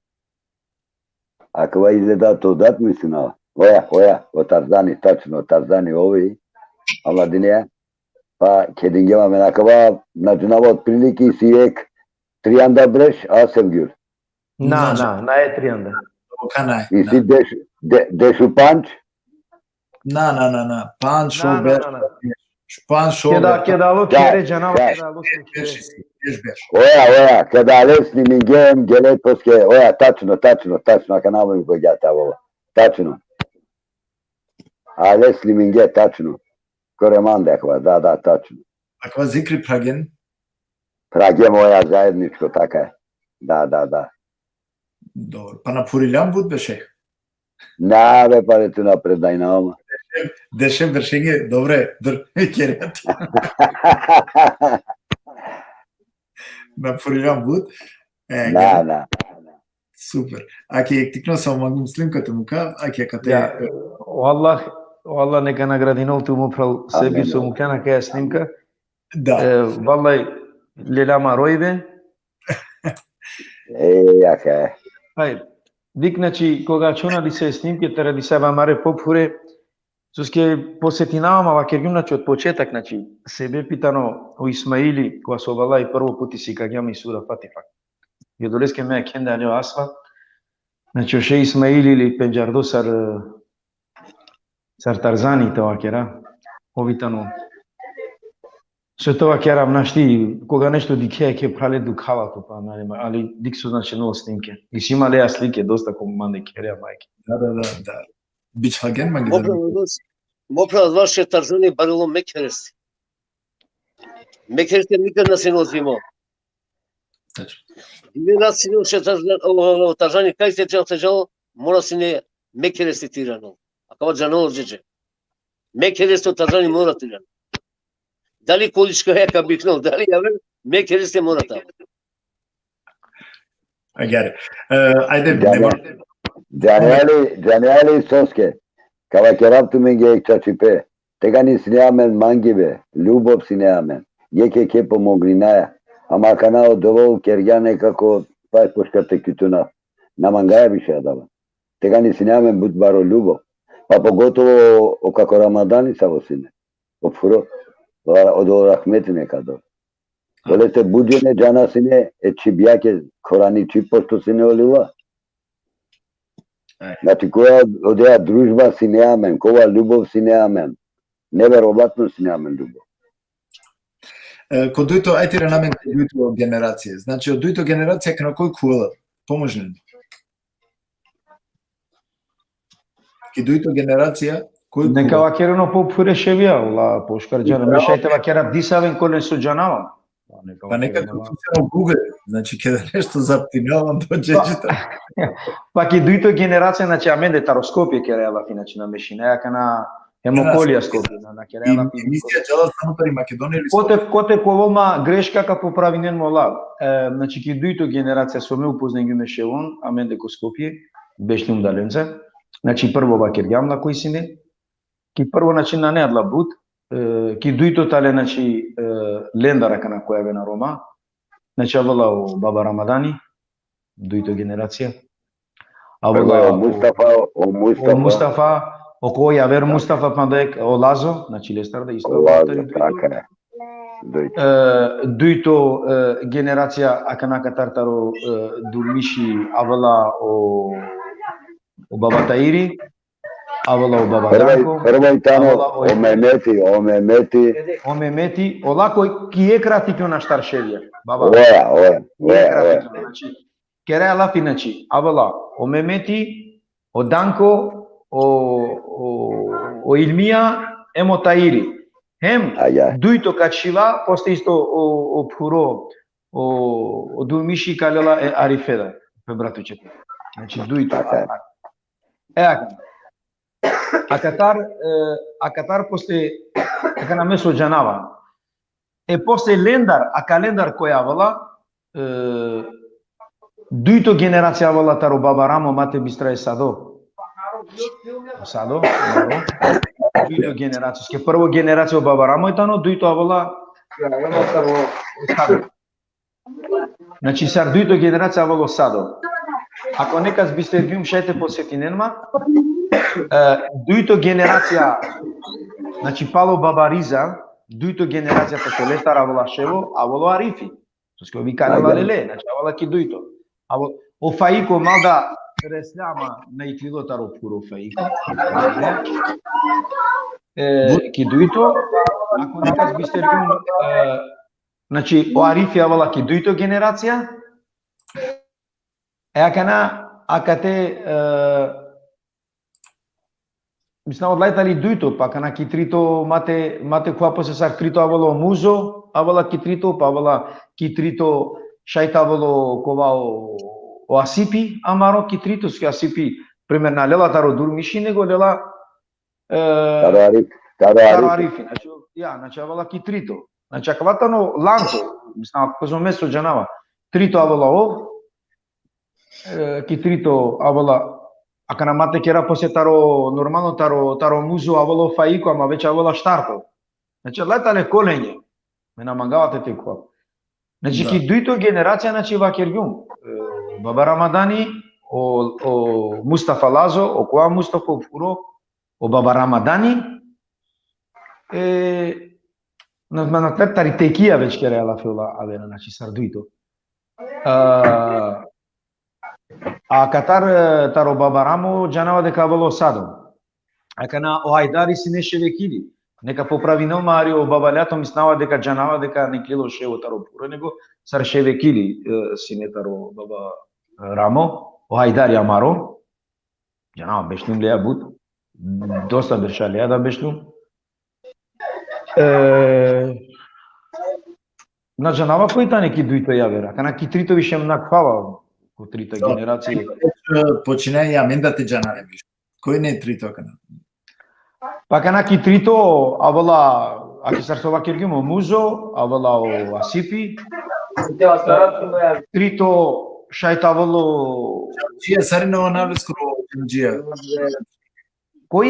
Akava izgleda to dat, mislinav. Oja, oja, o Tarzani, tačno, o Tarzani, ovi, Aladinea. Pa kedingema amen akava, na džanava, otprilike isi jek trianda breš, a, Sevgjul? Na, Na, na, na e trianda. Kana je? Isi deš, de, dešupandž? Na, na, na, na. Pandž Na, o na, berš. na, na. Pandž o Keda, berš. keda alo Da, khere džanava, da. keda alo Berš, berš. Oja, oja, kada ale snimingem, gele poske, oja, tačno, tačno, tačno, akana mi gogja tavo. Tačno. Ale snimingje, tačno. Ko Remande akava, da, da, tačno. Akava zikri phragen? Phragen, oja zajedničko, taka je. Da, da, da. Dobro. Pa na phurilan but beše? Na, be, pale, tu na predajnava ma. Deše beršenge, dobre, dur, kerja tu. Na phurilan but. E, na, na. Super. Ake jekh tikno sa mangum snimka te muka, ake kate. Ja, e, o Allah, o Allah neka nagradinol tu, mo phral, sebi so mukljana kaja snimka. Da. E, vallahi, lela ma rojbe. E, jaka. Hajde. Dik, znači, koga ačhona dise snimke, tera disava amare pophure, soske posetinava ma, vakergjum, znači, od početak, znači, sebepi tano o Ismaili, kova so vallahi prvo puti sikagja ma i sura Fatiha. I odoleske me akhende ane o asva, znači, o šej Ismaili ili pendžardo sar, sar Tarzani te vakera, ov i tano. So te vakera, našti, koga nešto dikhe, ke phrale, dukhava tu pa, nane, ma, ali dik so značenol snimke. Isi ma leja slike, dosta ko mande kherea majke. Da, da, da, da. Bičhalgen mange. Mo da. Phral, mo phral, vaš e Tarzani barilo Mekeresti. Mekeresti nikad na sine o zimo. Tačno. Dive na sine o še Tarzan-, o, o, Tarzani, kaj te džal, te džal, mora sine Mekeresti te irano. Akava džanol džedže. Mekeresti o Tarzani mora te irano. Dali količka e ka biknol, dali javer, Mekeresti mora te. Agjaar. E, ajde, džane-, nema. Džane li, džane li soske? Ka vakerav tumenge jekh čačipe. Tegani sine amen mangibe, ljubov sine amen. Jekh jekhe pomogninaja. Ama akana o Devol kergja nekako, pa poška te kituna. Na mangaja više adava. Tegani sine amen but baro ljubov. Pa pogotovo o kako Ramadani savo sine. O phuro, o, o do rahmeti neka do. Ole te but džene džana sine, e čhibjake, korani čhib pošto sine olila. E. Znači, koja odeja družba sine amen, kova ljubov sine amen. Neverovatno sine amen ljubov. E, ko dujto, ajde, namen ko dujto generacija. Znači, o dujto generacija, kana koj khuvela? Pomožnen. Ki dujto generacija, koj... Neka vakeren o pophure ševja, ola poškar džana. Me šaj te vakerav disaven kole so džanava. Pa neka vakeren o Google, znači, keda nešto zaptinava, onda džedžita. Pa ki dujto generacija, znači, amende taro Skopje keraja lafi, znači, na mešinaja akana hem okolija Skopje, na, na keraja lafi. Emisija džala samo tari Makedonija ili Skopje? Kote, kote ka ovel ma greška, ka popravinen ma ola. E, znači, ki dujto generacija so me upoznangjum e ševon, amende ko Skopje, bešljum dalenca. Znači, prvo vakergjam la koj sine. Ki prvo, znači, nane adala but, e, ki dujto tale, znači, e, lendar akana koj avena Roma, znači, avela o baba Ramadani, dujto generacija. Avela o Mustafa, o Mustafa. O Mustafa, okova javer Mustafa, panda jekh, o Lazo, znači, lestar da isto. O Lazo, tari dujto. Taka je. Dujto. E, dujto, e, generacija akana katar taro, e, Dulmiši, avela o, o baba Tairi, avela o baba Danko, prvo i tano, avela o, o Memeti, o Memeti. O Memeti, ola koj ki jekh rati kjona štar ševja, baba. Oja, oja, ki jekh rati kjona, znači, keraja lafi, znači, avela o Memeti, o Danko, o, o, o Ilmija, hem o Tairi. Hem, dujto ka čhila, posle isto o, o phuro, o, o Dulmiši ka lela e Arife da, pe bratučeto. Znači, dujto. Taka. E, akana. Akatar, e, akatar posle, akana me so džanava. E posle lendar, a kalendar koj avela, e, dujto generacija avela taro baba Ramo, ma te bistra, e Sado. Sado, Ramo. Dujto generacija. Soske prvo generacija o baba Ramo i tano, dujto avela Sado. Znači, sar dujto generacija avela o Sado. Ako nekas bistergjum, šaj te podsetinen ma, e, dujto generacija, znači, palo baba Riza, dujto generacija, pošto lestar avela ševo, avela o Arifi. Soske ov i ka lela lele, znači, avela ki dujto. Avela o Faiko, malda resljama, na iklilo taro phuro Faiko. E, ki dujto, ako nekas bistergjum, e, znači, o Arifi avela ki dujto generacija. E, akana, akate, e, Mislim, odlaj tali dujto, pa kana ki trito mate, mate kova posle sar trito avela o Muzo, avela ki trito, pa avela ki trito šaj te avela kova o, o Asipi, amaro ki trito, soske Asipi, primer, na lela taro Durmiši, nego lela, e, Taro Arif, taro taro Arif. Arifi, znači, ja, znači, avela ki trito. Znači, akava tano lanco, mislim, ako so me so džanava, trito avela ov, e, ki trito avela, akana mate kera posle taro, normalno taro, taro Muzo avela o Faiko, ama već avela štarto. Znači, odlaj tale kolenje. Me na mangava te te kova. Znači, Da. ki dujto generacija, znači, vakergjum, e, Baba Ramadani, o, o Mustafa Lazo, o kova Mustafa, o Furo, o Baba Ramadani, e, na, na, na, tari Tekija već kera lafi ola avena, znači, sar dujto. A, a katar, e, taro Baba Ramo, džanava deka avela o Sado. Akana o Hajdari sine šejh vekili. Neka popravinel ma hari o Baba Ljato, mislinava deka džanava deka niklilo šejh taro Puro, nego sar šejh vekili, e, sine taro Baba Ramo, o Hajdari amaro. Džanava, bešlum leja but. Dosta berša leja da bešlum. E, na džanava koj tani ki dujto javer, akana ki trito više na kava, ko trito Da. Generacija. E, počinea i amen da te džanaja više. Koj ne trito akana? Pa akana ki trito, avela, aki sar so vakergjum, o Muzo, avela o Asipi, trito šaj te avela o Džija, sarine o nav leskoro, Džija. Koj?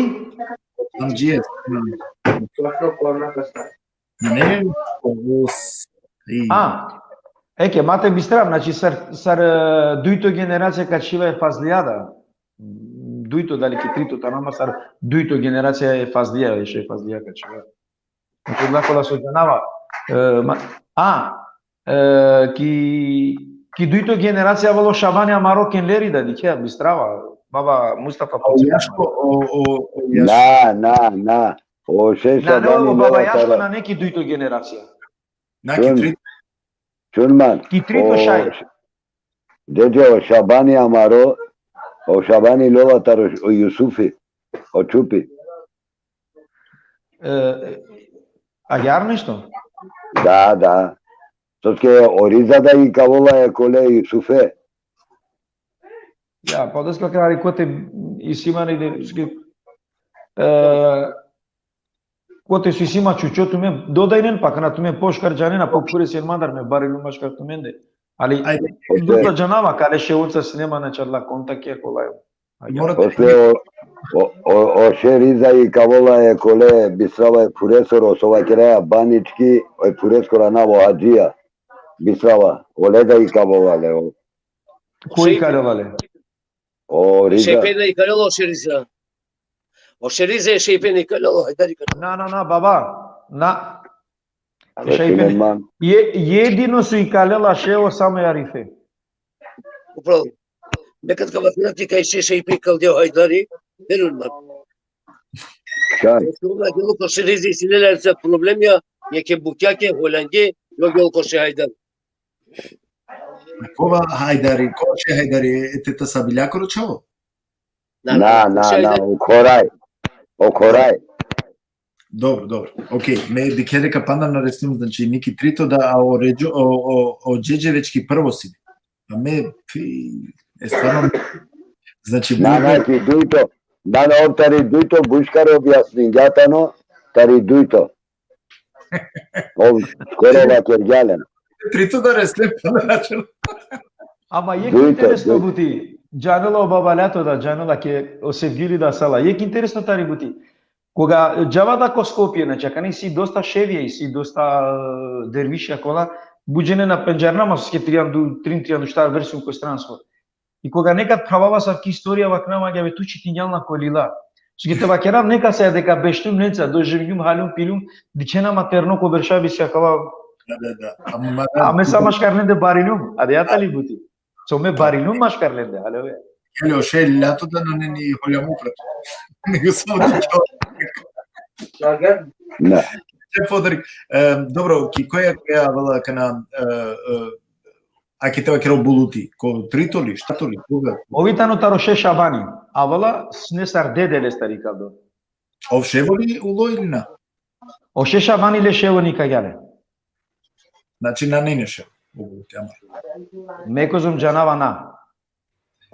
Džija. Ne, o, o, i, A, eke, ma te bistrav, znači, sar, sar, e, dujto generacija ka čhiva e Fazlija da. Dujto, dali ki trito tano, ama sar dujto generacija e Fazlija, e šejh Fazlija ka čhiva. Znači, odlaj kola so džanava, e, ma, a, e, ki, ki dujto generacija avela o Šabani amaro Kenleri da, dikhea, bistrava, Baba Mustafa o Jaško, o, o, o Jaško. Na, na, na. O šejh Na, ne, Šabani o Baba Lova Jaško taro. Na, ne ki dujto generacija. Na ki Šun. Trito. Šun man. Ki trito O šaj. Š-, Dede, o Šabani amaro, o Šabani Lova taro o Jusufi, o Čupi. E, agjaar nešto? Da, da. Soske o Riza da ikavela e kole Jusufe. Ja, pa da skal krari kote isi man ide, e, kote so isi man čučo tumen, dodajnen pa, kana tumen poškar džanena, po pure sen mandar me barilum maškar tumende. Ali Ajde. duta džanava, kale šejh oca sine man, na čarla kontakte kola. Ajde. Mora te Posle o, o, o, o šejh Riza ikavela e kole, bistrava, e Furesoro, so vakeraja Banički, e Fureskoro anav o Hadžija. Bistrava, ole da ikavela le o. Koj ikalela le? O Riza. Šejh Pena ikalela o šejh Riza. O šejh Riza, šejh Pena ikalela, Hajdari ikalela. Na, na, na, baba. Na. Ale Šejh Pena. Sineman. Je, jedino so ikalela šejh o samo e Arife. Upravo. Nekad ka vakerav ti kaj šejh, šejh Pena ikaldi o Hajdari, verujn man. Kaj? Ona gelo ko šejh Riza, isi lela sa problemija, jekhe bukjake, holange, jo gelo ko šejh Hajdari. Kova Hajdari, kova šejh Hajdari, e teta Sabiljakoro čhavo? Na, na, Šejh na, Hajdari, o Koraj. O Koraj. Dobro, dobro. Okej, me dikhe deka panda na resnum, znači, niki trito da, a o Redžo, o, o, o Džedže već ki prvo si. A me, fi, e stvarno, znači, Na, bude- na, ki dujto. Na, na, ov tari dujto, buškar objasningja tano, tari dujto. Ov skoro vakergja len. Trito da resle, pa na račun. Ama jekh Dujto, interesno dujto. buti. Džanela o baba Ljato da, džanela ke o Sevgili da sala. Jekh interesno tari buti. Koga džava da ko Skopje, znači, akana isi dosta šejhija, isi dosta, e, dervišija kola, but džene na pendžarena, ma soske trianda, trin, trianda štar versi ko stranstvo. I koga nekad phravava sar ki istorija vakna mange, be, tu čitingjan la ko lila. Soske te vakerav nekase deka bešlum lenca, doživgjum, halum, pilum, dikhena ma terno ko berša bi si akava. Da, da, da. Ama, ma, A me sa maškar lende barilum, a de atali buti. So me barilum maškar lende, alo be. Jeli, o šejh Ljato da nane ni holjamo prato. Nego samo ti Na. Te podarik. E, dobro, ki koja, koja avela akana, e, e, ake te vakera o Buluti, ko trito li, štarto li, koga? Ovi tano taro šejh Šabani, avela sine sar dede lestar ikaldo. Ov Ševo li ulo ili na? O Šešavani le Ševo nikagja le. Znači, nane ine Ševo. Ulo, ti amar. Me kozom džanava na.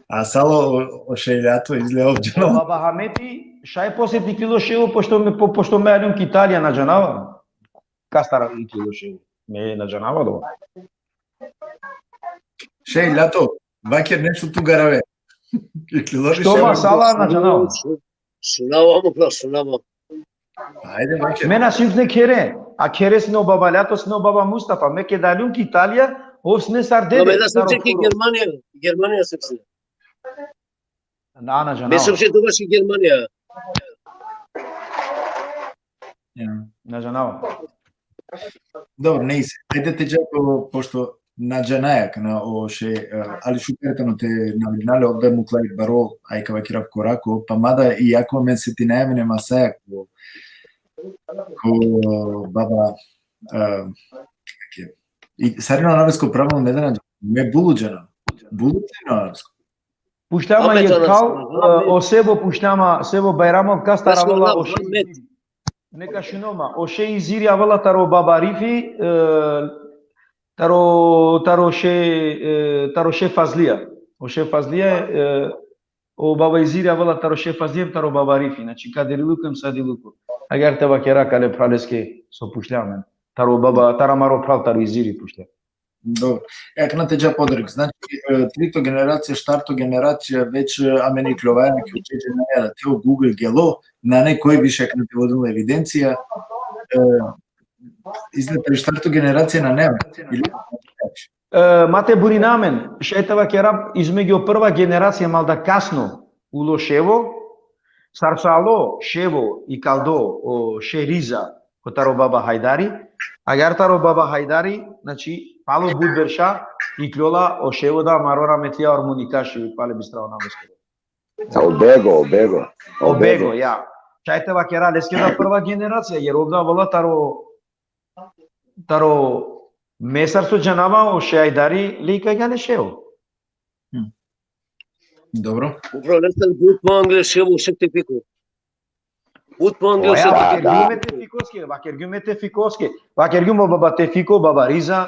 A salo o, o Šeljato izle ov O džanava. Baba Hameti, šaj posle te iklilo Ševo, pošto me, po, pošto me aljum ki Italija, na džanava. Kastar iklilo Ševo. Me na džanava dova. Šeljato, vaker nešto tu garave. Iklilo li Što Ševo? ma sala na džanava. Šunava, mukla, šunava. Ajde, vaker. Me na sine khere, a khere sine o Baba Ljato, sine o Baba Mustafa. Me keda aljum ki Italija, ov sine sar No, dede. me da sam Taro čeki Kuro. Germanija, Germanija sam se. Na, na Me džanava. sam se togaš i Germanija. Ja. Na džanava. Dobro, nejse. Ajde te dža ko, pošto na džanaja kana o Še, e, ali šukar tano te navedina le, ov da mukla i baro, aj ka vakerav korako, pa mada i ako amen setinaja amen e masaja ko, ko Baba, e, ke, i sarino o anavesko pravo, ne da na dža-, me Bulu džanav. Bulu džanav o anavesko. Pučlja ma Ahmet jekh Anas, phral, Ahmet. E, o Sebo pučlja ma, Sebo Bajramov, kastar Ahmet, avela o Ahmet. Še. Neka šunel ma, o Še Iziri avela taro Baba Arifi, e, taro, taro Še, e, taro Še Fazlija. O Še Fazlija, e, o Baba Iziri avela taro Še Fazlija, taro Baba Arifi. Znači, Kadiriluko em Sadiluko. Agjaar te vakera kale phraleske so pučlja amen. Taro Baba, taro amaro phral, taro Iziri pučlja. Dobro. E, akana te dža podarek. Znači, e, trito generacija, štarto generacija, već, e, amen iklovaja, ki uče džanaja da te o Google gelo, nane koj više akana te vodinel evidencija. E, izgleda, štarto generacija nane. Ili? E, ma te burina amen, šaj te vakerav, izmegju o prva generacija, ma da kasno ulo Ševo, sar so alo Ševo ikaldo o Še Riza, kotaro Baba Hajdari, agjaar taro Baba Hajdari, znači, palo but berša, iklola o Ševo da amaro rahmetlija Armonikaši, pale bistra o anavesko. O Bego, o Bego. O Bego, ja. Šaj te vakera, leske da prva generacija, jer ov da avela taro, taro me sar so džanava, o Še Hajdari le ikagja le Ševo. Dobro. Upravo nešto but mangle Ševo, Še Tefiko. But mangle Oja, Še da, Tefiko. vakergjum e Tefikoske, vakergjum e Tefikoske. Vakergjum o Baba Tefiko, Baba Riza,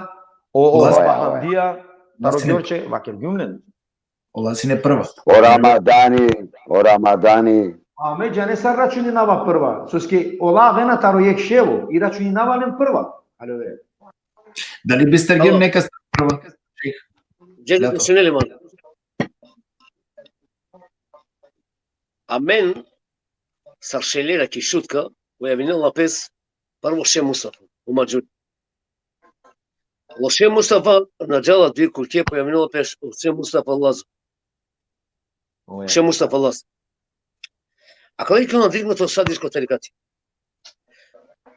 o, o Ola- Baba Hamdija, taro Ola sine- Gjorče, vakergjum len. Ola sine prva. O Ramadani, o Ramadani. A me džane sar računinava prva, soske ola avena taro jekh Ševo, i računinava len prva. Alo, ve. Dali bistergjem Alo. Neka prva? Džene, Ljato. Šuneli man. Amen, sar Šelera ki Šutka, pojavinela pes prvo Še Mustafa, o Madžuri. O Še Mustafa na džala dvi kurke, pojavinela pes o Še Mustafa Lazo. Oja. Še Mustafa Lazo. Akala iklona dikhno to Sadisko tarikati.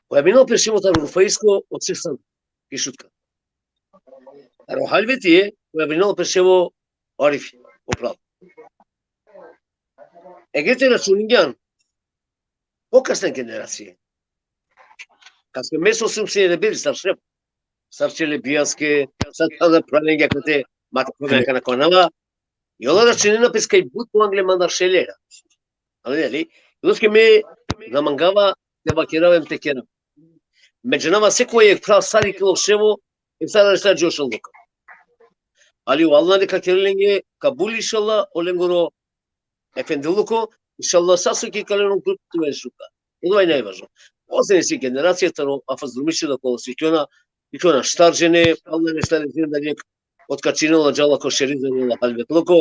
Pojavinela pes Ševo taro Rufaisko, o Še Sad ki Šutka. Taro Halveti, pojavinela pes Ševo Arifi, o phral. Eke te računingjan, pokasne generacije. Kaske me so sum sine rebeli sar Ševo, sar Čelebijaske, sar tada phralenge kate, ma te kome kana konava. I ola računina pes kaj but mangle mandar Šelera. Ali, ali, uloske me na mangava te vakerav em te kerav. Me džanava sekoj jekh phral sar iklilo Ševo, em sar aštar džošo luka. Ali o Allah neka kerel lenge kabul, inšallah, o lengoro efendiluko, inšallah, sa so ki kalen o grup tu e Šutka. Odova i najvažno. Poslednji si generacija taro Afaz Durmiši da kola so iklona, iklona štar džene, Allah nešto džene da jekh otkačinela džala ko Še Riza, ola halvetluko.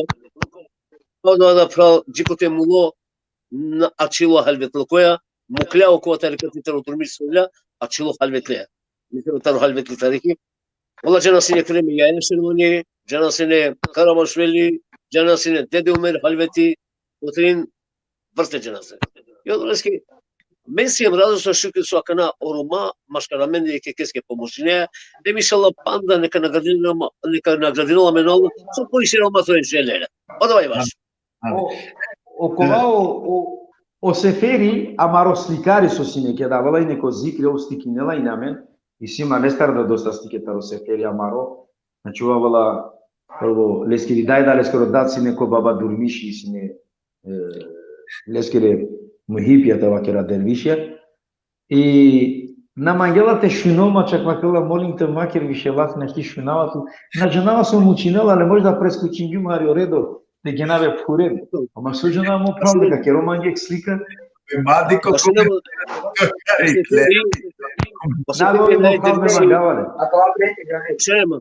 Pa odova da phral džikote mulo, na, ačhilo halvetlukoja, muklja okova tarikati taro Durmiš so avlja, ačhilo halvetlija. Mislim taro halvetli tariki. Ola džana sine Kremi Jajla Šermani, džana sine Karamašveli, džana sine Dede Umer Halveti, otrin vrste džana sine. I odoleske, me siem radosno, šukri so akana o Roma maškar amende jekh jekeske pomožinea, em inšallah panda neka nagradinela, neka nagradinela amen Allah, so poviše Roma so inšallah. Odova i vaš. Ali, O, okova o, o, o Seferi, amaro slikari so sine, keda avela ine ko zikri, ov slikinela ine amen, isi ma lestar da dosta slike taro Seferi amaro, znači, ov avela prvo leskiri daj, da leskoro dad sine ko Baba Durmiši, sine, e, leskere Muhibija te vakera, dervišija. I na mangela te šunel ma, čak vakela: molim te, ma ker više lafi, našti šunava tu. Na džanava so mučinela, ali možda preskočingjum hari o redo te džanav e phuren. Ama so džanava mo phral, deka kero mange slika. Madi ko... Oseteri, oseteri na e derviši, šema.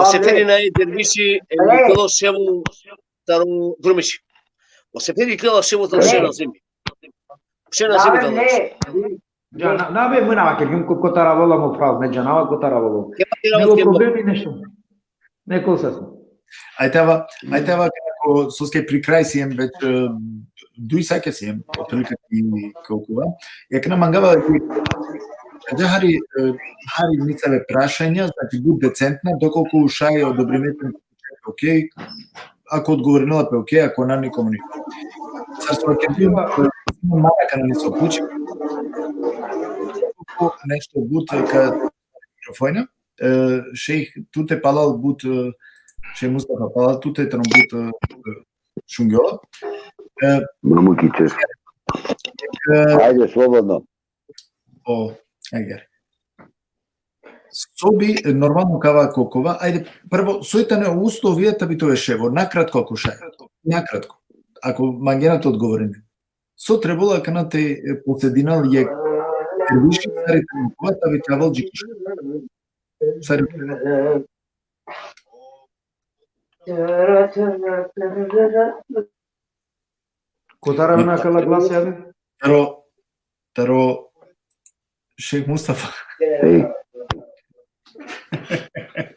Oseteri na e derviši, e, kelo ševo taro drumiši. Oseteri kela ševo taro šena zemi. Šena zemi taro. Džana, na be, muna vakergjum ko, kotar avela mo phral, me džanava kotar avela. Nema problemi nešto. Neko sas. Ajde ava, ajde ava, kako, soske pri kraj siem već, e, duj sake siem, otprilike i koliko, a? Akana mangava, e, hari, e, hari nesave prašanja, znači, but decentna, dokolku šaj odobrime pe, okej, ako odgovorinela pe, okej, ako na, ni komunik. Sar so vakergjum, e, mara kana niso puči. Nešto but ka mikrofona. E, šejh, tute palal but, e, šejh Mustafa, palal tute tano but, e, šungjola. E, Mamukiće. E, Ajde, slobodno. O, ajde. So bi, normalno, kava kokova, ajde, prvo, soj tane uslovija ta bi te ove ševo, nakratko, ako šaj. Nakratko. Ako mangena te odgovorini. So trebela akana te, e, posedinel jekh derviši, sar i tano kova, ta bi te avel dži ki ševo. Sar i... Kotar avena akala glasija, be? Taro, taro šejh Mustafa. Ej.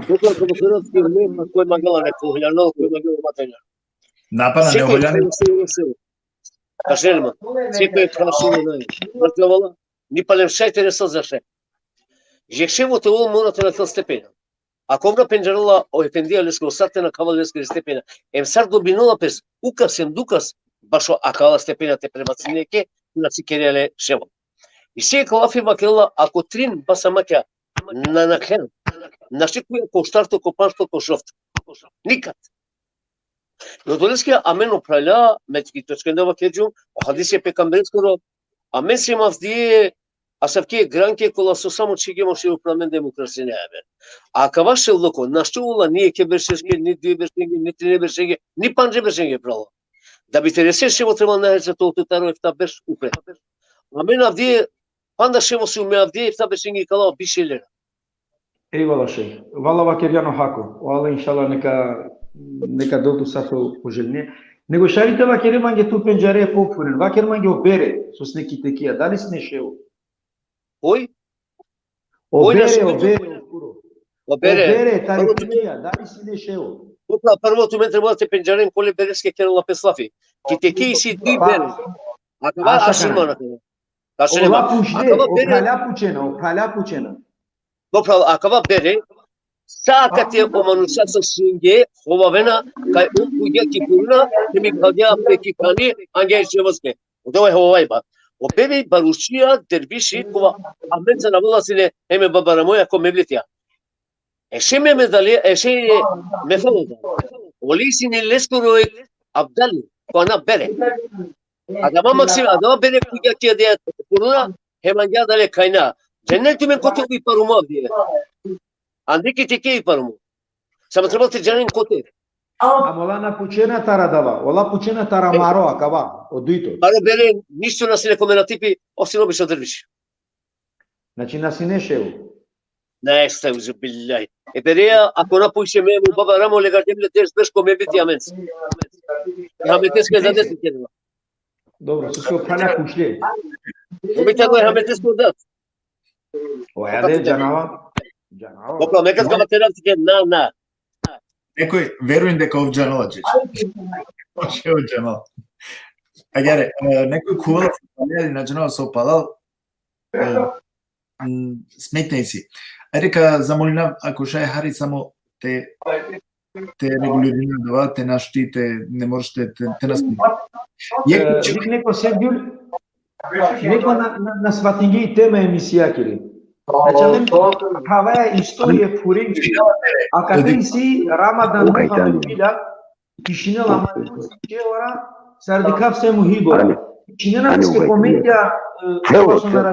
Kotar, kotar, kotar, nema koj mangela neko huljano, koj mangela matanja. Na, pa na, ne huljani. Kašelma. Siko e prašanje naj. Mrtvovala. Ni palem šaj te resel za šaj. Jekh ševo te ol mora te nakhel stepena. Ako ov na pendžarela, o efendija leskoro, sar te nakhava leskere stepena. Em sar dobinela pes ukas em dukas, bašo akala stepena te prebacine ke, na si kerele ševo. I si ek lafi vakerela, ako trin basamakja na nakhen, našti kuja ko štarto, ko panšto, ko šovto. Nikad. I odoleske amen o phralja, me ki točkende vakergjum, o hadisi e pejgambereskoro, amen siem avdive asavke granke kola so samo čhigjem o ševo upro amen demokrasine amen. Akava šel loko, našti ola ni eke beršeske, ni duje beršenge, ni trine beršenge, ni pandže beršenge, phrala. Da bi te rese ševo trebela najhedže te ol tut taro efta berš upre. Amen avdive, panda ševo sijum, me avdive efta beršenge ikala o biš elera. Ejvala šejh. Vala vakergjan o hako. O Allah inšallah neka, neka del tut sa so poželine. Nego šaj li te vakere mange, tu pendžare pophuren. Vaker mange o bere, so sine ki tekija, dali sine ševo? Oj? O bere, o bere, o bere. O bere, tari tekija, dali sine ševo? Upra, prvo tumen trebela te pendžaren kole bereske kerela pes lafi. Ki tekija isi duj bere. Akava ašin mana. Kašele ma. Ola pučle, akava o bere, phralja pučena, o phralja pučena. Upra, akava bere, sa akate o manuša so šunge, hovavena, kaj on kugja ki puruna, te mi khalgja pe ki pani, angja e ševoske. Odova e hovavajba. O bere baručija, derviši, kova amenca na vola sine, hem e baba Ramoja ko mevlitija. E šej Mehmet Ali, e šej Mehmet Ali. Oli sine leskoro e Abdali, ko ana bere. Adava maksimi, adava bere kugja ki adaja puruna, hem angja adale kajna. Džanen tumen kote ov iparumo avdive? Ande ki tekija iparumo. Samo trebela te džanen kote. Ama ola na pučena taro adava, ola pučena taro amaro, akava, o dujto. Amaro bere ništo na sine kome na tipi, osim obično derviši. Znači, na sine ševo. Na, estaizu billahi. E bereja, ako na pučle, me, mo baba Ramo legardem le deš berš ko mevliti amenca. Hameteske dade si kerela. Dobro, so so phralja pučle. Ome te go hameteske dad. O, ja de, džanava. Džanava. Dobro, me kad ka vaterav tuke, na, na. Nekoj, verujem deka ov džanela, džeče. Ov džanela. Agjaar, e, nekoj khuvela so palal, na džanava so palal, e, m, smetna isi. Ajde ka zamolinav, ako šaj hari samo te, te regulirina adava, te našti, te, ne moraš te, te, te na smetna. E, jek, neko Sevgjul, neko na, na, na svatinge i tema e emisija kiri. Znači, amen phavaja istorije phurengi. Akate isi Ramadan Muhammed Bilal, ki šinela ma čevara, sar dikhav se muhibora. Činena, ane, peske uvek, komentija, e, celo, celo.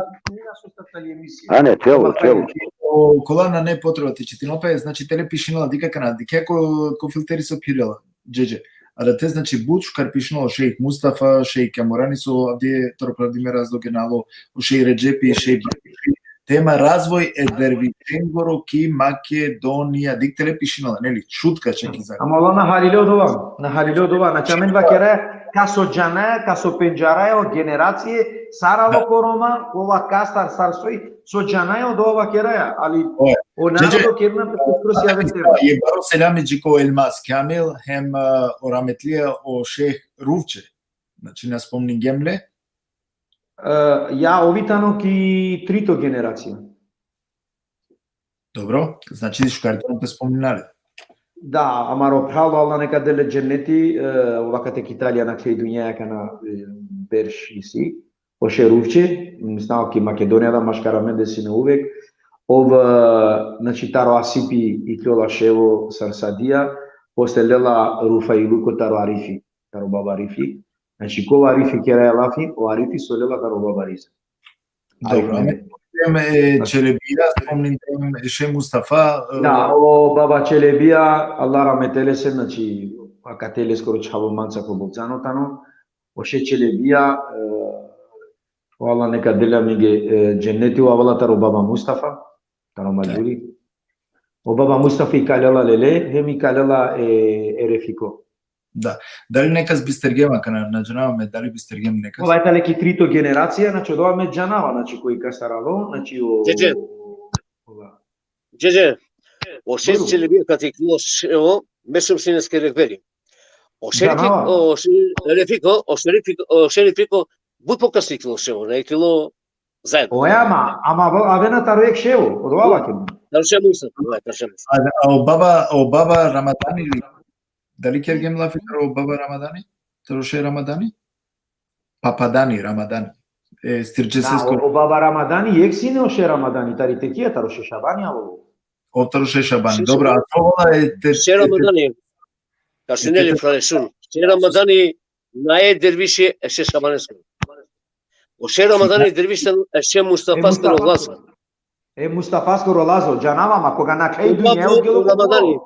Ane, celo, celo. O, kola nane potreba te čitinel pe, znači, te le pišinela dikha kana, dikha ko, ko filteri so phirela, džedže. A da te, znači, but šukar pišinela o šejh Mustafa, šejh Kamorani, so avdive taro pravdime razloge na alo, o šejh Redžepi, šejh Bakri, tema razvoj e dervišengoro ki Makedonija, dikh te le pišinela, neli, Čutka čak i zakon. Ama ola na halile odova, na halile odova, znači, amen vakeraja, kaso džanaja, kaso pendžaraja, o generacije, sar alo ko Roma, kova kastar, sar soj, so džanaja, odova vakeraja, ali o narodo kerna pe, prosi ave tema. Je baro selami dži ko Elmas Kamil, hem, e, o rametlija o šejh Ruvče. Znači, na spomningjem le. E, ja, ov i tano ki trito generacija. Dobro, znači, šukar tano te spomnina le. Da, amaro phral, Allah neka del le dženneti, e, ov akate ki Italija, nakhle i dunjaja kana, e, berš isi. O šejh Ruvče, mislinava ki Makedonija da, maškar amende sine uvek. Ov, e, znači, taro Asipi ikljola ševo sar sadija, posle lela Rufailuko taro Arifi, taro baba Arifi. Znači, kova Arifi keraja lafi, o Arifi so lela taro baba Riza. Dobro, amen. Em, e, Čelebija, spomningjem, e, šejh Mustafa, e, da, o baba Čelebija, Allah rahmeti lese, znači, akate leskoro čhavo manca ko Bolcano tano, o šejh Čelebija, e, o Allah neka del le amenge, e, dženneti, ov avela taro baba Mustafa, taro Maluri. O baba Mustafa ikalela lele, hem ikalela e, e Refiko. Da. Dali nekas bistergjem, akana na džanava me, dali bistergjem nekas? Ova i tale ki trito generacija, znači, odova me džanava, znači, koj kastar alo, znači, o, džedže. Ova. Džedže, o šejh Čelebija kate iklilo ševo, me sum sine leske rehberi. O šejh Refiko, o šejh Refiko, o šejh Refiko, o šejh Refiko, but pokasno iklilo ševo, na iklilo zaedno. Oja, ama, ama avena taro jekh ševo, odova vakergjem. Taro šejh Musa, taro šejh Musa. A, a o baba, o baba Ramadani, dali kergjem lafi taro baba Ramadani? Taro šejh Ramadani? Papadani, Ramadani. E, stirčeseskoro. Da, o, o baba Ramadani, jekh sine o šejh Ramadani, tari tekija, taro šejh Šabani, alo. O taro šejh Šabani. Dobro, a to ola e te, šejh Ramadani. Ka šune le, phrale, šun. Šejh Ramadani nae derviši e šejh Šabaneskoro. O šejh Ramadani derviš tano e šejh Mustafaskoro lazo. E Mustafaskoro lazo, džanava, ma koga nakhle i dunja, o gelo Ramadani.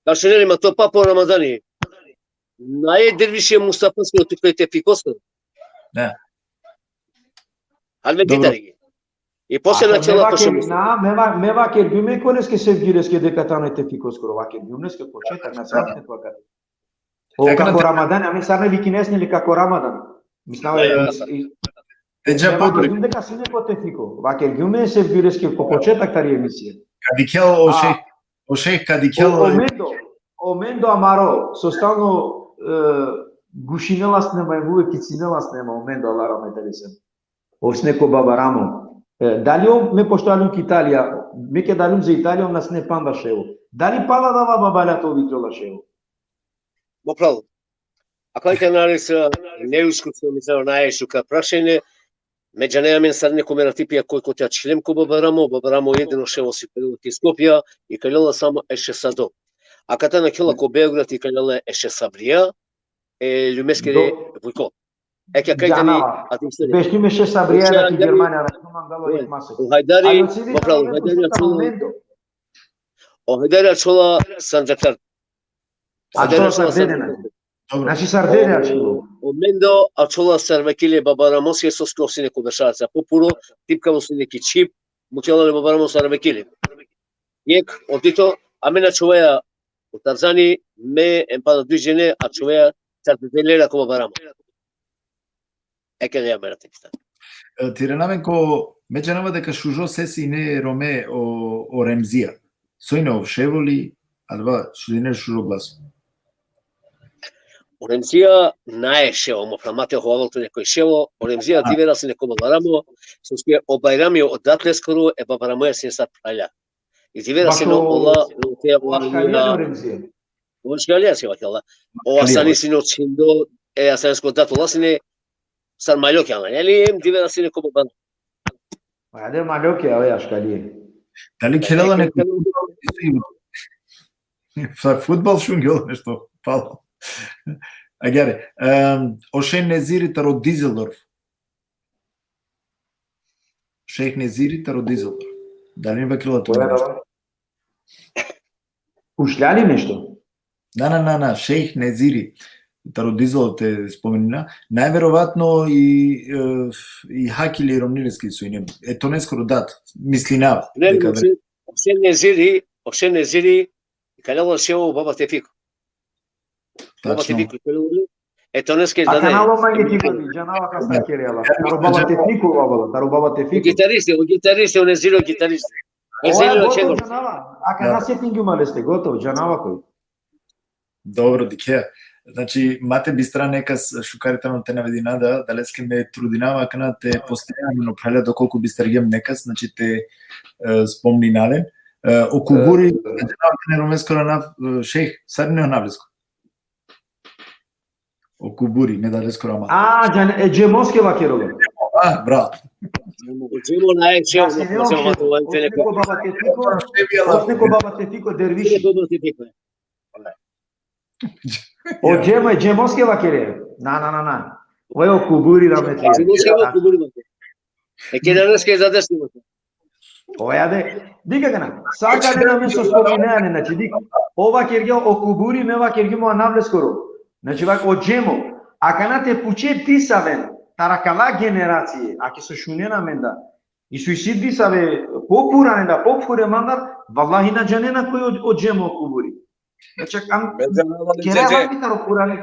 Ka šune le, ma to papo Ramadani. Nae derviši e Mustafaskoro, tu kaj te fikoskoro. Da. Al me ditarigi. I posle na, me vaker-, na, me va-, me vakergjum e koleske, Sevgileske, deka tano e te fikoskoro, vakergjum leske početak, na sine ko akate. O, kako Ramadan, amen sar ne vikine sine le kako Ramadan. Mislava, e, e, e, dža me vakergjum deka sine ko te fiko. Vakergjum e Sevgileske ko početak tari emisija. Ka dikhel o šejh, o šejh ka dikhel o, o Mendo, o Mendo amaro, so stalno, e, gušinela sine ma, e vuve kicinela sine ma, o Mendo, Allah rahmeti lese. Ov sine ko baba Ramo. E, dali ov, me pošto aljum ki Italija, me keda aljum za Italija, ov na sine panda ševo. Dali pala dava baba Lato ov ikljola ševo? Mo phral. Akava i tano sa neiskusno, mislam, nae šukar prašanje. Me džanaja amen sar ne ko me ratipija koj kote ačhilem ko baba Ramo, baba Ramo jedino ševo si ikljola ki Skopje, ikalela samo e šejh Sado. Akate nakhela ko Beograd, ikalela e šejh Sabrija, e Ljumeskere vujko. Eke kaj tani, a ti se. Bešti me šejh Sabrija da ki Germanija, računam galo jekh masek. O Hajdari, mo phral, o Hajdari ačhola. O Hajdari ačhola Sandžakar. Ačhola sar dede, na? Dobro. Znači, sar dede ačhola. O Mendo ačhola sar vekili e baba Ramoske, soske ov sine ko beršarac po puro, tipkalo sine ki čhib, mukhela le baba Ramo sar vekili. Jekh, o dito, amen ačhovaja o Tarzani, me, em panda duj džene, ačhovaja sar dede lera ko baba Ramo. Eke le amera te kita. E, te irana amen ko, me džanava deka šužo sesi ine Rome o, o Remzija. So ine ov, ševo li, adava, so ine šužo glaso? O Remzija nae ševo, mo phral, ma te hovavel tut nekoj ševo, o Remzija dive ras ine ko baba Ramo, soske o Bajrami o dat leskoro, e baba Ramoja sine sar phralja. I dive ras ine ola, o te, o Aškalija, o Remzija. O Aškalija si vakela. O Asani sine o čhindo, e Asanesko dat, ola sine sar malokja, ama. Jeli, em dive ras ine ko baba. Ajde, malokja, o Aškalija. Dali khelela neko fudbal? Sa fudbal šungjola nešto, palo. Agjaar, ehm, o šejh Neziri taro Düsseldorf. Šejh Neziri taro Düsseldorf. Dali me vakerela tu? Koja da? Ušljali nešto? Na, na, na, na, šejh Neziri. Taro Düsseldorf te spomenina. Najverovatno i, e, i Hakili romnileski su ine. E, to neskoro dat, mislinava. Ne, Deka o šejh, o šejh Neziri, o šejh Neziri, ikalela o ševo baba Tefiko. Baba Tačno. Tefiko, ikalela o, e, to neske A dade. kanalo mange ti kodi, džanava ka sa kerela. Taro baba Tefiko, baba, taro baba O Tefiko. gitaristi, o gitaristi, o Neziri, o gitaristi. O Oja, Neziri, o gotovo čelo. Džanava. A kana se tingjum leste, gotovo, džanava koj. Dobro, dikhe. Znači, ma te bistra nekas šukar tano te navedina da, adaleske me trudinava akana te postojano phralja dokolku bistergjem nekas, znači te, e, spomnina len. E, o Kuburi, E, znači, na romeskoro anav, e, šejh, sar ine o anav lesko? O Kuburi, me adaleskoro anav. A, džan, e, Džemoske vakerela. A, bravo. Džemo na e ševo, Ja si na ne ševo, opšte, na ševo, osne ko baba Tefiko, osne ko baba Tefiko, derviši. Baba Tefiko. O Džemo, e Džemoske vakere. Na, na, na, na. Ovo je o Kuburi rahmetli. Džemo, Džemo, Kuburi, baba. E, ke danas ke zadesni, baba. Oja de. Dikh akana. Sa ka dena me so spominane, znači, dikh. Ova kergja o Kuburi, me vakergjum o anav leskoro. Znači, vak o Džemo. Akana te puče disaven, taro akala generacije, ake so šunena amendar. I so isi disave popurane da, popure mandar, vallahi na džanena koj o, o Džemo o Kuburi. Znači, am, Me džanava li kera džedže? vaki taro purane.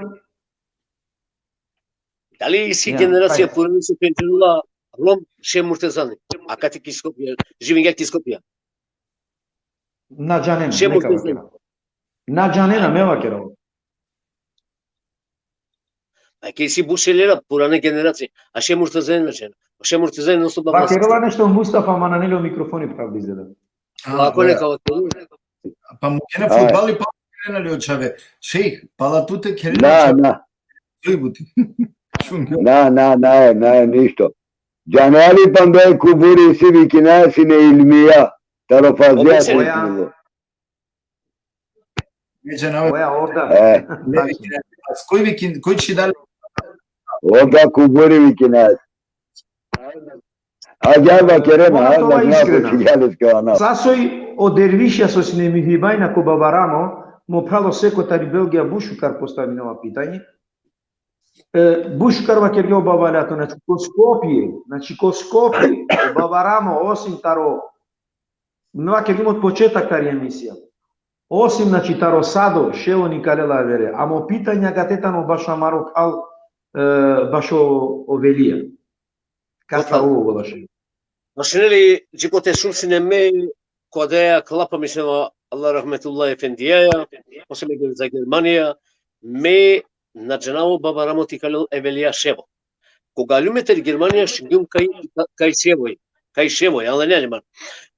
Dali isi Ja, generacija taj. purani so pendžerela Rom, šejh Murtezani? Akate ki Skopje, živingja ki Skopje. Na džanena, Šejh neka Murtezani. vakera. Na džanena, me vakera. A ke isi but šejlera, purane generacije. A šejh Murtezani na džanena. A šejh Murtezani non stop Vakerela nešto Mustafa, ma nane le o mikrofoni prav dizela. Ako neka vakerela. Pa mukena Aj. Fudbali, pa kerena li o čhave? Šejh, pala tute kerena Na, o čhave. na, Soj buti. Šun. na, na, na, na, ništo. Džanali panda e Kuburi si vikinaja sine ilmija. Taro fazlija Obe si se- vikinaja. Ne džanava. Oja, ovda. E, Ne vikinaja. Koj vikin, koj čhidal? Ovda Kuburi vikinaja. A džava kerena, Mora a to da ova na iskrena. ko čhidal leske ana. Sa soj o dervišija so sine mi hibajna ko baba Ramo, mo phral o Seko tari Belgija but šukar postavinela pitanje. E, but šukar vakergja o baba Lato, znači ko Skopje, znači ko Skopje, o baba Ramo, osim taro, me vakergjum od početak tari emisija. Osim, znači, taro Sado, ševo nikalela avere. Amo pitanja akate tano bašo amaro phral, e, bašo o Velija. Kasta Opa. Ovo golaše. Mašineli, dži kote šun sine me, kodeja klapa mislima Allah rahmetullah efendijaja, posle me gel za Germanija, me na džanava o baba Ramo te ikalel e Velija ševo. Koga aljum me tari Germanija, šungjum kaj, kaj ševoj, kaj ševoj, Allah ne aliman.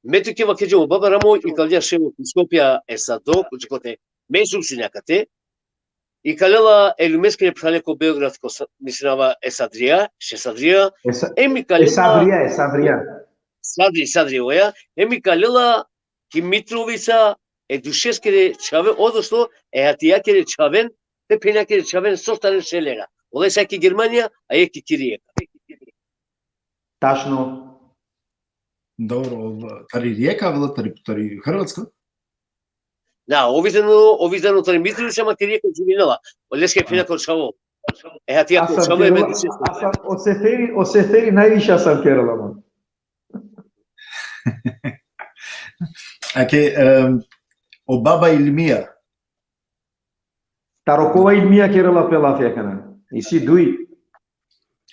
Me tuke vakergjum, o baba Ramo ikalja ševo ki Skopje e Sado, dži kote me šun sine akate, ikalela e lumeskere phrale ko Beograd, ko sa-, mislinava e Sadrija, šejh Sadrija, E sa-, em e ikalela Sabrija, e Sabrija. Sadri, Sadri oja, em ikalela ki Mitrovica, e dušeskere čhave, odnosno e hatijakere čhaven, e phenjakere čhaven, so tane šejlera. Ola sa ki Germanija, a e ki Rijeka. Tačno. Dobro, ov-, tari Rijeka, avela tari, tari Hrvatska? Da, ovi zano, ovi zano tari Mitrovica, ma ki Rijeka živinela. Oleske phenjako čhavo. E hatijako Asam čhavo, e me kerela, dušeskere. asam, o Seferi, o Seferi najviše asam kerela, man. Ake, em, o baba Ilmija. Taro kova Ilmija kerela pe lafi akana? Isi duj.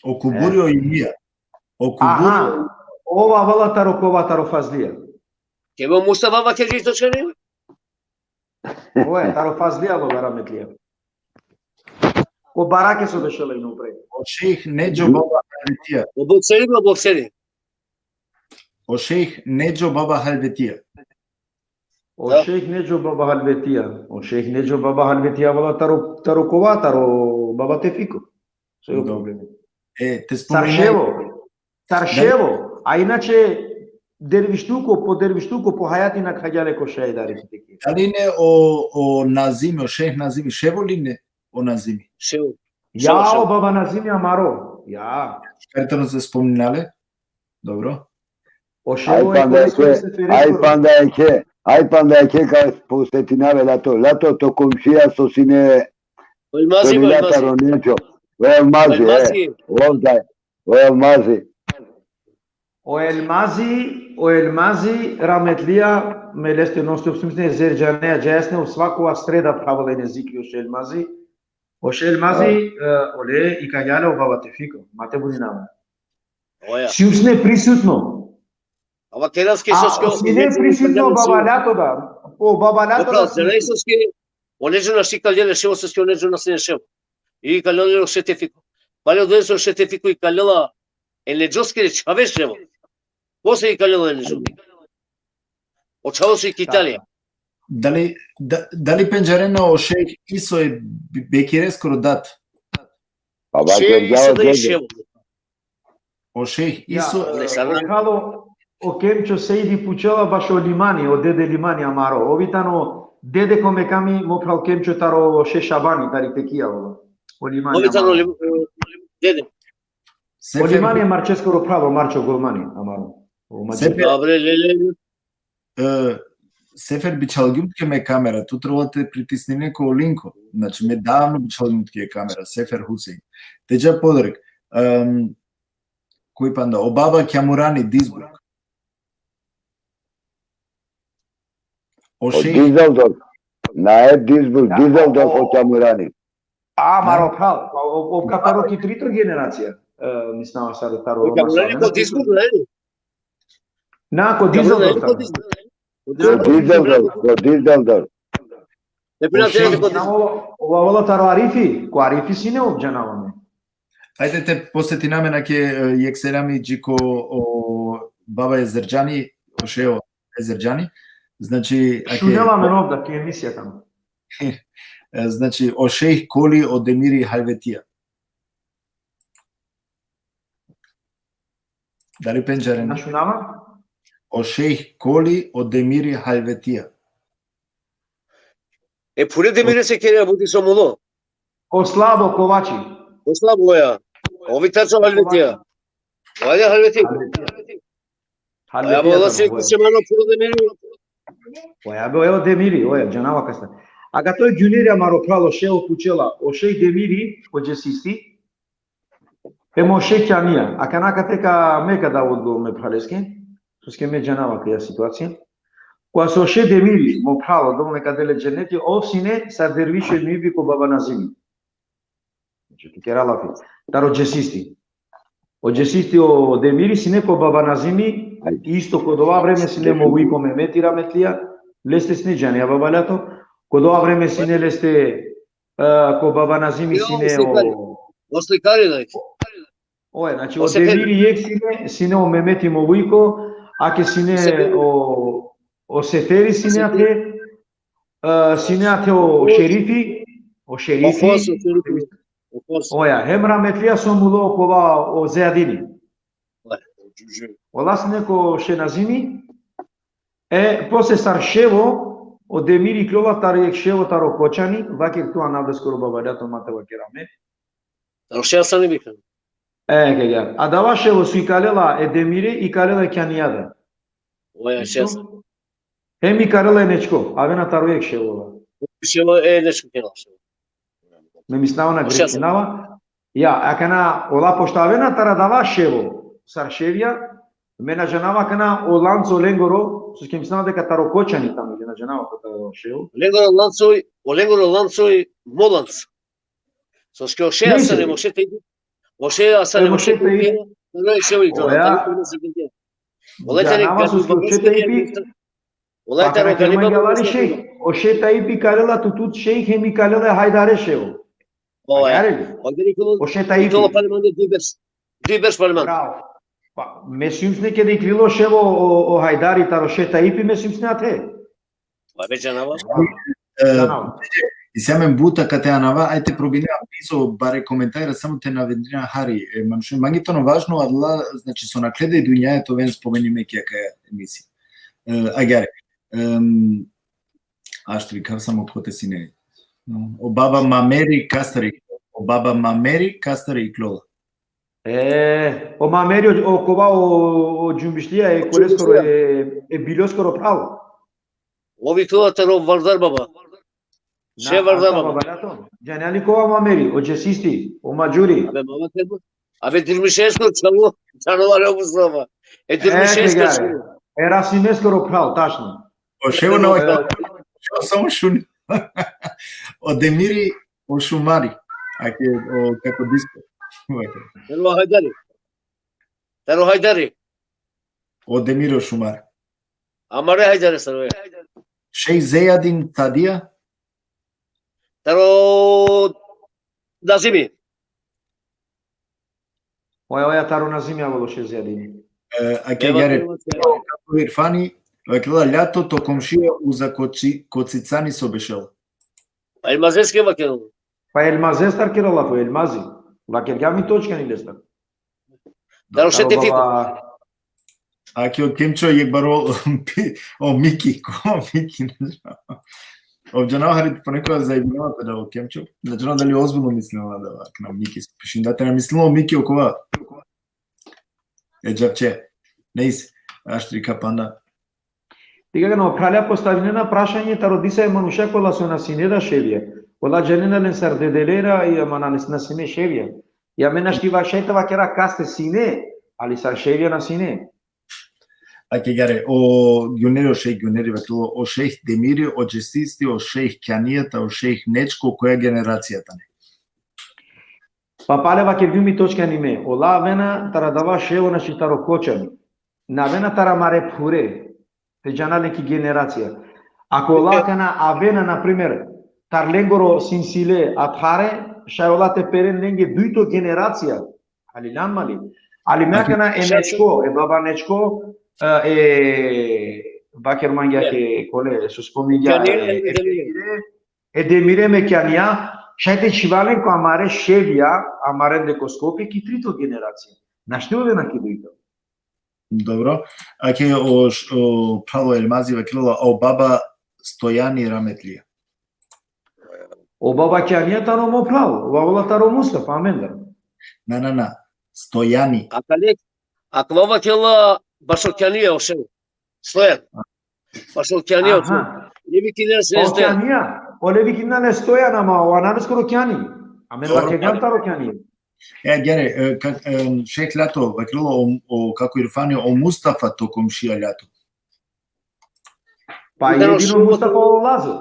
O Kuburi, o Ilmija. O Kuburi. Aha. Ova avela taro kova, taro Fazlija. Keva Mustafa vakergji to čhani? Oja, taro Fazlija lo, rahmetlija. O barake so bešela ino pre. O šejh Nedžo baba Halvetija. O bokseri, o bokseri. O šejh Nedžo baba Halvetija. O Da. šejh Nedžo baba Halvetija. O šejh Nedžo baba Halvetija avela taro, taro kova, taro baba Tefiko. So je Dobro. problemi. E, te Sar spominaj. ševo. Sar ševo. A inače, dervištuko, po dervištuko, po hajati na khagja le ko šajdari. Dali ine o, o Nazimi, o šejh Nazimi, ševo li ine? o Nazimi. Ševo. Ja, o baba Nazimi amaro. Ja. Škar tano se spomninale? Dobro. O Aj Ševo e panda koristo eke, se feri aj skoro. Panda eke, aj Panda eke, ka posetinave Lato. Lato, to komšija so sine O Elmazi, o Elmazi Elmazi. Roneđo. O Elmazi, Elmazi. e. Ovda, o Elmazi. O Elmazi, o Elmazi, rahmetlija, me leste non stop sum sine, Zerdžanea džaja sine, o svako sreda pravela ine zikri o Elmazi. O Elmazi, e, ole ikalja le o baba Tefiko, ma te buninava. Oja. Sum sine prisutno. Ama keras ke A, soske sine prisutno o baba Lato da. O baba Lato Dobro, da. zna soske, o Neđo našti kalja le Ševo, soske o Neđo na sine Ševo. Ikalja le o Šehi Tefiko. Pale o Neđo, o Šehi Tefiko ikalela e Neđoskere čhave Ševo. Posle ikalela e Neđo. O čhavo so i Italija. Dali, da, dali pendžarena o šejh Iso e Be-, Bekireskoro dat? Pa ba Šehi Đorđe, Iso da i Đorđe. Ševo. O šejh Iso, Ja, Ne, sad o Kalo, o Kemčo Seidi pučela baš o Limani, o dede Limani amaro. Ovi tano dede ko me kami mo phral Kemčo taro Šehi Šabani, tari Tekija ola. O Limani Ovi tano amaro. Lim-, dede. O Limani e Marčeskoro phral, o Marčo Golmani amaro. O Mađe. Sefer, Dobre, le, le, le. e, Sefer, bičhalgjum tuke me kamera, tu trebalo te pritisnine ko linko. Znači, me davno bičhalgjum tuke kamera, Sefer Husein. Te dža podarek, em, koj panda, o baba Kjamurani, Duisburg. O O šejh, Düsseldorf. Na e Duisburg, Ja, Düsseldorf o- o Kjamurani. A, amaro phral, pa o, o ka taro ki trito generacija. E, mislinava sar taro O Kjamurani Roma ko Slavena. Duisburg, ne? Na, ko Kjamurani Düsseldorf. ko Duisburg. Ko Düsseldorf, ko Düsseldorf. Ne pina O šejh- te ko Na, o, o, o taro Arifi, ko Arifi sine o džanava me. Ajde te posetiname na ke, e, jekh selami dži ko o baba e Zerdžani, o šeho e Zerdžani. Znači, ake, Šunela me novda ki emisija tamo. e, znači, o šejh Koli, o Demiri, Halvetija. Dali pendžarena? Na šunava? O šejh Koli, o Demiri, Halvetija. E pure Demiri se kere buti so mulo. O Slabo Kovači. O Slabo, ja. Ovi tačo Halvetija. Valja Halvetija. Ja, Halvetija bola tano, se oja. se mano pure Demiri. Oja be, evo Demiri, oja, džanava kasta. Aga to e Gjuneri amaro phral o šejh pučela, o šejh Demiri, o Džesisti, e mo šejh Kjanija. Akana kate ka me ka dav odgovor me phraleske, soske me džanava kaja situacija. Koga so o šejh Demiri, mo phral, odova me ka del e dženeti, ov sine sar dervišo mi bi ko baba Nazimi. Znači, tu kera lafi. Taro Džesisti. O Džesisti, o Demiri sine ko baba Nazimi, Ajde. isto ko dova vreme sine mo vujko Memeti rahmetlija, leste sine džanea baba Lato, ko dova vreme sine leste, e, ko baba Nazimi Jo, sine slikari. o, O slikari, like. oja, znači, O o Seferi. Demiri jekh sine, sine o Memeti mo vujko, ake sine Seferi. o, o Seferi sine Seferi. ate, e, sine ate o O- Šerifi, o Šerifi, O Fos, o Šerifi. O Fos. Oja, hem rahmetlija so mulo kova o Zeadini. Oja. Ola sine ko šejh Nazimi. E, posle sar ševo, o Demiri iklola taro jekh ševo taro Kočani, vakir tu anav leskoro baba Lato, ma te vakera me. Taro šeja sani bikhan. E, ke ja. Adava ševo so ikalela e Demire, ikalela e Kjanija da. Oja, Isto? šeja sani. Hem ikalela e Nečko, avena taro jekh ševo ola. Ševo e Nečko kena ševo. Me mislinava na O šeja sani. grešinava. Ja, akana ola pošto avena taro adava ševo, sar ševja, me na džanava akana o lanco lengoro, soske mislinava deka taro Kočani tano, na džanava kotar o ševo. Lengoro lancoj, o lengoro lancoj, mo lanc. Soske o šeja Nisi. sani, mo šeja te, o šeja sani, E, mo mo šeja šeja te, te, no e ševo i Oja. Ola tani Džanava soske o šeja te ipi, Ola pa tani kana kere mangi avari šejh. O šeja te ipi ikalela tutut šejh, hem ikalela e Hajdare ševo. Oja. Jare li? O šeja te ipi. O šeja te ipi. Ikolo pale mande duj berš. Duj berš pale mande. Bravo. Pa, me sum sine keda iklilo ševo o, o Hajdari taro šeja te ipi, me sum sine ate. Pa be džanava. E, Džanava. isi amen but akate anava, ajde probina bizo bare komentara, samo te navedina hari. E, manušen, mangi tano važno, adala, znači, so nakhle e dunjaja te oven spomenime ki akaja emisija. E, agjaar. Em, ašt vikhav samo kote sine. O baba Mameri kastar iklola? O baba Mameri kastar iklola? E, o Mameri, o, o kova, o, o džumbišlija, e koleskoro, e, e Biljoskoro phral. Ov iklola taro Vardar baba. Še Vardar baba. Džanea li kova Mameri, o Džesisti, o Madžuri. Abe, mama, te bu-, abe, Dirmišesko čalo, čalo, ale Mustafa. E, Dirmišesko čalo. E Rasimeskoro phral, tačno. O Ševo na, Ševo samo šuni. O Demiri, o šumari. Ake, o, kako disko. Taro Hajdari. Taro Hajdari. O Demiri, o šumari. Amare Hajdari, taro, e. Šejh Zejadin Tadija? Taro Nazimi. Oja, oja, taro Nazimi avela o Šejh Zejadini. E, ake gare, kako Irfani, vakerela ljato to komšija uza koci-, kocicani so bešel. Pa Elmazeske vakerela. Pa Elmazestar kerela, po Elmazi. Vakergjam i točkani lestar. Taro Šetefiko. Ake o Kemčo jek baro, o Miki, ko Miki, ne znam. Ov džanava hari ponekova zajebinava pe da o Kemčo. Ne džanav dali ozbiljno mislila da akana Miki so pišini. Da te na mislila o Miki okova. E džavče. Nejse, aštrika panda. Dikh, akana o phralja postavinena prašanje taro disa e manuša kola so na sine da ševja. Kola džanena len sar dedelera, i ama na, na sine ševja. I amen našti vašaj te vakera kaste sine, ali sar ševja na sine. Ake gare, o Gjuneri, o šejh Gjuneri vakerela, o šejh Demiri, o Džesisti, o šejh Kjanijata, o šejh Nečko, koja generacija tane? Pa pale vakergjum i točkani me. Ola avena taro adava Ševo, našti taro Kočani. Na avena taro amare phure. Te džana len ki generacija. Ako ola akana avena, na primer, taro lengoro sinsile athare, šaj ola te peren lenge dujto generacija. Ali lan mali. Ali me akana e Nečko, e baba Nečko, e, e, vaker mangja ke kole, so spomningja, e, e, e Demire me Kjanija, šaj te čhiva len ko amare ševja, amarende ko Skopje, ki trito generacija. Našti ovena ki dujto. Dobro. Ake o, o phral o Elmazi vakerela, o baba Stojani rahmetlija. O baba Kjanija tano mo phral, o baba taro Mustafa, amendar. Na, na, na. Stojani. Akale, akava vakerela bašo Kjanija, o Ševo. Stojan. Bašo Kjanija, o Ševo. Aha. Levi kinena se. O Kjanija, o Levi kinena le Stojan, ama o anaveskoro Kjani. Amen vakergjam taro Kjani. E, gere, e, ka-, e, šejh Ljato vakerela, o, o, kako Irfani, o Mustafa to komšija Ljato. Pa jedino Mustafa, o Lazo.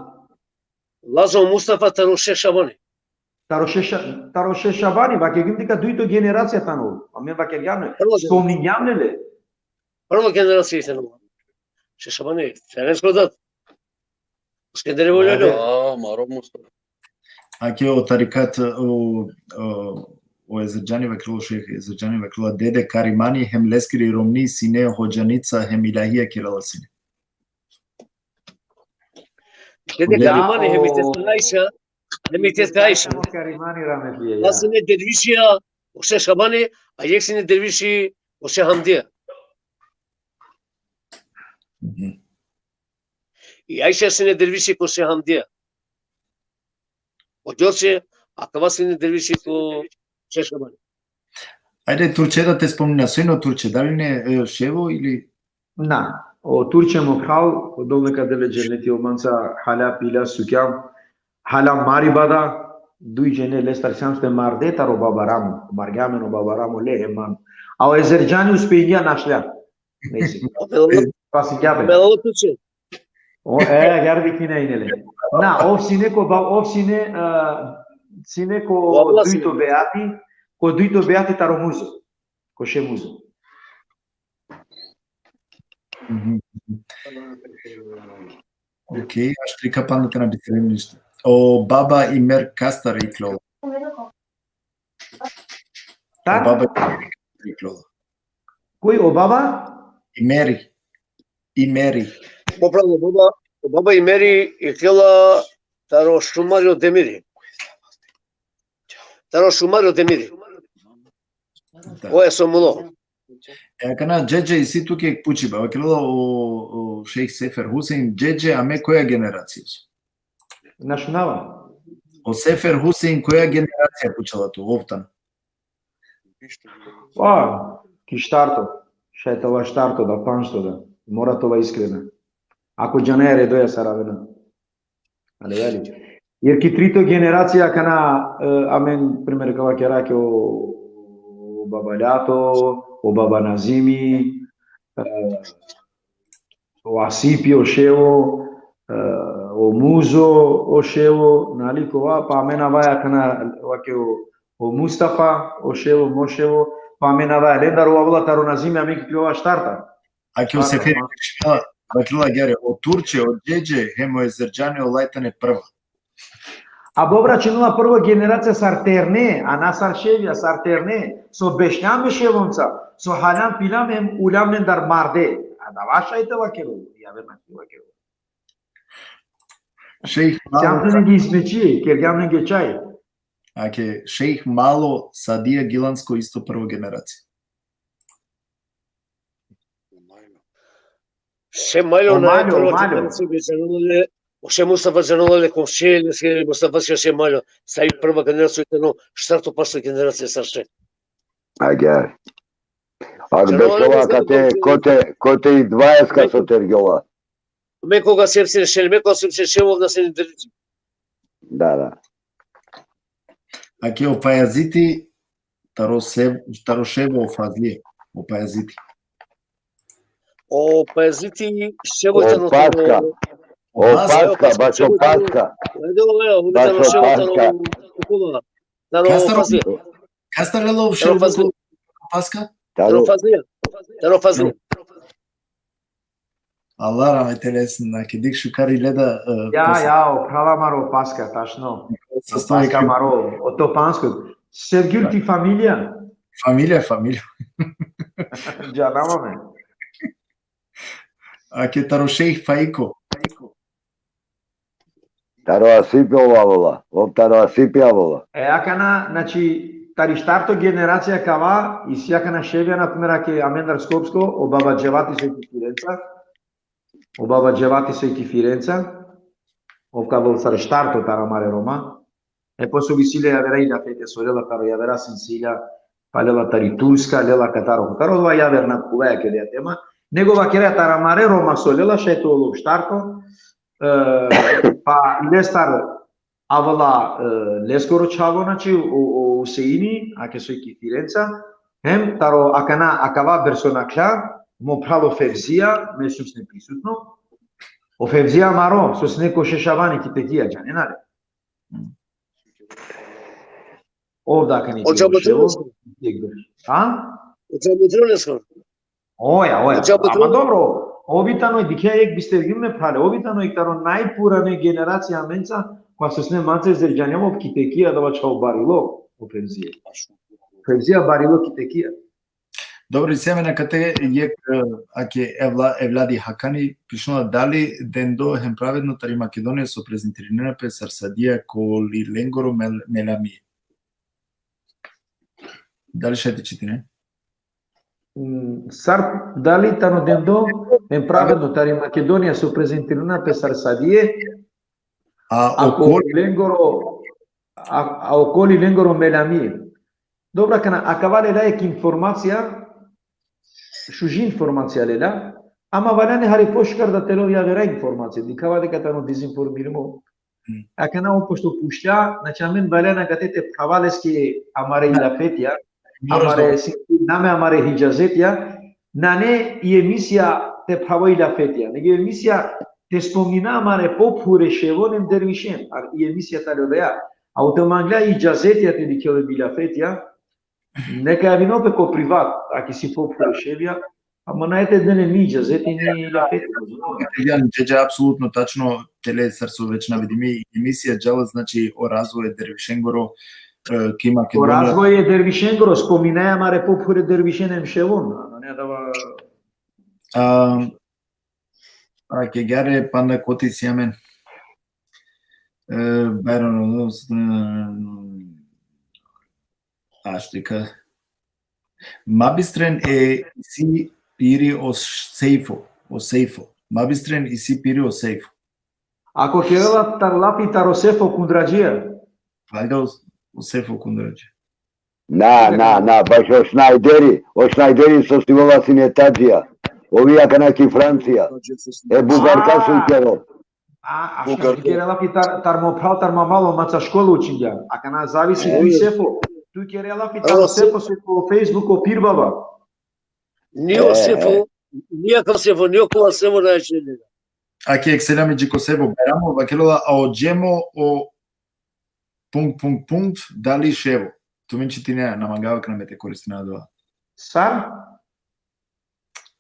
Lazo, Mustafa taro šejh Šabani. Taro šejh Ša-, taro šejh Šabani, vakergjum deka dujto generacija tano. Amen vakergjam le. Prvo gen-, spomningjam le le. Prvo generacija tano. Šejh Šabani, Ferenc Kodat. Skenderi Voljoljo. A, maro Mustafa. Ake o tarikat, o, o, o Ezerđani vakerela, šejh Ezerđani vakerela, dede Karimani hem leskiri romni sine hodžanica hem ilahija kerela sine. Dede Karimani hem i teta Ajša, hem i teta Ajša. Karimani rahmetlija. Dva sine dervišija, o šejh Šabani, a jek sine derviši, o šejh Hamdija. Mhm. I Ajša sine derviši ko šejh Hamdija. O Đorđe, akava sine derviši ko šejh Šabani. Ajde, Turče da te spomnina, soj o Turče, dali ne, e, ševo ili? Na, o Turče mo phral, odol neka dele dženeti, o manca hala pila sukja, hala mari bada, duj džene lestar sjam ste marde taro baba Ramo, margja amen o baba Ramo, le e man. A o Ezerđani uspingja našlja. Nejse. Spasingja pe. Bela o Turče. O, e, agjaar vikina ine le. Na, ov sine ko ba-, ov sine, e, sine ko dujto beati, ko dujto beati taro Muzo. Ko šejh Muzo. Mhm. Okej, aštrika panda te na bistrem ništa. O baba Imer kastar iklola? O baba Imer iklola? Koj o baba? Imeri. Imeri. Mo phral, o baba, o baba Imeri iklola taro šumari o Demiri. Taro šumari o Demiri. Da. O e so mulo. E, akana džedže isi tuke pučiba, vakerela o, o šejh Sefer Husein, džedže, a me koja generacija so? Na šunava. O Sefer Husein, koja generacija pučela tu, ov tano? Pa, ki štarto. Šaj te ova štarto da, panšto da. Mora te ova iskrena. Ako džanaja redoja sar avena. Ali, ali. Jer ki trito generacija akana, e, amen, primer, ka vakera ki o, o baba Ljato, o baba Nazimi, e, o Asipi, o Ševo, e, o Muzo, o Ševo, nali, kova, pa amen avaja akana, vake o, o Mustafa, o Ševo, mo Ševo, pa amen avaja lendar, o avla taro Nazimi, amen ki ova štarta. Ake o Sefer, vakerela agjaar, o Turče, o džedže, hem o Ezerđane, olaj tane prva. A bo obračunela prvo generacija sar terne, a na sar ševja, sar terne, so bešljam me ševonca, so haljam piljam hem uljam lendar marde. Adava šaj te vakerel, javer na te vakerel. Šejh Malo. Sijam te negi izmeči, kergjam nege čaj. Ake, šejh Malo, Sadija Gilansko, isto prvo generacija. Še Malo, o Malo, o Malo. O še Mustafa džanola le, komšije, le se Mustafa si še Malo. Sa i prva generacija, tano štarto, pašto generacija sar še. Agjaar. Ak bešova kate, kote, kote i dvaeska so tergjola. Me koga sem se šel, me koga sem se šel, ovda sem. Da, da. Ake o Pajaziti, taro se-, taro Ševo, o Fazlija, o Pajaziti. O Pajaziti, Ševo, o Paska. O Paska, bašo Paska. Bašo Paska. Taro Fazlija. Kastar lela o Ševo, Paska? Taro Fazlija. Taro Fazlija. Allah rahmet eylesin, ake dikh šukar i leda, e, ja, ja, o phrala amaro Paska, tačno. O Paska amaro, o Topansko. Sergjul ti familija? Familija, familija. Džanava me. Ake taro šejh Faiko. Taro Asipi ov avela, ov taro Asipi avela. E, akana, znači, tari štarto generacija kava, isi akana ševja, na primer, ake amendar Skopsko, o baba Dževati so ki Firenca, o baba Dževati so ki Firenca, ov ka avel sar štarto taro amare Roma, e posle isi le javera ilafetja so lela taro javera sinsilja, pa lela tari Turska, lela kataro, taro ova javer na kuvaja ke dea tema, nego vakera taro amare Roma so lela šaj te ol ov štarto, e, pa lestar avela, e, leskoro čhavo, znači, o, o Huseini, ake soj ki Firenca, hem taro akana, akava berso nakhla, mo phral o Fevzija, me sum sine prisutno, o Fevzija amaro, so sine ko Šešavani ki Tekija, džanena le. Ov da kani. O džamudrilo. A? O džamudrilo. Oja, oja. Ama dobro, ov i tano, dikhea, jekh bistergjum me, phrale, ov i tano jekh taro najpurane generacija amenca, kova so sine manca Ezerđanjavo ki Tekija, adava čhavo barilo, o Fevzija. Fevzija barilo ki Tekija. Dobro, isi amen akate jekh, e, ake evla-, evladi Hakani, pišunela: dali dendo hem pravedno tari Makedonija so prezentirinena pe sar sadija koli lengoro mel-, melamije. Dali šaj te čitine? Mm, sar, dali tano dendo hem pravedno tari Makedonija so prezentirinena pe sar sadije, a, a okoli lengoro, a, a okoli lengoro melamije. Dobro, akana, akava lela jekh informacija, šuži informacija lela, ama valjani hari pošukar da te lel javera informacija, dikhava deka tano dezinformirimo. Mm. Akana ov pošto pučlja, znači amen valjani akate te phrava leske amare ilafetja, amare si-, name amare hidžazetja, nane i emisija te phravo ilafetja, nego i emisija te spomnina amare pophure ševon hem dervišen, a i emisija tano odoja. A ov te mangla idžazetja te dikhel e ilafetja, neka javinol pe ko privat, aki si pophure ševja, ama nane te del e mi idžazeti ni ilafetja. Jan, džedže, apsolutno tačno, tele sar so već navedimi, emisija džala, znači, o razvoj e dervišengoro, e, ki Makedonija. O razvoj e dervišengoro, spominaja amare pophure dervišen hem ševon, a nane adava. A, Ake agjaar, panda koti isi amen. E, Bajram, aštika. Ma bistren e isi piri o Sejfo, o Sejfo. Ma bistren isi piri o Sejfo. Ako kerela taro lafi taro Sejfo Kundrađija. Valjda o, o Sefo Kundrađe. Na, na, na, baš o Šnajderi, o Šnajderi so si vola sine Tadžija. Ovi akana ki Francija. E, Bugarka so i kero. A, a šta, tu kere lafi tar, tar mo phral, tar mo malo, maca škola učingja. Akana zavisi tu i Sefo. Tu kere lafi tar Sefo, so po Facebook o Pir Baba. Nio Sefo, nio ka Sefo, nio ko Sefo na čele. Ake ek selami dži ko Sefo Bajramo, vakerela, a o Džemo o punkt, punkt, punkt, dali ševo. Tumen čitine, na mangava kana me te koristina dova. Sar?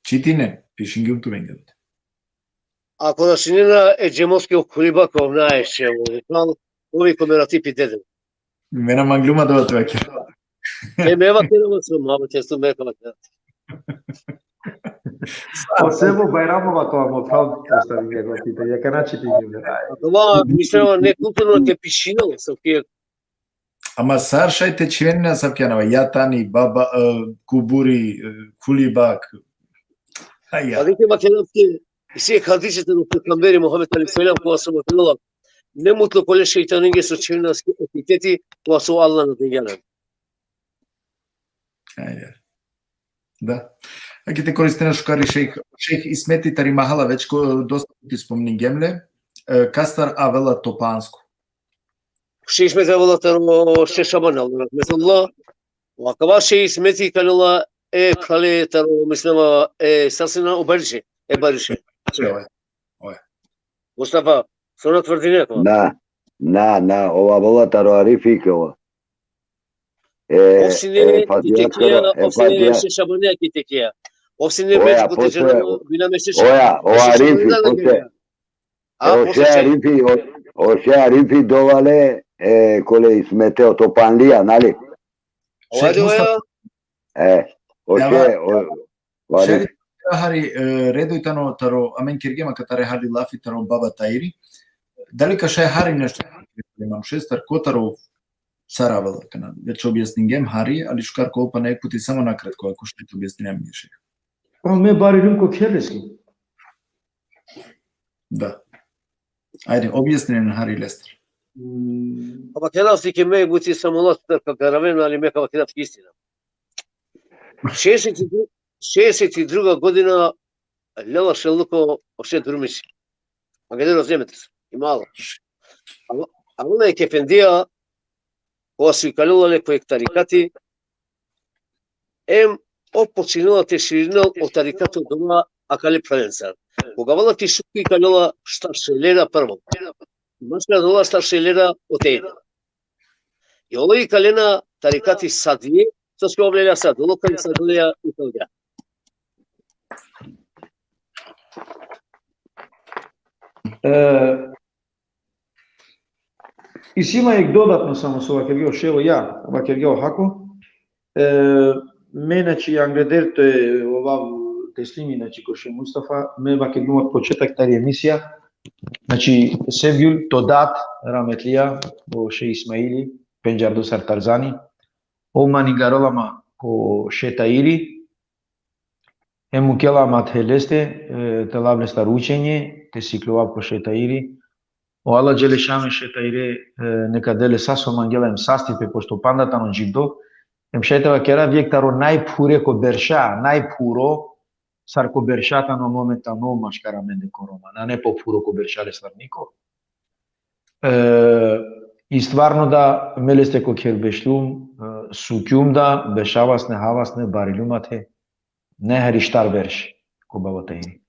Čitine, pišingjum tumenge. Ako na sinena e Džemoski o Kulibakov na e ševo. Ovi ko me rati pi dede. Me na mangluma dova te vaker. E me vakerela so ma, te su me ka vaker. O Sefo Bajramova to amo, pravo postavim jedno pitanje, ja kana čitine. Ama, mislim, ne kulturno te pišino, so ki Ama sar šaj te čhivenina, sar kjana, ja tani, baba, e, kuburi, e, kulibak. Aj, ja. Ali ke vakerela ke, isi hadisi taro pejgamberi Muhammed alejhi selam, ko so vakerela, ne mutlo kole šejtaninge so čhivenina epiteti, ko so Allah na dingja. Aj, ja. Da. Ake te koristina šukar i šejh, šejh Ismeti tari mahala, već ko, dosta puti spomningjem le, e, kastar avela Topansko. Šejh Ismeti avela taro šejh Šaban, Allah rahmetullah. Akava šejh Ismeti kalela e phrale taro, mislava, e, sar sine, o Bariše, e Bariše. Oja, oja. Mustafa, so na tvrdine to? Na, na, na, ova avela taro Arifi kova. E, Ov sine ki tekija, ov sine šejh Šabanea ki tekija. Ov sine već ko te džana, bina me šejh Šaban. Oja, o Arifi, posle. A, o šejh Arifi, o, o šejh Arifi dovale, e, kole Ismete o Topanlija, nali? Oja, oja. E, o šejh, o, o Arifi. Šejh, hari, e, redoj tano taro, amen kergjem akatare hari lafi taro Baba Tairi. Dali ka šaj hari nešto, imam šestar, ko taro sar avela kana, već objasningjem hari, ali šukar ko pa nek puti samo nakratko, ako šaj te objasninem više. O, me bariljum ko Kherleski. Da. Ajde, objasninen hari lestar. Ama kena si ke me buti samo lestar ka garaven, ali me ka vakerav istina. Šeset i dru-, šeset i druga godina, lela šeluko o šejh Durmiši. Angleder o Zemetres, i malo. Alo, alo na ek efendija, kova so ikalela le ko ek tarikati, em ov počinela te širinel o tarikato doma akale phralencar. Koga avela ki Šuki, ikalela štar šelera prvo. Maškar adola štar šelera o tejna. I ola ikalena tarikati Sadije, soske ov lelja Sad, ola kaj Sadija ikalgja. E, isi ma ek dodatno samo so vakergja o ševo, ja, vakergja o Hako. E, me, znači, angleder te ovav teslimi, znači, ko šejh Mustafa, me vakergjum od početak tari emisija, znači, Sevgjul, to dat, rahmetlija, o šejh Ismaili, pendžardo sar Tarzani, ov maningarola ma ko šejh Tairi, em mukela ma te leste, e, te lav lestar učenje, te sikljovav ko šejh Tairi. O Allah dželešanuhu šejh Taire, e, neka del le sa so mangela em sastipe, pošto panda tano dživdo. Em šaj te vakerav, jekh taro najphure ko berša, najphuro, sar ko berša tano momentalno maškar amende ko Roma. Nane pophuro ko berša lestar niko. E, i stvarno da me leste ko kher bešljum, e, sukjum da, bešava sine, hava sine, bariljum ate, nehari štar berš ko Baba Tairi.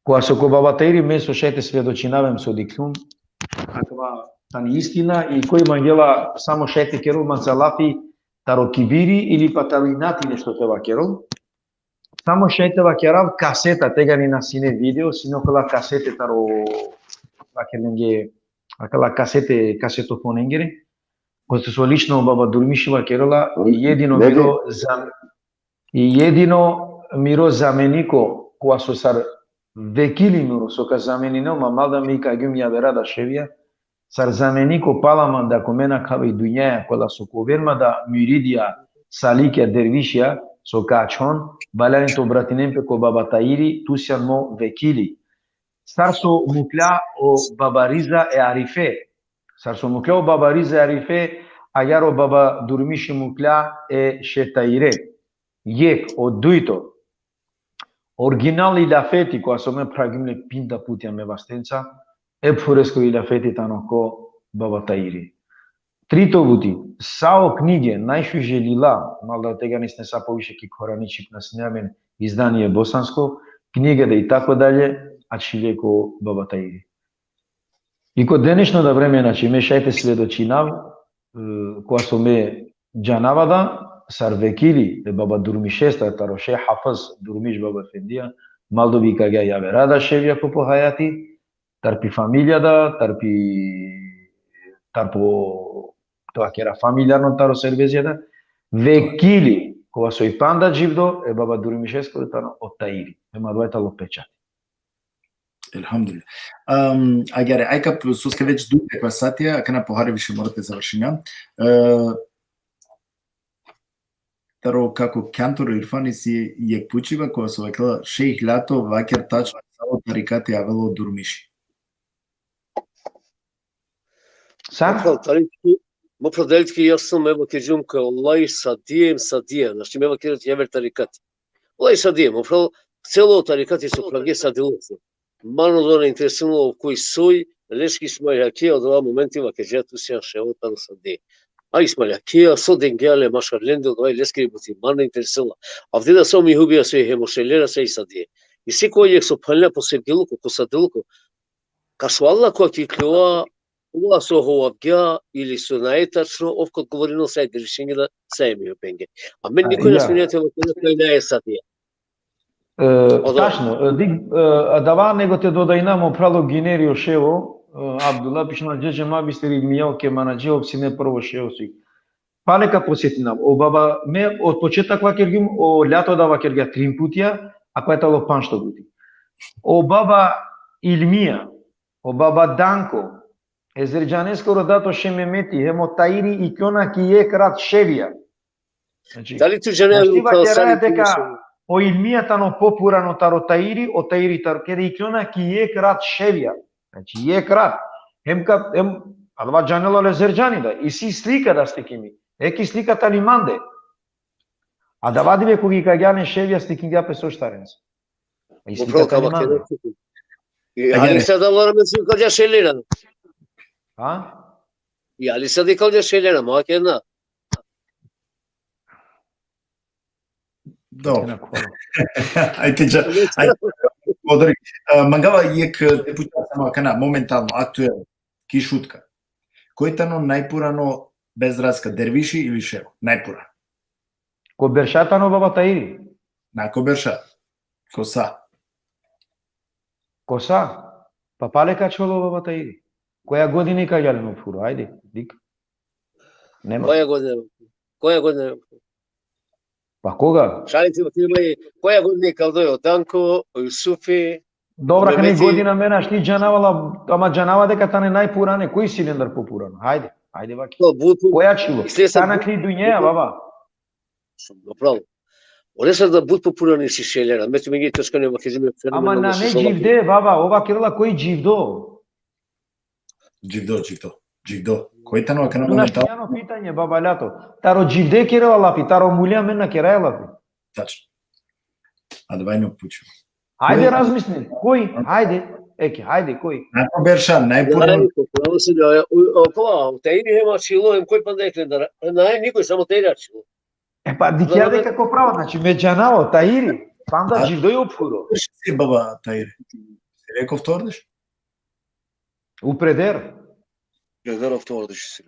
Kova so ko Baba Tairi, me so šaj te svedočinav em so dikhlum, akava tani istina, i koj mangela samo šaj te kerol manca lafi taro kibiri ili pa taro inati nešto te vakerol. Samo šaj te vakerav kaseta, tegani na sine video, sine okola kasete taro, vakerlenge, akala kasete, kasetofonengere. Kote so lično Baba Durmiši vakerela, jedino miro zam-, i jedino miro zameniko, kova so sar vekili miro, so ka zameninel ma, mal da mi ka gjum javera da ševja, sar zameniko pala manda ko me na kava i dunjaja, kola so ka oven ma da muridija, salikja, dervišija, so ka ačhon, valjani te obratinen pe ko Baba Tairi, tu sian mo vekili. Sar so mukla o Baba Riza e Arife, Sar so mukla o baba Rize Arife, agjaar o baba Durmiši mukla e Šeh Taire. Jekh, o dujto. Original ilafeti, kova so me phragjum le pinda putja me vastenca, e phuresko ilafeti tano ko baba Tairi. Trito buti, sa o knjige, najšuže lila, malda tegani sine sa poviše ki Korani čhib na sine amen izdanie bosansko, knjige da i tako dalje, ačhile ko baba Tairi. I ko denešno da vreme, znači, me šaj te svedočinav, e, kova so me džanava da, sar vekili e baba Durmišestar, taro Šeh Hafiz Durmiš baba efendija, maldo bi ka gja javera da ševja ko po hajati, tar pi familija da, tar pi, tar po, to akera familijarno taro Servezija da, vekili, kova so i panda dživdo, e baba Durmišesko tano o Tairi. E ma dvaj talo pečati. Elhamdulillah. Um, agjaar, aj ka, soske već duj tekva satija, akana pohari više mora te završinja. E, taro kako Kjantor Irfani si jekh pučiba, kova so vakela, šejh Ljato, vaker tačno, sa o tarikati avela o Durmiši. Sar? Mo phral, tari ki, mo phral, dali ki, jaz sam, evo, ke džum ka, Allah i sadije, em sadije, znači, me vakera javer tarikat. Allah i sadije, mo phral, celo tarikati so pravge sadilo. Man odova na interesinela koj soj, leske Ismail Hakija, odova momenti vakergja tu sian šeho taro sadije. A Ismail Hakija, so dengja le mašar lende, odova i leskiri buti, man na interesinela. Avdive da so mi hubija soj hem o šejlera sa i sadije. I sekoj jekh so phanlja po sevgiluko, ko sadiluko, ka šuvala ko ki klova, ova so hovavgja ili so nae tačno, ov ka odgovorinel sa e dervišenge da sa e mi penge. A me nikoj na sminja te vakera kaj nae sadija. E, tačno, e, dik, e, adava nego te dodajna mo phral o Gineri o šeho, e, Abdullah, pišinela džedže ma bistar ilmija o ke manadže, ov sine prvo šeho si. Pale ka potsetinav, o baba, me od početak vakergjum, o Ljato da vakergja trin putja, a kova talo pandžto puti. O baba Ilmija, o baba Danko, e Zerdžaneskoro dato Šeh Memeti, hem o Tairi ikljona ki jekh rat ševja. Znači, dali tu džane, znači, ti vakeraja deka o Ilmija tano popurano taro Tairi, o Tairi taro, keda ikljona ki jekh rat ševja. Znači, jekh rat. Hem ka, hem, adava džanela le Zerdžani da. Isi slika da slikimi. Eki slika tani mande. Adava dive koga i ka gjane ševja, slikingja pe so štarenca. I slika tani mande. I ali sa da lora me slika dja šelera. Ha? I ali sa da ikal dja šelera, ma kena. Dobro. Ajde, dža, ajde, odori. E, mangava jekh, e, te puča samo akana, momentalno, aktuelno, ki Šutka. Koj tano najpurano bez razlika, derviši ili šeho? Najpurano. Ko berša tano baba Tairi? Na ko berša. Ko sa? Ko sa? Pa pale ka ačhol o baba Tairi. Koja godina i ka gja len o phuro? Ajde, dik. Nema. Koja godina? Koja godina? Pa koga? Šalim ti, ti mai, koja godina i ka doj o Danko, o Jusufi, Dobra, o kani Mehmeti? Godina me našti džanava la, ama džanava deka tane najpurane, koj si lendar popurano? Hajde, hajde vaki. To but, koja čilo? Sa nakli dunja, baba. Dobro. Ore sa da but popurane si šelera. Me tu me gi točka ne vakezime. Ama nane dživde, baba, ova kerela koj dživdo. Dživdo, dživdo, dživdo. Koj tano akana momentalno? Našti ano pitanje, baba Ljato. Taro dživde kerela lafi, taro mulja amen na keraja lafi. Tačno. Adava i me pučo. Hajde, razmisli. Koj? Hajde. Eke, hajde, koj? Nako berša, najpurano. Naj, pravo si da, o, o, kova, o Tairi hem ačhilo, hem koj panda ekle da, naj, nikoj, samo Tairi ačhilo. E pa, dikja deka ko pravo, znači, me džanava o Tairi, panda dživdo i o phuro. Si baba Tairi. Si rekov tordeš? Upreder. Upreder o tordeš si.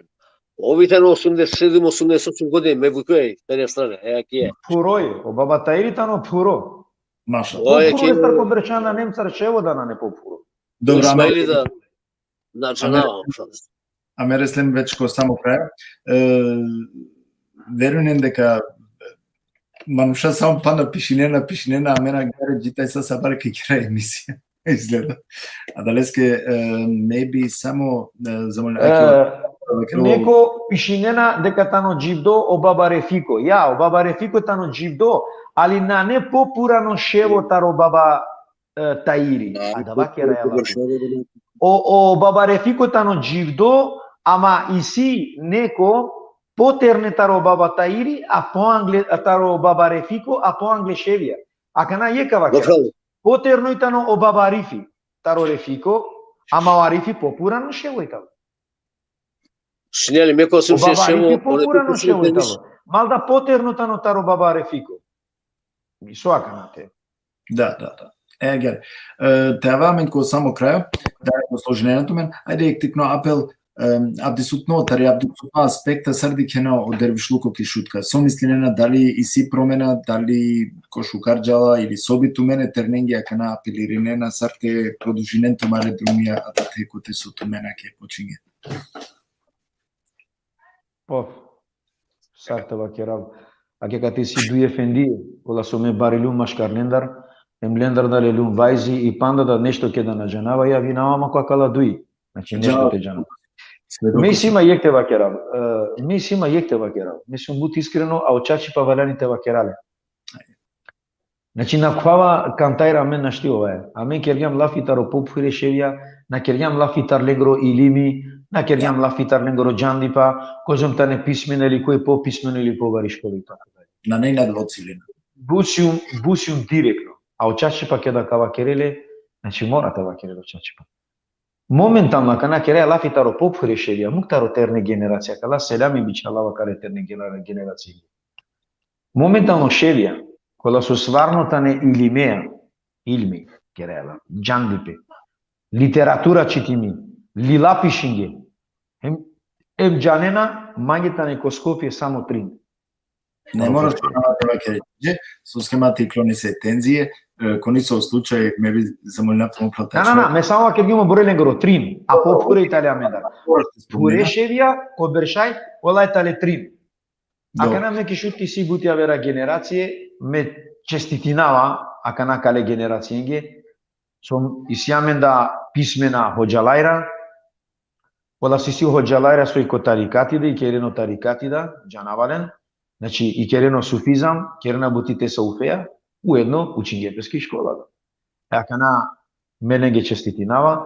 Ovi tano osumdeset sedum, osumdeset osum godine, me vukoj, tanja strana, e, aki e. Phuro je, o baba Tairi tano phuro. Mašallah. O, e, ki star ko berša, nane sar šeho da nane po phuro. Dobro, Ismaili da, na džanava. A me reslen već ko samo kraj. E, verujem deka manuša samo pana pišinena, pišinena, a me na gare džitaj sa sabare ke kera emisija. Izgleda. Adaleske, e, maybe samo, e, zamolina, e, neko pišinena deka tano dživdo o baba Refiko. Ja, o baba Refiko tano dživdo, ali nane popurano šeho taro baba, e, Tairi. Adava keraja lafi. O, o baba Refiko tano dživdo, Ama isi neko poterne taro baba Tairi, a poangle taro baba Refiko, a poangle Ševija. Akana jekh ka vakerav. Poterno i tano o baba Arifi taro Refiko, ama o Arifi popurano Ševo i tano. Šunea li, me ko O baba Arifi popurano Ševo i tano. Malda poterno tano taro baba Refiko. Mi so akana te. Da, da, da. E, gel. E, te ava amen ko samo krajo, da poslužinena tumen, ajde jekh tikno apel, em, avdisutno, tari avdisutno aspekta, sar dikhena o dervišluko ki Šutka. So mislinena, dali isi promena, dali ko šukar džala, ili so bi tumen e ternenge akana apelirinena, sar te produžinen tumare drumija, adate kote so tumen ake počinge. Po, sar te vakerav. Ake kate isi duj efendije, kola so me barilum maškar lendar, em lendar da lelum vajzi, i panda da nešto keda na džanava, javinava ma ko akala duj. Znači, nešto te džanav. Me isi ma jekh te vakerav. E, me isi ma jekh te vakerav. Me sum but iskreno, a o čačipa valjani te vakera le. Znači, na khuvava kantaira, amen našti ovaja. Amen kergjam lafi taro pophure Ševija, na kergjam lafi tar lengoro ilimi, na kergjam lafi tar lengoro džandipa, kozom tane pismeno ili koj popismeno ili pobari školi, i tako dalje. Nane na dvocilina. But sijum, but sijum direktno. A o čačipa keda ka vakere le, znači, mora te vakere le o čačipa. Momentalno, akana keraja lafi taro pophure Ševija, muk taro terne generacija, akala selami bičhalava akale terne genera-, generacija. Momentalno Ševija, kola so stvarno tane ilimea, ilmi, keraja la, džandipe, literatura čitimi, lila pišinge, em, em džanena, mange tane ko Skopje samo trin. Ne mora so nama te vakere, soske ma te ikloni se tenzije, e, ko niso slučaj, me bi zamolinav tumen upral. Na, na, na, me samo vakergjum o broj lengoro, trin, a pophure i tane amendar. Phure Ševija, ko beršaj, ola i tane trin. Akana me ki Šutka isi but javera generacije, me čestitinava akana akale generacijenge, so isi amenda pismena hodžalajra, kola so isi hodžalajra so i ko tarikati da, ikerena o tarikati da, džanava len, znači ikerena o sufizam, kerena buti tesavufeja, ujedno učinge pes ki škola da. E, akana me lenge čestitinava,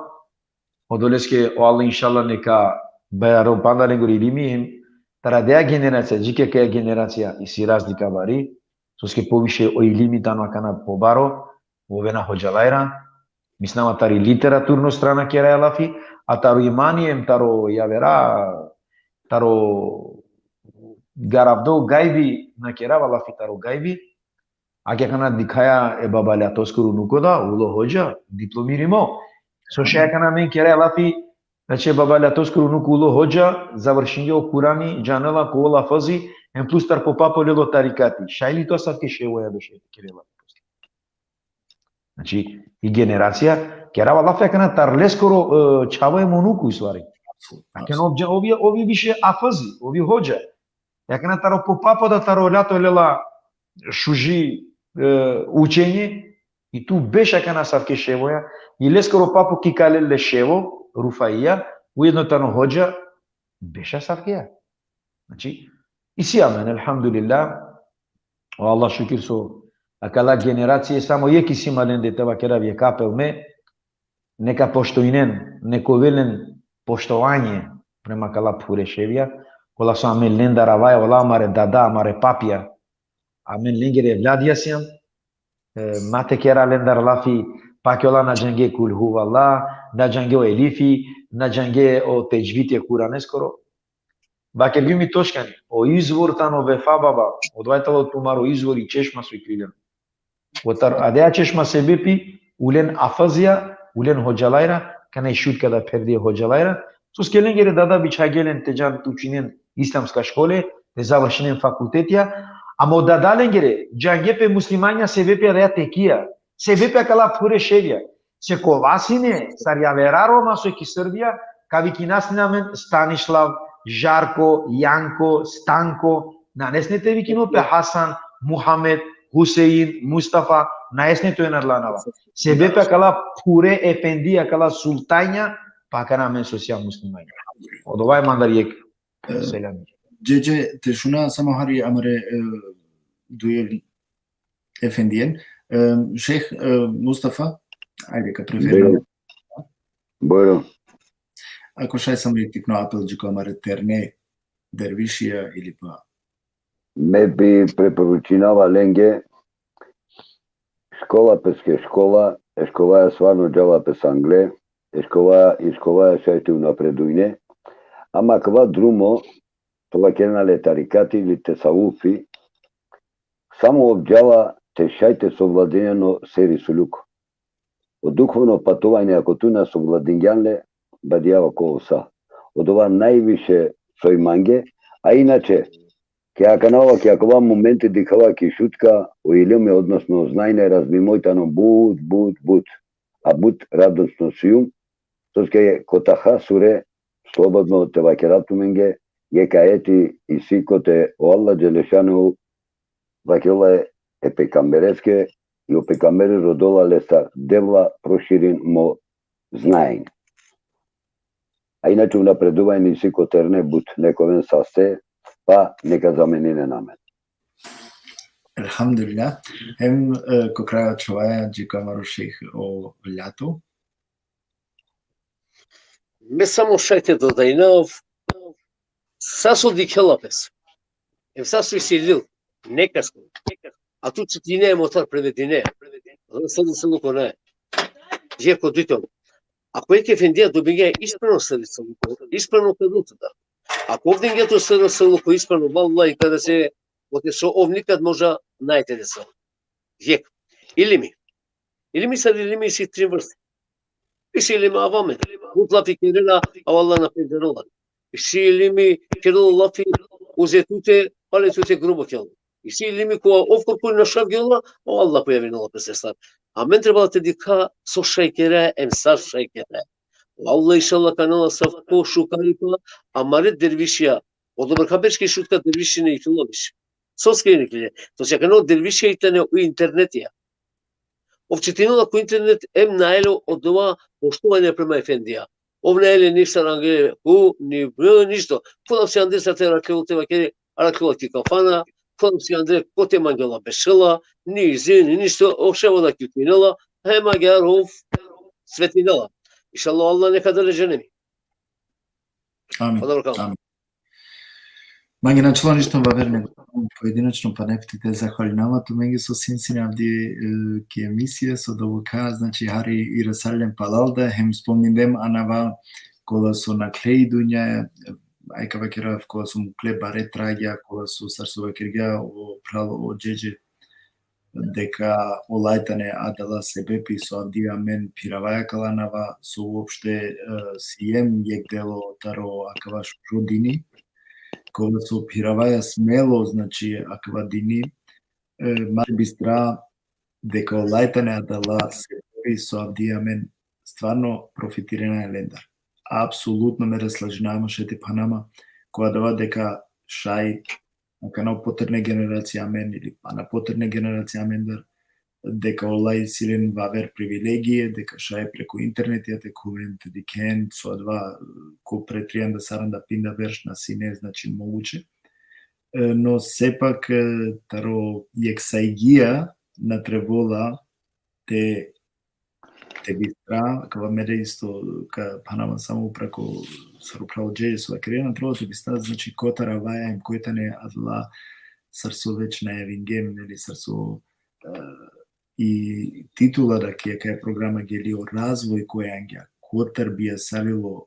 odoleske o Allah inšallah neka bajaro panda lengoro ilimi, hem taro adaja generacija, dži ke akaja generacija isi razlika bari, soske poviše o ilimi tano akana pobaro, ovena hodžalajra, mislinava tari literaturno strana keraja lafi, a taro imani hem taro javera, taro garavdo gajbi na kerava lafi taro gajbi, Ake akana dikhaja e baba Ljatoskoro unuko da, ulo hodža, diplomirimo. So šaj akana amen keraja lafi, znači e baba Ljatoskoro unuko ulo hodža, završingja o Kurani, džanela ko o lafazi, em plus tar po papo lela o tarikati. Šaj li to asavke ševoja beše te kerela? Znači, i generacija, kerava lafi akana tar leskoro, e, čhavo em unuko u stvari. Akana ov dža-, ovi, ovi više afazi, ovi hodža. Akana taro po papo da taro ljato lela šuži, e, učenje, i tu beš akana asavke ševoja, i leskoro papo ki ka lel le ševo, Rufaija, ujedno tano hodža, beš asavkeja. Znači, isi amen, elhamdulillah, o Allah šukir so akala generacije, samo jekh isi ma lende te vakerav jekh apel me, neka poštujnen, neka ovel len poštovanje prema akala phure ševja, kola so amen lendar avaja, ola amare dada, amare papja, amen lengere evladija sijam, e, ma te kera lendar lafi, pa ke ola na džange Kul huvallah, na džange o elifi, na džange o tedžvidi e Kuraneskoro. Vakergjum i točkani, o izvor tano Vefa baba, odova tano tumaro izvor i češma so iklilen. Kotar adaja češma sebepi, ulen afazija, ulen hodžalajra, kana i Šutka da pherdi e hodžalajra, soske lengere dada bičhagje len te džan te učinen islamska škole, te završinen fakultetija, ama o dada lengere, džange pe muslimanja sebepi adaja tekija, sebepi akala phure ševja, se kova sine, sar javera Roma so ki Srbija, ka vikina sine amen Stanislav, Žarko, Janko, Stanko, nane sine te vikino pe Hasan, Muhamed, Husein, Mustafa, nane sine te oven adala anava. Sebepi akala phure efendi, akala sultanja, pa akana amen so sijam muslimanja. Odova e mandar jekh selam. Džedže, te šuna samo hari amare, e, duje efendijen. E, šejh, e, Mustafa, ajde ka preferira. Bujurun. Bujurun. Ako šaj samo jek tikno apel dži ko amare terne dervišija ili pa. Me bi preporučinava lenge škola peske škola, e školaja stvarno džala pes angle, e škola, i školaja šaj te unapredujne, ama kava drumo, te vakerena le tarikati ili tesaufi, samo ov džala te šaj te sovladinel o seri suluk. O duhovno patovanje, ako tu na sovladingjan le, badjava ko sa. Odova najviše soj mange, a inače, ke akana ova, ke akava momenti dikhava ki Šutka, o ilimi, odnosno znanje, razmimoj tano but, but, but. A but radosno sijum, soske ko Taha sure, slobodno te vakera tumenge, jek ajeti isi kote o Allah dželešanuhu vakerela e pejgambereske, i o pejgamberi rodola lestar: Devla, proširin mo znanje. A inače, unapreduvanje isi ko terne but, nek oven saste, pa neka zameninen amen. Elhamdulillah. Hem, e, ko kraj ačhovaja dži ko amaro šejh o Ljato. Me samo šaj te dodajnav, sa so dikhela pes, em sa so isi lil, nekaske, a tu čitine em otar prevedine, sa so se luko ne. Jek o dujto. Ako jek efendija dobingja ispravno sa so luko, ispravno ka dujto da. Ako ov dingja tu sa so luko ispravno, vallahi, kada se, ote so ov nikad možda naj te desel. Jek. Ilimi. Ilimi, sar ilimi isi trin vrste. Isi ilimi avame, but lafi kerela, a o Allah na pendžarela. Isi ilimi kerela lafi uze tute, pale tute grubo kerela. Isi ilimi kova ov korkori našavgjola, a o Allah pojavinela pes lestar. Amen trebela te dikha so šaj kera, em sar šaj kera. O Allah inšallah ka anela asavko šukaripa amare dervišija, odobor ka berš ki Šutka derviši na iklilo više. Soske na iklile? Soske akana o dervišija i tane o internetija. Ov čitinela ko internet, em nane le odova poštovanje prema efendija. Ov nane le ništa range, ku, ni, ništo. Kola si andre sa te arakhljola, te vakere, arakhljola ki kafana, kola si andre kote mangela bešela, ni izin, ni ništo, ov šaj voda kjukinela, hem agjaar ov svetinela. Inšallah, Allah neka dela dženemi. Amin. Odobor ka. Amin. Mange na ačhola ništo vaver nego pojedinačno, pa nek te zahvalinava tumenge so sine avdive, e, ki emisija, so dovol ka, znači, hari iresalem palal da, hem spomnindem anava kola so nakhle i dunja, e, aj ka vakerav, kola so mukle bare tragja, kola so, sar so vakergja o phral o Džedže, deka olaj tane adala sebepi so avdive amen phiravaja akala anava, so uopšte, e, siem jek delo taro akava šužo dini, kola so phiravaja smelo, znači, akava dini, e, ma bistra deka olaj tane adala sebepi so avdive amen stvarno profitirinaja lendar. Apsolutno me raslažinava, šaj te phanava, ko adava deka šaj akana o poterne generacija amen ili pana poterne generacija amendar, deka olaj isi len vaver privilegije, deka šaj preku internetija te khuven, te dikhen, so adava, ko pre trianda, saranda, pinda berš na sine, znači, moguće. E, no sepak, e, taro jek sajgija na trebola te, te bistra, kava mere isto ka phanava samo upra ko sar o phral Džedže so vakergja, na trebola te bistra, znači, kotar avaja hem koj tane adala, sar so već najavingjem, neli, sar so, e, i titula da ki akaja programa geli, o razvoj koj angja, kotar bi asalilo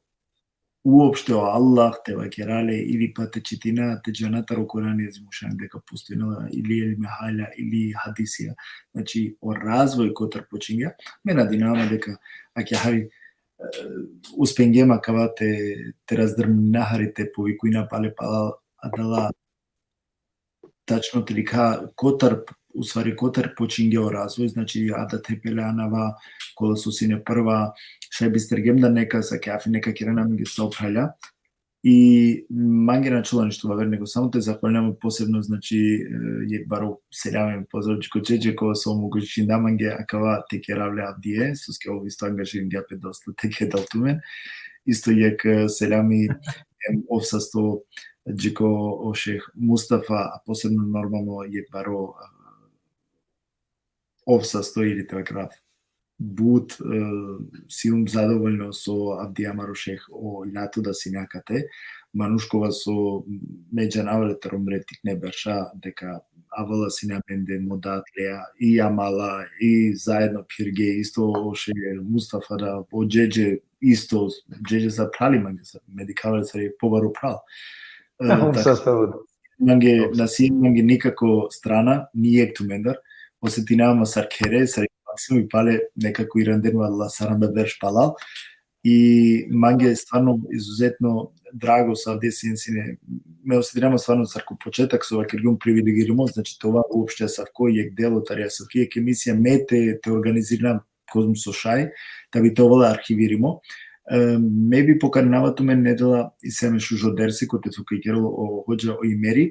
uopšte o Allah, te vakera le, ili pa te čitina, te džana taro Kurani Azimušan deka postojnela, ili ilmi halja, ili hadisija. Znači, o razvoj kotar počingja, me nadinava deka ake hari, e, uspengjem akava te, te razdrmnina hari, te povikujna pale palal adala tačno te dikha kotar, u stvari kotar počingja o razvoj, znači, adate pele anava, kola so sine prva, šaj bistergjem da nekas, ake afi neka kerena amenge sa o phralja. I mange na ačhola ništo vaver, nego samo te zahvalinav posebno, znači, e, jek baro selam hem pozdrav dži ko Džedže, kova so omogućinda mange akava te kerav le avdive, soske ov isto angažiringja pe dosta te kedal tumen. Isto jek, e, selami hem ov sasto dži ko o šejh Mustafa, a posebno normalno jek baro, e, ov sasto ili te vakerav but, e, sijum zadovoljno so avdive amaro šejh o ljato da sine akate. Manuš kova so me džanava le taro mre tikne berša, deka avela sine amende, mo dad lea, i amala, i zajedno phirge, isto o šejh Mustafa da, o džedže, isto, džedže sa phrali mange, sa, me dikhava le sar i pobaro phral. E, tako, mange, na sine mange nikako strana, ni jekh tumendar, osetinava ma sar khere, sar i maksimum, i pale nekako irandena, valjda, saranda berš palal. I mange stvarno izuzetno drago so avdive sine, sine, me osetinava ma stvarno sar ko početak so vakergjum privilegirimo, znači te ova uopšte asavko jekh delo tari asavki jekh emisija, me te, te organizirinav kozom so šaj, ta bi te ovel arhivirimo. E, me bi pokaninava tumen nedela, isi amen šužo dersi, kote so ka kerel o hodža o Imeri.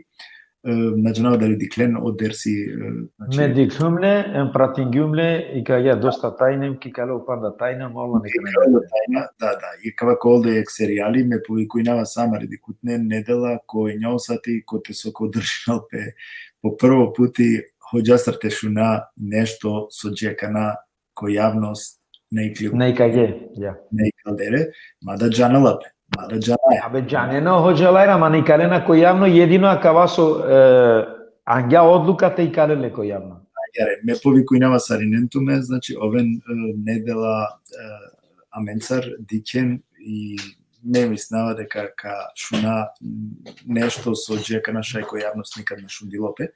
E, na džanava dali dikhlen o dersi, e, znači. Me dikhlum le, em pratingjum le, i ka ja dosta tajna, em ka ikalo panda tajna, mo Allah neka na. Tajna, da, da, i kava ka ovel jekh serijali, me povikujnava sa amare dikhutne nedela ko enja o sati, kote so ka održinel pe po prvo puti hodžastar te šuna nešto so dži akana ko javnost na iklilo. Na ikage, ja. Na ikaldere, mada džanela pe, mada džanaja. Abe džanena o hodžalajra, ma na ikalena ko javno, jedino akava so, e, angja odluka te ikalen le ko javno. Ajare, me povikujnava sarinen tumen, znači, oven, e, nedela, e, amencar, dikhen i me mislinava deka ka šuna nešto so dži akana šaj ko javnost nikad na šundilo pe.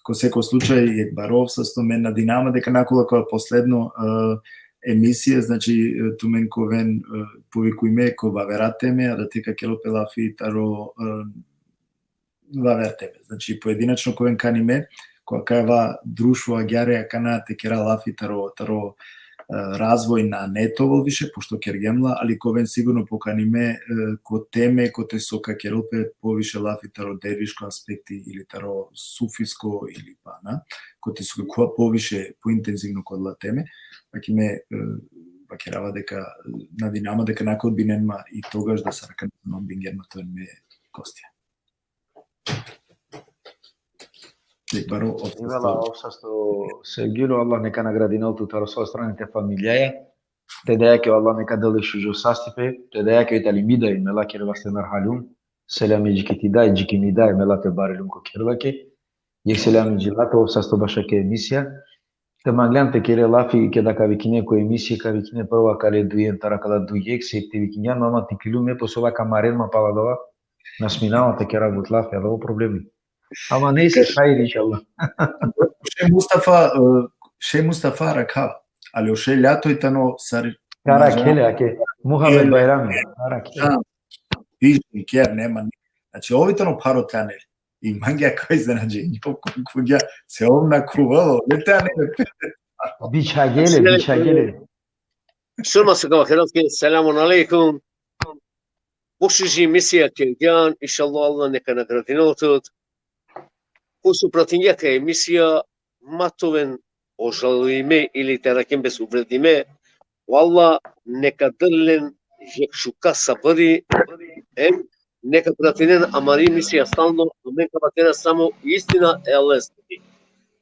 Ko seko slučaj, jekh baro ov sasto, me nadinava ma deka nakolo kova posledno, e, emisija, znači, e, tumen ka oven, e, povikujme ko vavera teme, a da te ka kerel pe lafi taro, e, vaver teme. Znači, pojedinačno ka oven kanime, ko akava društvo agjaar akana te kera lafi taro, taro, e, razvoj na neto više, pošto kergjam la, ali ka oven sigurno pokanime, e, ko teme kote so ka kerel pe poviše lafi taro derviško aspekti ili taro sufisko ili pana, kote so ka khuva poviše, pointenzivno ko adala teme, aki me, e, vakerava deka, nadinava ma deka na ka odbinen ma i togaš da sar akana odbingjen ma te oven me gostija. Jekh baro ov sasto. Ivela ov sasto, Sergilo, Allah neka nagradinel tut taro sa strane te familijaja. Te daja ke Allah neka del le šužo sastipe, te daja ke tali mi daj, me lakere vaste narhaljum. Selami dži ki ti daj, dži ki mi daj, me la te barelum ko kher lake. Jekh selami dži late, ov sasto bašake emisija. Te manglan te kere lafi, keda ka vikine ko emisija, ka vikine prvo akale duj, em taro akala duj jekh, se te vikingjan, ama te iklilum me, po sova ka maren ma pala dova, na sminava te kera but lafi, adava o problemi. Ama nejse, hajri, inšallah. Šej Mustafa, e, šej Mustafa arakha, ali o šej Ljato i tano sar. Karakhele, ake, Muhammed Bajrami, karakhele. Ha, piše, kjer nema ni-, znači, ovi tano pharo te anel. I mange akava iznenađenje, ko-, ko-, ja, se ov na khuvalo, ne te anel. Bičhagele, bičhagele. Šun ma so ka vakerav ke, selamun alejkum. Bo šuži emisija kergjan, inšallah Allah neka nagradinel tut. Ko so pratingja ka emisija, ma te oven ožalime ili te arakhen pes uvredime, o Allah neka del len jekh šuka sabri, em neka pratinen amari emisija stalno, amen ka vakera samo istina e Allahesiri.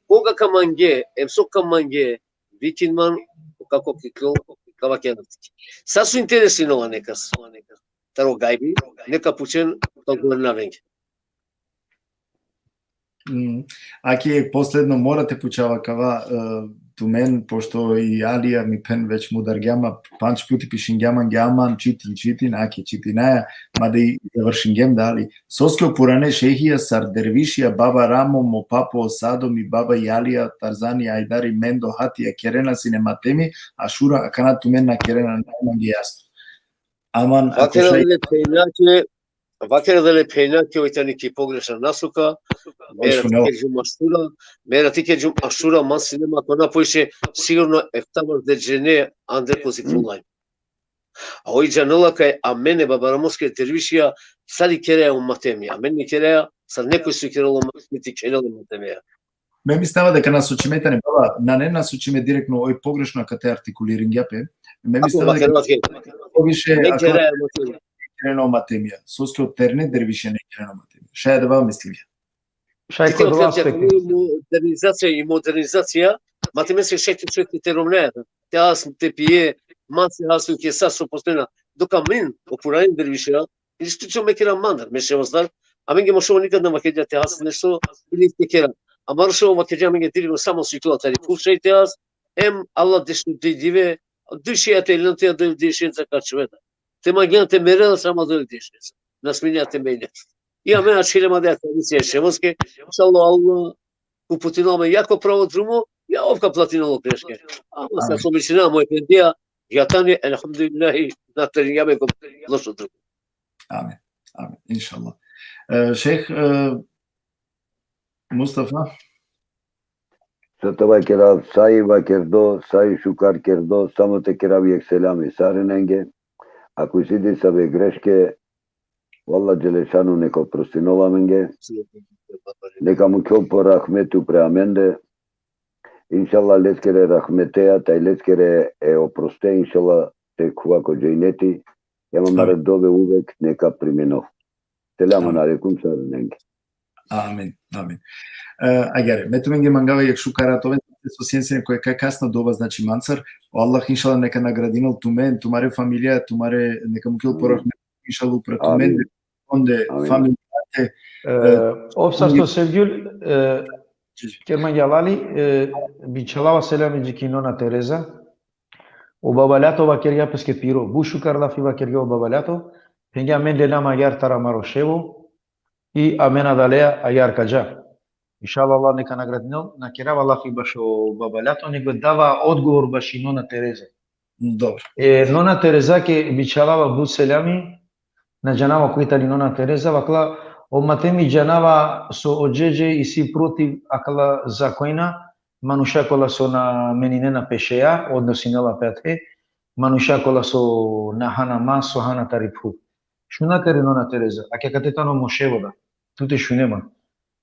Koga ka mange, em so ka mange, vikin man, kako ki klo, ka vakera. Sa so interesinela nekas taro gajbi, neka pučen, te odgovorina avenge. Mm. Aki, posledno mora te pučav akava, e, tumen, pošto i Alija mi phen već mudargja ma, pandž puti pišingja mange, aman čitin, čitin, aki čitinaja, mada i završingjem da, ali. Soske o purane šejhija sar dervišija, baba Ramo, mo papo o Sado, mi baba i Alija, Tarzani, Ajdari, Mendo, Hatija, kerena sine matemi, a šura akana tumen na kerena, najmangi jasno. Aman, ako šaj- Vakera dele phenjake, vakera dele phenjake, oj tani ki pogrešna nasluka, me erati kergjum ašura, me erati kergjum ašura, man sine ma kona poviše, sigurno efta vardeš džene andre ko Zikrullah. A oj džanela kaj amen e baba Ramoske dervišija, sar i keraja o matemi, amen i keraja, sar nekoj so i kerela o matemi, te khenela o matemeja. Me mislava deka na sočime tane, baba, nane na sočime direktno, oj pogrešno akate artikuliringja pe. Me mislava deka poviše kerena o matemija. Soske o terne derviše na kerena o matemija. Šaj adava mislingja. Šaj ko adava aspekti. Modernizacija i modernizacija, matemeske šaj te, šaj te romneja. te has, te pije, ma te has, ke sa so postojna. Dok amen, o purana derviša, isključivo me kera mandar, me ševo sar, amenge mo ševo nikad na vakergja te has nešto, ili te kera. Amaro ševo vakergja amenge direktno samo siklo tari phuv šaj te has, em Allah dešto duj dive, duj šeja te len te, duj, duj šeja ka čuvena. Te mangjan te merel, samo duj šeja. Na sminja te menja. I amen ačhile ma da tradicija ševoske, inšallah Allah, uputinel amen jako pravo drumo, ja ov ka platinel o greške. Ama sa Amin. so mislina mo efendija, ja tani, elhamdulillahi, na terinja me ko lošo drumo. Amin. Amin. Inšallah. E, šejh, e, Mustafa? Sa te vakerav, sa i vakerdo, sa i šukar kerdo, samo te kerav jekh selami sarinenge. Ako isi disave greške, o Allah Dželešanu neka oprostinol amenge, neka mukhel po rahmeti upre amende. Inšallah, leskere rahmeteja, taj leskere e oproste, inšallah, te khuva ko dženeti. Em amare Amin. dove uvek neka priminol. Selamun Amin. alejkum sarinenge. Amin, amin. E, agjaar, me tumenge mangava jekh šukar te oven, so sien sien ko jekh kasna dova, znači, mancar, o Allah, inšallah, neka nagradinel tumen, tumare familija, tumare, neka mukhel po Amin. rahmeti, inšallah, upre Amin. tumende, onde, Amin. familijate. E, E, ov sasto Sevgjul, e, Dži, dži. Kerman Jalali, e, bičhalava selami dži ki nona Tereza. O baba Lato vakergja peske piro. But šukar lafi vakergja o baba Lato. Phengja amen lenama agjaar taro amaro ševo. I amen adaleja agjaar ka dža. Inšallah, Allah neka nagradinel, na kerava lafi bašo baba Lato, nego dava odgovor baši nona Tereza. Dobro. E, nona Terezake bičhalava but selami, na džanava koj tani nona Tereza, vakla, o Matemi džanava so o džedže isi protiv akala zakojna, manuša kola so na meninena pe šeja, odnosinela pe athe, manuša kola so na ha namaz, so hana tari phuv. Šuna tari nona Tereza, ake akate tano mo ševo da, tu te šune ma.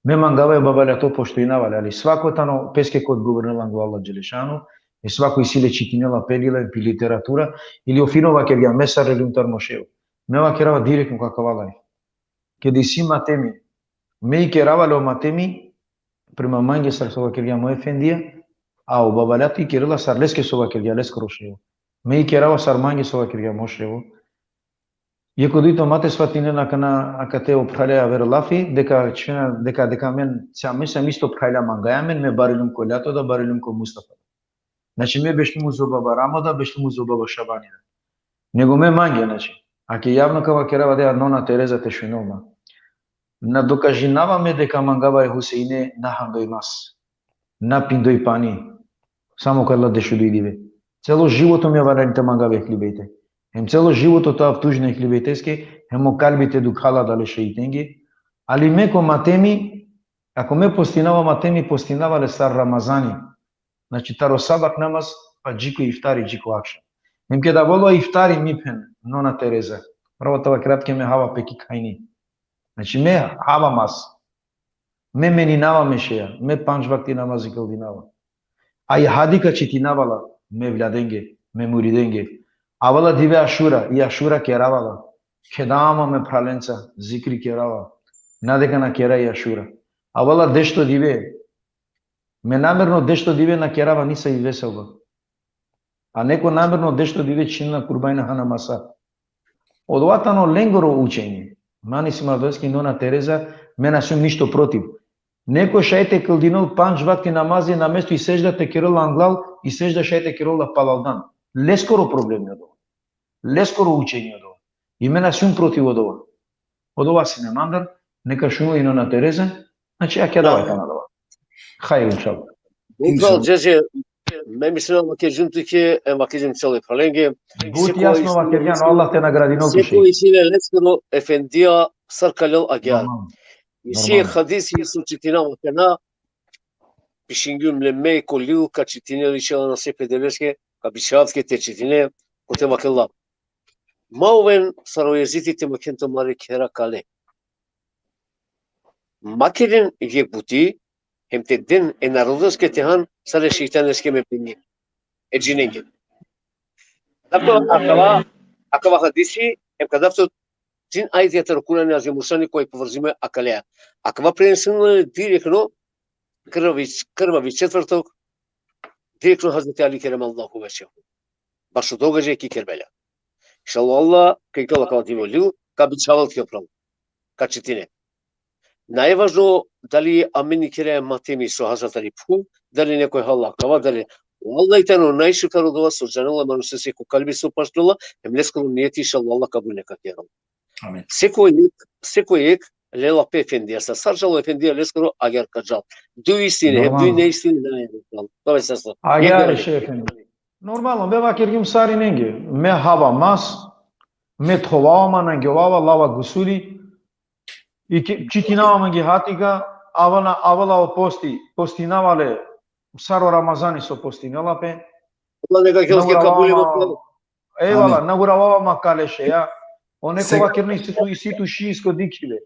Me mangava e baba Lato, poštujnava le, ali svako tano peske ka odgovorinel anglo Allah Dželešanu, e svako isi le čitinela pe lila pi literatura, ili o fino vakergja, me sar lelum tar mo ševo. Me vakerava direktno ko akava lafi. Keda isi Matemi, me ikerava le o Matemi, prema mange sar so vakergja mo efendija, a o baba Lato ikerela sar leske so vakergja leskoro ševo. Me ikerava sar mange so vakergja mo ševo. Jekh o dujto ma te svatinena akana, akate o phrale aver lafi, deka čhena, deka, deka amen, se amen, se amen isto phralja mangaja amen, me barilum ko Lato da, barilum ko Mustafa. Znači, me bešlum uzo baba Ramo da, bešlum uzo baba Šabani da. Nego me mange, znači. Ake javno ka vakerava deka nona Tereza te šunel ma. Na dokažinava me deka mangava e Huseine na handoj mas, na pindoj pani, samo kala dešuduj dive. Celo životo me valjani te mangava e hlibejte. Hem celo životo te av tužna e hlibejteske, hem mo kalbi te dukhala adale šeitenge. Ali me ko Matemi, ako me postinava Matemi, postinava le sar Ramazani. Znači, taro sabah namaz, pa dži ko iftari, dži ko akšam. Hem keda avela o iftari mi phen, nona Tereza. Prvo te vakerav deka me hava peki khajni. Znači, me hava mas. Me meninava me šeja, me pandž vakti namazi kldinava. A i hadika čitinava la, me vladenge, me muridenge. Avela dive Ašura, i Ašura kerava la. Kedava ma me phralenca, zikri kerava. Na deka na kera i Ašura. Avela dešto dive. Me namerno dešto dive na kerava nisavi veselba. A neko namerno dešto dive čhinena kurbani, na hana masa. Odova tano lengoro učenje. Man isi ma doleske nona Tereza, me na sijum ništo protiv. Neko šaj te kldinol pandž vakti namazi, namesto i sedžda te kerol anglal, i sedžda šaj te kerol la palaldan. Leskoro problemi odova. Leskoro učenje odova. I me na sijum protiv odova. Odova sine mandar, neka šunel i nona Tereza, znači, ake adava tano adava. Hajr, inšallah. Bukval, inšallah. Džedže, me mislinav vakergjum tuke, e, vakergjum cele phralenge. But jasno vakergjan, Allah te nagradinol tu, šejh. Seko isi le leskoro efendija sar ka lel agjaar. Normalno. Isi e hadisi so čitinava akana, pišingjum le me, ko lil ka čitinel inšallah nasip e Devleske, ka bičhalav tuke te čitine, kote vakerela: Ma oven sar o Jezidi te makhen tumare khera kale. Ma keren jekh buti, hem te den e narodoske te han sar e šejtaneske me pini, e džinenge. Dakle, akava, akava hadisi, hem ka dav tut trin ajetija taro Kurani Azimušani koj povrzime akaleja. Akava prenesime direktno Krvavi, Krvavi četvrtok, Direktno Hazreti Ali keremallahu većhehu. Bašo događaj ki Kerbela. Inšallah, Allah, kaj kala kala ti volju, ka bičhavel ti opral. Ka čitine. Nae važno dali amen ikere matemi so Hazreti Ali phu, dali nekoj hala kava, dali o Allah i tano najšukar odova so džanela manušese ko kalbi so pašljola, hem leskoro nijeti, inšallah, Allah kabul neka kerol. Amin. Seko jek, seko jek lela pe efendija sa. Sar džal o efendija leskoro, agjar ka džal. Duj istine, hem duj neistine, nae. To je sa. Agjar, šejh efendi. Normalno, me vakergjum sarinenge. Me hava mas, me thovava, ma nangjovava, lava gusuli, i ke-, čitinava mange hatika, avana, avala o posti, postinava le sar o Ramazani so postinela pe. Allah neka kerol ke kabul. Ejvala, na guravava ma kale šeja. O neko vakerno isi tu, isi tu šiisko dikhibe.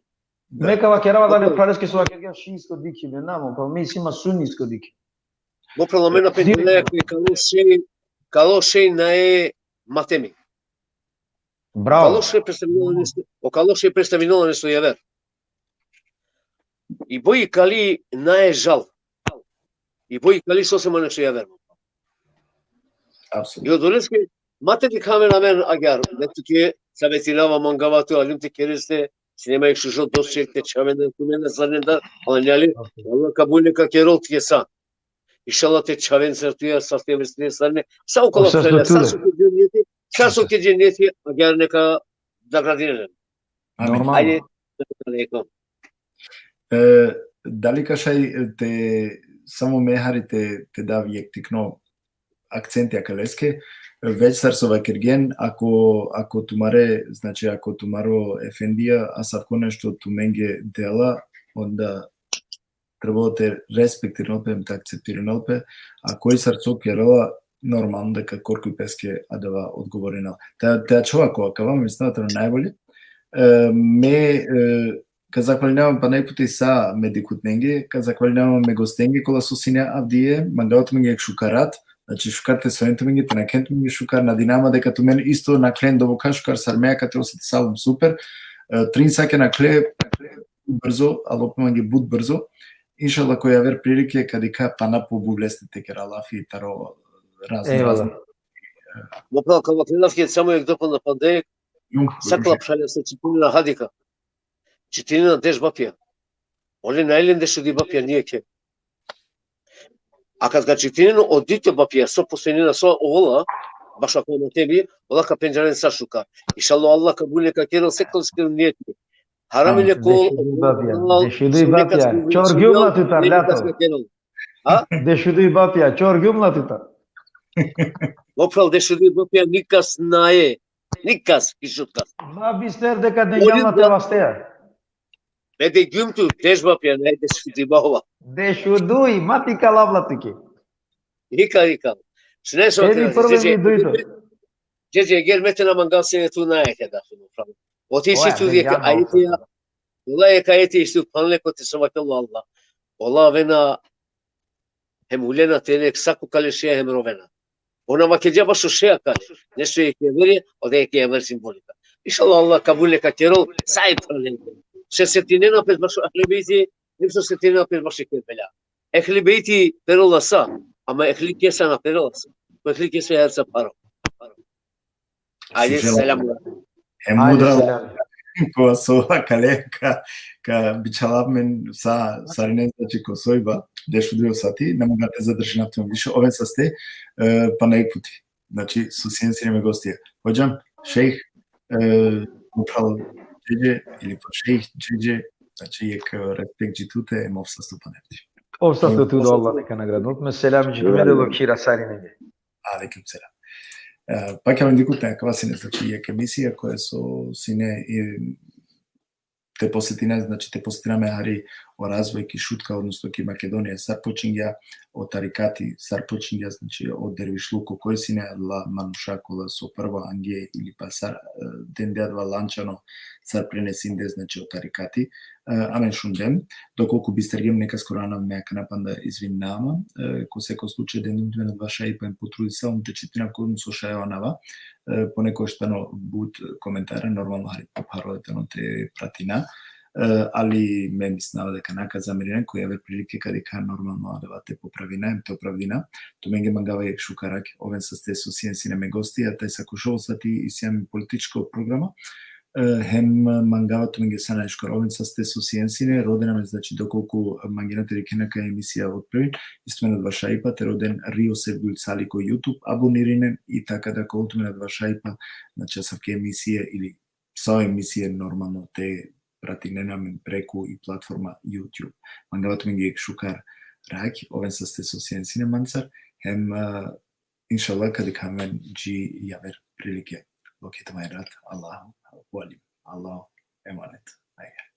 Me ka vakerava dali o phrareske so vakergja šiisko dikhibe. Na mo, pa me isi ma sunnisko dikhibe. Mo phral, amen na pendela ke kalo šej, kalo šej nae matemi. Bravo. Kalo šej predstavinela nešto, o kalo šej predstavinela nešto javer. I boj i kali nae džal. I boj i kali sose ma nešto javer. Apsolutno. I odoleske, ma te dikha amen, amen agjar, me tuke savetinava, mangava tu alim te kereste, sine ma jek šužo dost šej te čhaven tumen sarinen da, ali njali, Allah kabul neka kerol tuke sa. Inšallah te čhaven sar tuja, sa te vesne sarine, sa okola phralja, sa so ke dženneti, sa so ke dženneti, agjar neka nagradinen. Amin. Normalno. Ajde, alejkum. E, dali ka šaj te, samo me hari te, te dav jek tikno akcenti akaleske, već sar so vakergjen, ako, ako tumare, znači, ako tumaro efendija asavko nešto tumenge dela, onda trebalo te respektirinel pe, te akceptirinel pe, a koj sar so kerela, normalno deka korkoj peske adava odgovorinel. Te, te ačhova ko akava, mislinav tano najbolje. E, me, e, ka zahvalinav amen pana jek puti sa me dikhutnenge, ka zahvalinav amen me gostenge kola so sine avdive, mangava tumenge jek šukar rat, znači šukar te sojen tumenge, te nakhen tumenge šukar, nadinav ma deka tumen isto nakhlen dovka šukar sar me, akate osetinava super. E, trin sake nakhle brzo, alo pe mange but brzo. Inšallah, ko javer prilike, ka dikha pana po but leste te kera lafi taro razno, Ejvala. Razno. Mo phral, ka vakerel lafi samo jek dopuna panda jek, sa kola phralja so čitinena hadika. Čitinena deš bapja. Ole nae len dešuduj bapja nijekhe. A kad ka čitinen o dujto bapja, so postojnena, so ola, bašo akava matemi, ola ka pendžaren sa šukar. Inšallah, Allah kabul neka kerol sekoskoro nijeti. Haram ine kol, Dešuduj bapja, dešuduj bapja. Čorgjum la tutar, Lato. Dešuduj bapja, čorgjum la tutar. Mo phral, dešuduj bapja nikas nae. Nikas, ki Šutka. Ma bister deka dengjam la te vasteja. Me dengjum tu, deš bapja, nae dešuduj bapja. Dešuduj, ma te ikalav la tuke. Ika, ika. Šune so. Evi prvo mi dujto. Džedže, agjar me te na mangav sine tu nae ke da, mo phral. Oti isi tu jek ajeti, ola jek ajeti isi tu phanle kote so vakerela Allah. Ola avena hem hulena te len sa ko kale šeja hem rovena. Ona vakergja bašo šeja kale. Nešto jek javer, oda jek javer simbolika. Inšallah, Allah kabul neka kerol, sa i phanle. Se setinena pes bašo Ehli Bejti, hem so setinena pes bašo Kerbela. Ehli Bejti perola sa, ama Ehli Kesa na perola sa. Ko Ehli Kesa hersa pharo. Ajde, selam. E mudra, ko so kale ka, ka bičhalav amen sa sarinen, znači, ko sojba, dešuduj sati, na mangav te zadržinav tumen više, oven saste, e, pana jek puti. Znači, so sien sine me gostija. Hodžam, šejh, e, upral Džedže, ili po šejh Džedže, znači, jek, e, respekt dži tute, em ov sasto pana jek puti. Ov sasto tu, da Allah neka nagradinel tumen. Selam dži tumen, delo khira sarinenge. Alejkum selam. E, pa ka me dikhutne, akava sine, znači, jek emisija koja so sine, e, te posetina, znači, te posetina me hari o razvoj ki Šutka, odnosno ki Makedonija, sar počingja, o tarikati sar počingja, znači, o dervišluko koj sine, adala manuša kola so prvo ange ili pa sar, e, dende adava lančano, sar prenesinde, znači, o tarikati, e, amen šundem, dokolku bistergjem nekaskoro, anav me akana panda, izvinava ma, e, ko seko slučaj dendum tumen adava šajipa hem potrudisava ma te čitinav kote so šaj anava, e, ponekogaš tano but komentara, normalno hari pharo tano te pratina, E, ali me mislinava deka na ka zamerinen, ko javer prilike ka dikha normalno adava te popravina, em te opravdina. Tumenge mangava jekh šukar rakj, oven saste so sien sine me gosti, a tajsa ko šov sati isi amen političko programa. E, hem mangava tumenge sa najšukar, oven saste so sien sine, roden amen, znači, dokolku mangena te dikhena kaj emisija otprevin, isto amen adava šajipa te roden Rio Sevgul Sali ko YouTube, abonirinen i taka da ka ovel tumen adava šajipa, znači, asavke emisije ili sa o emisije normalno te pratinen amen preku i platforma YouTube. Mangava tumenge jekh šukar rakj, oven saste so sien sine mancar, hem, e, inšallah ka dikha amen dži javer prilike. Lokhe tumen rat, Allahu alim. Allahu emanet. Ajde.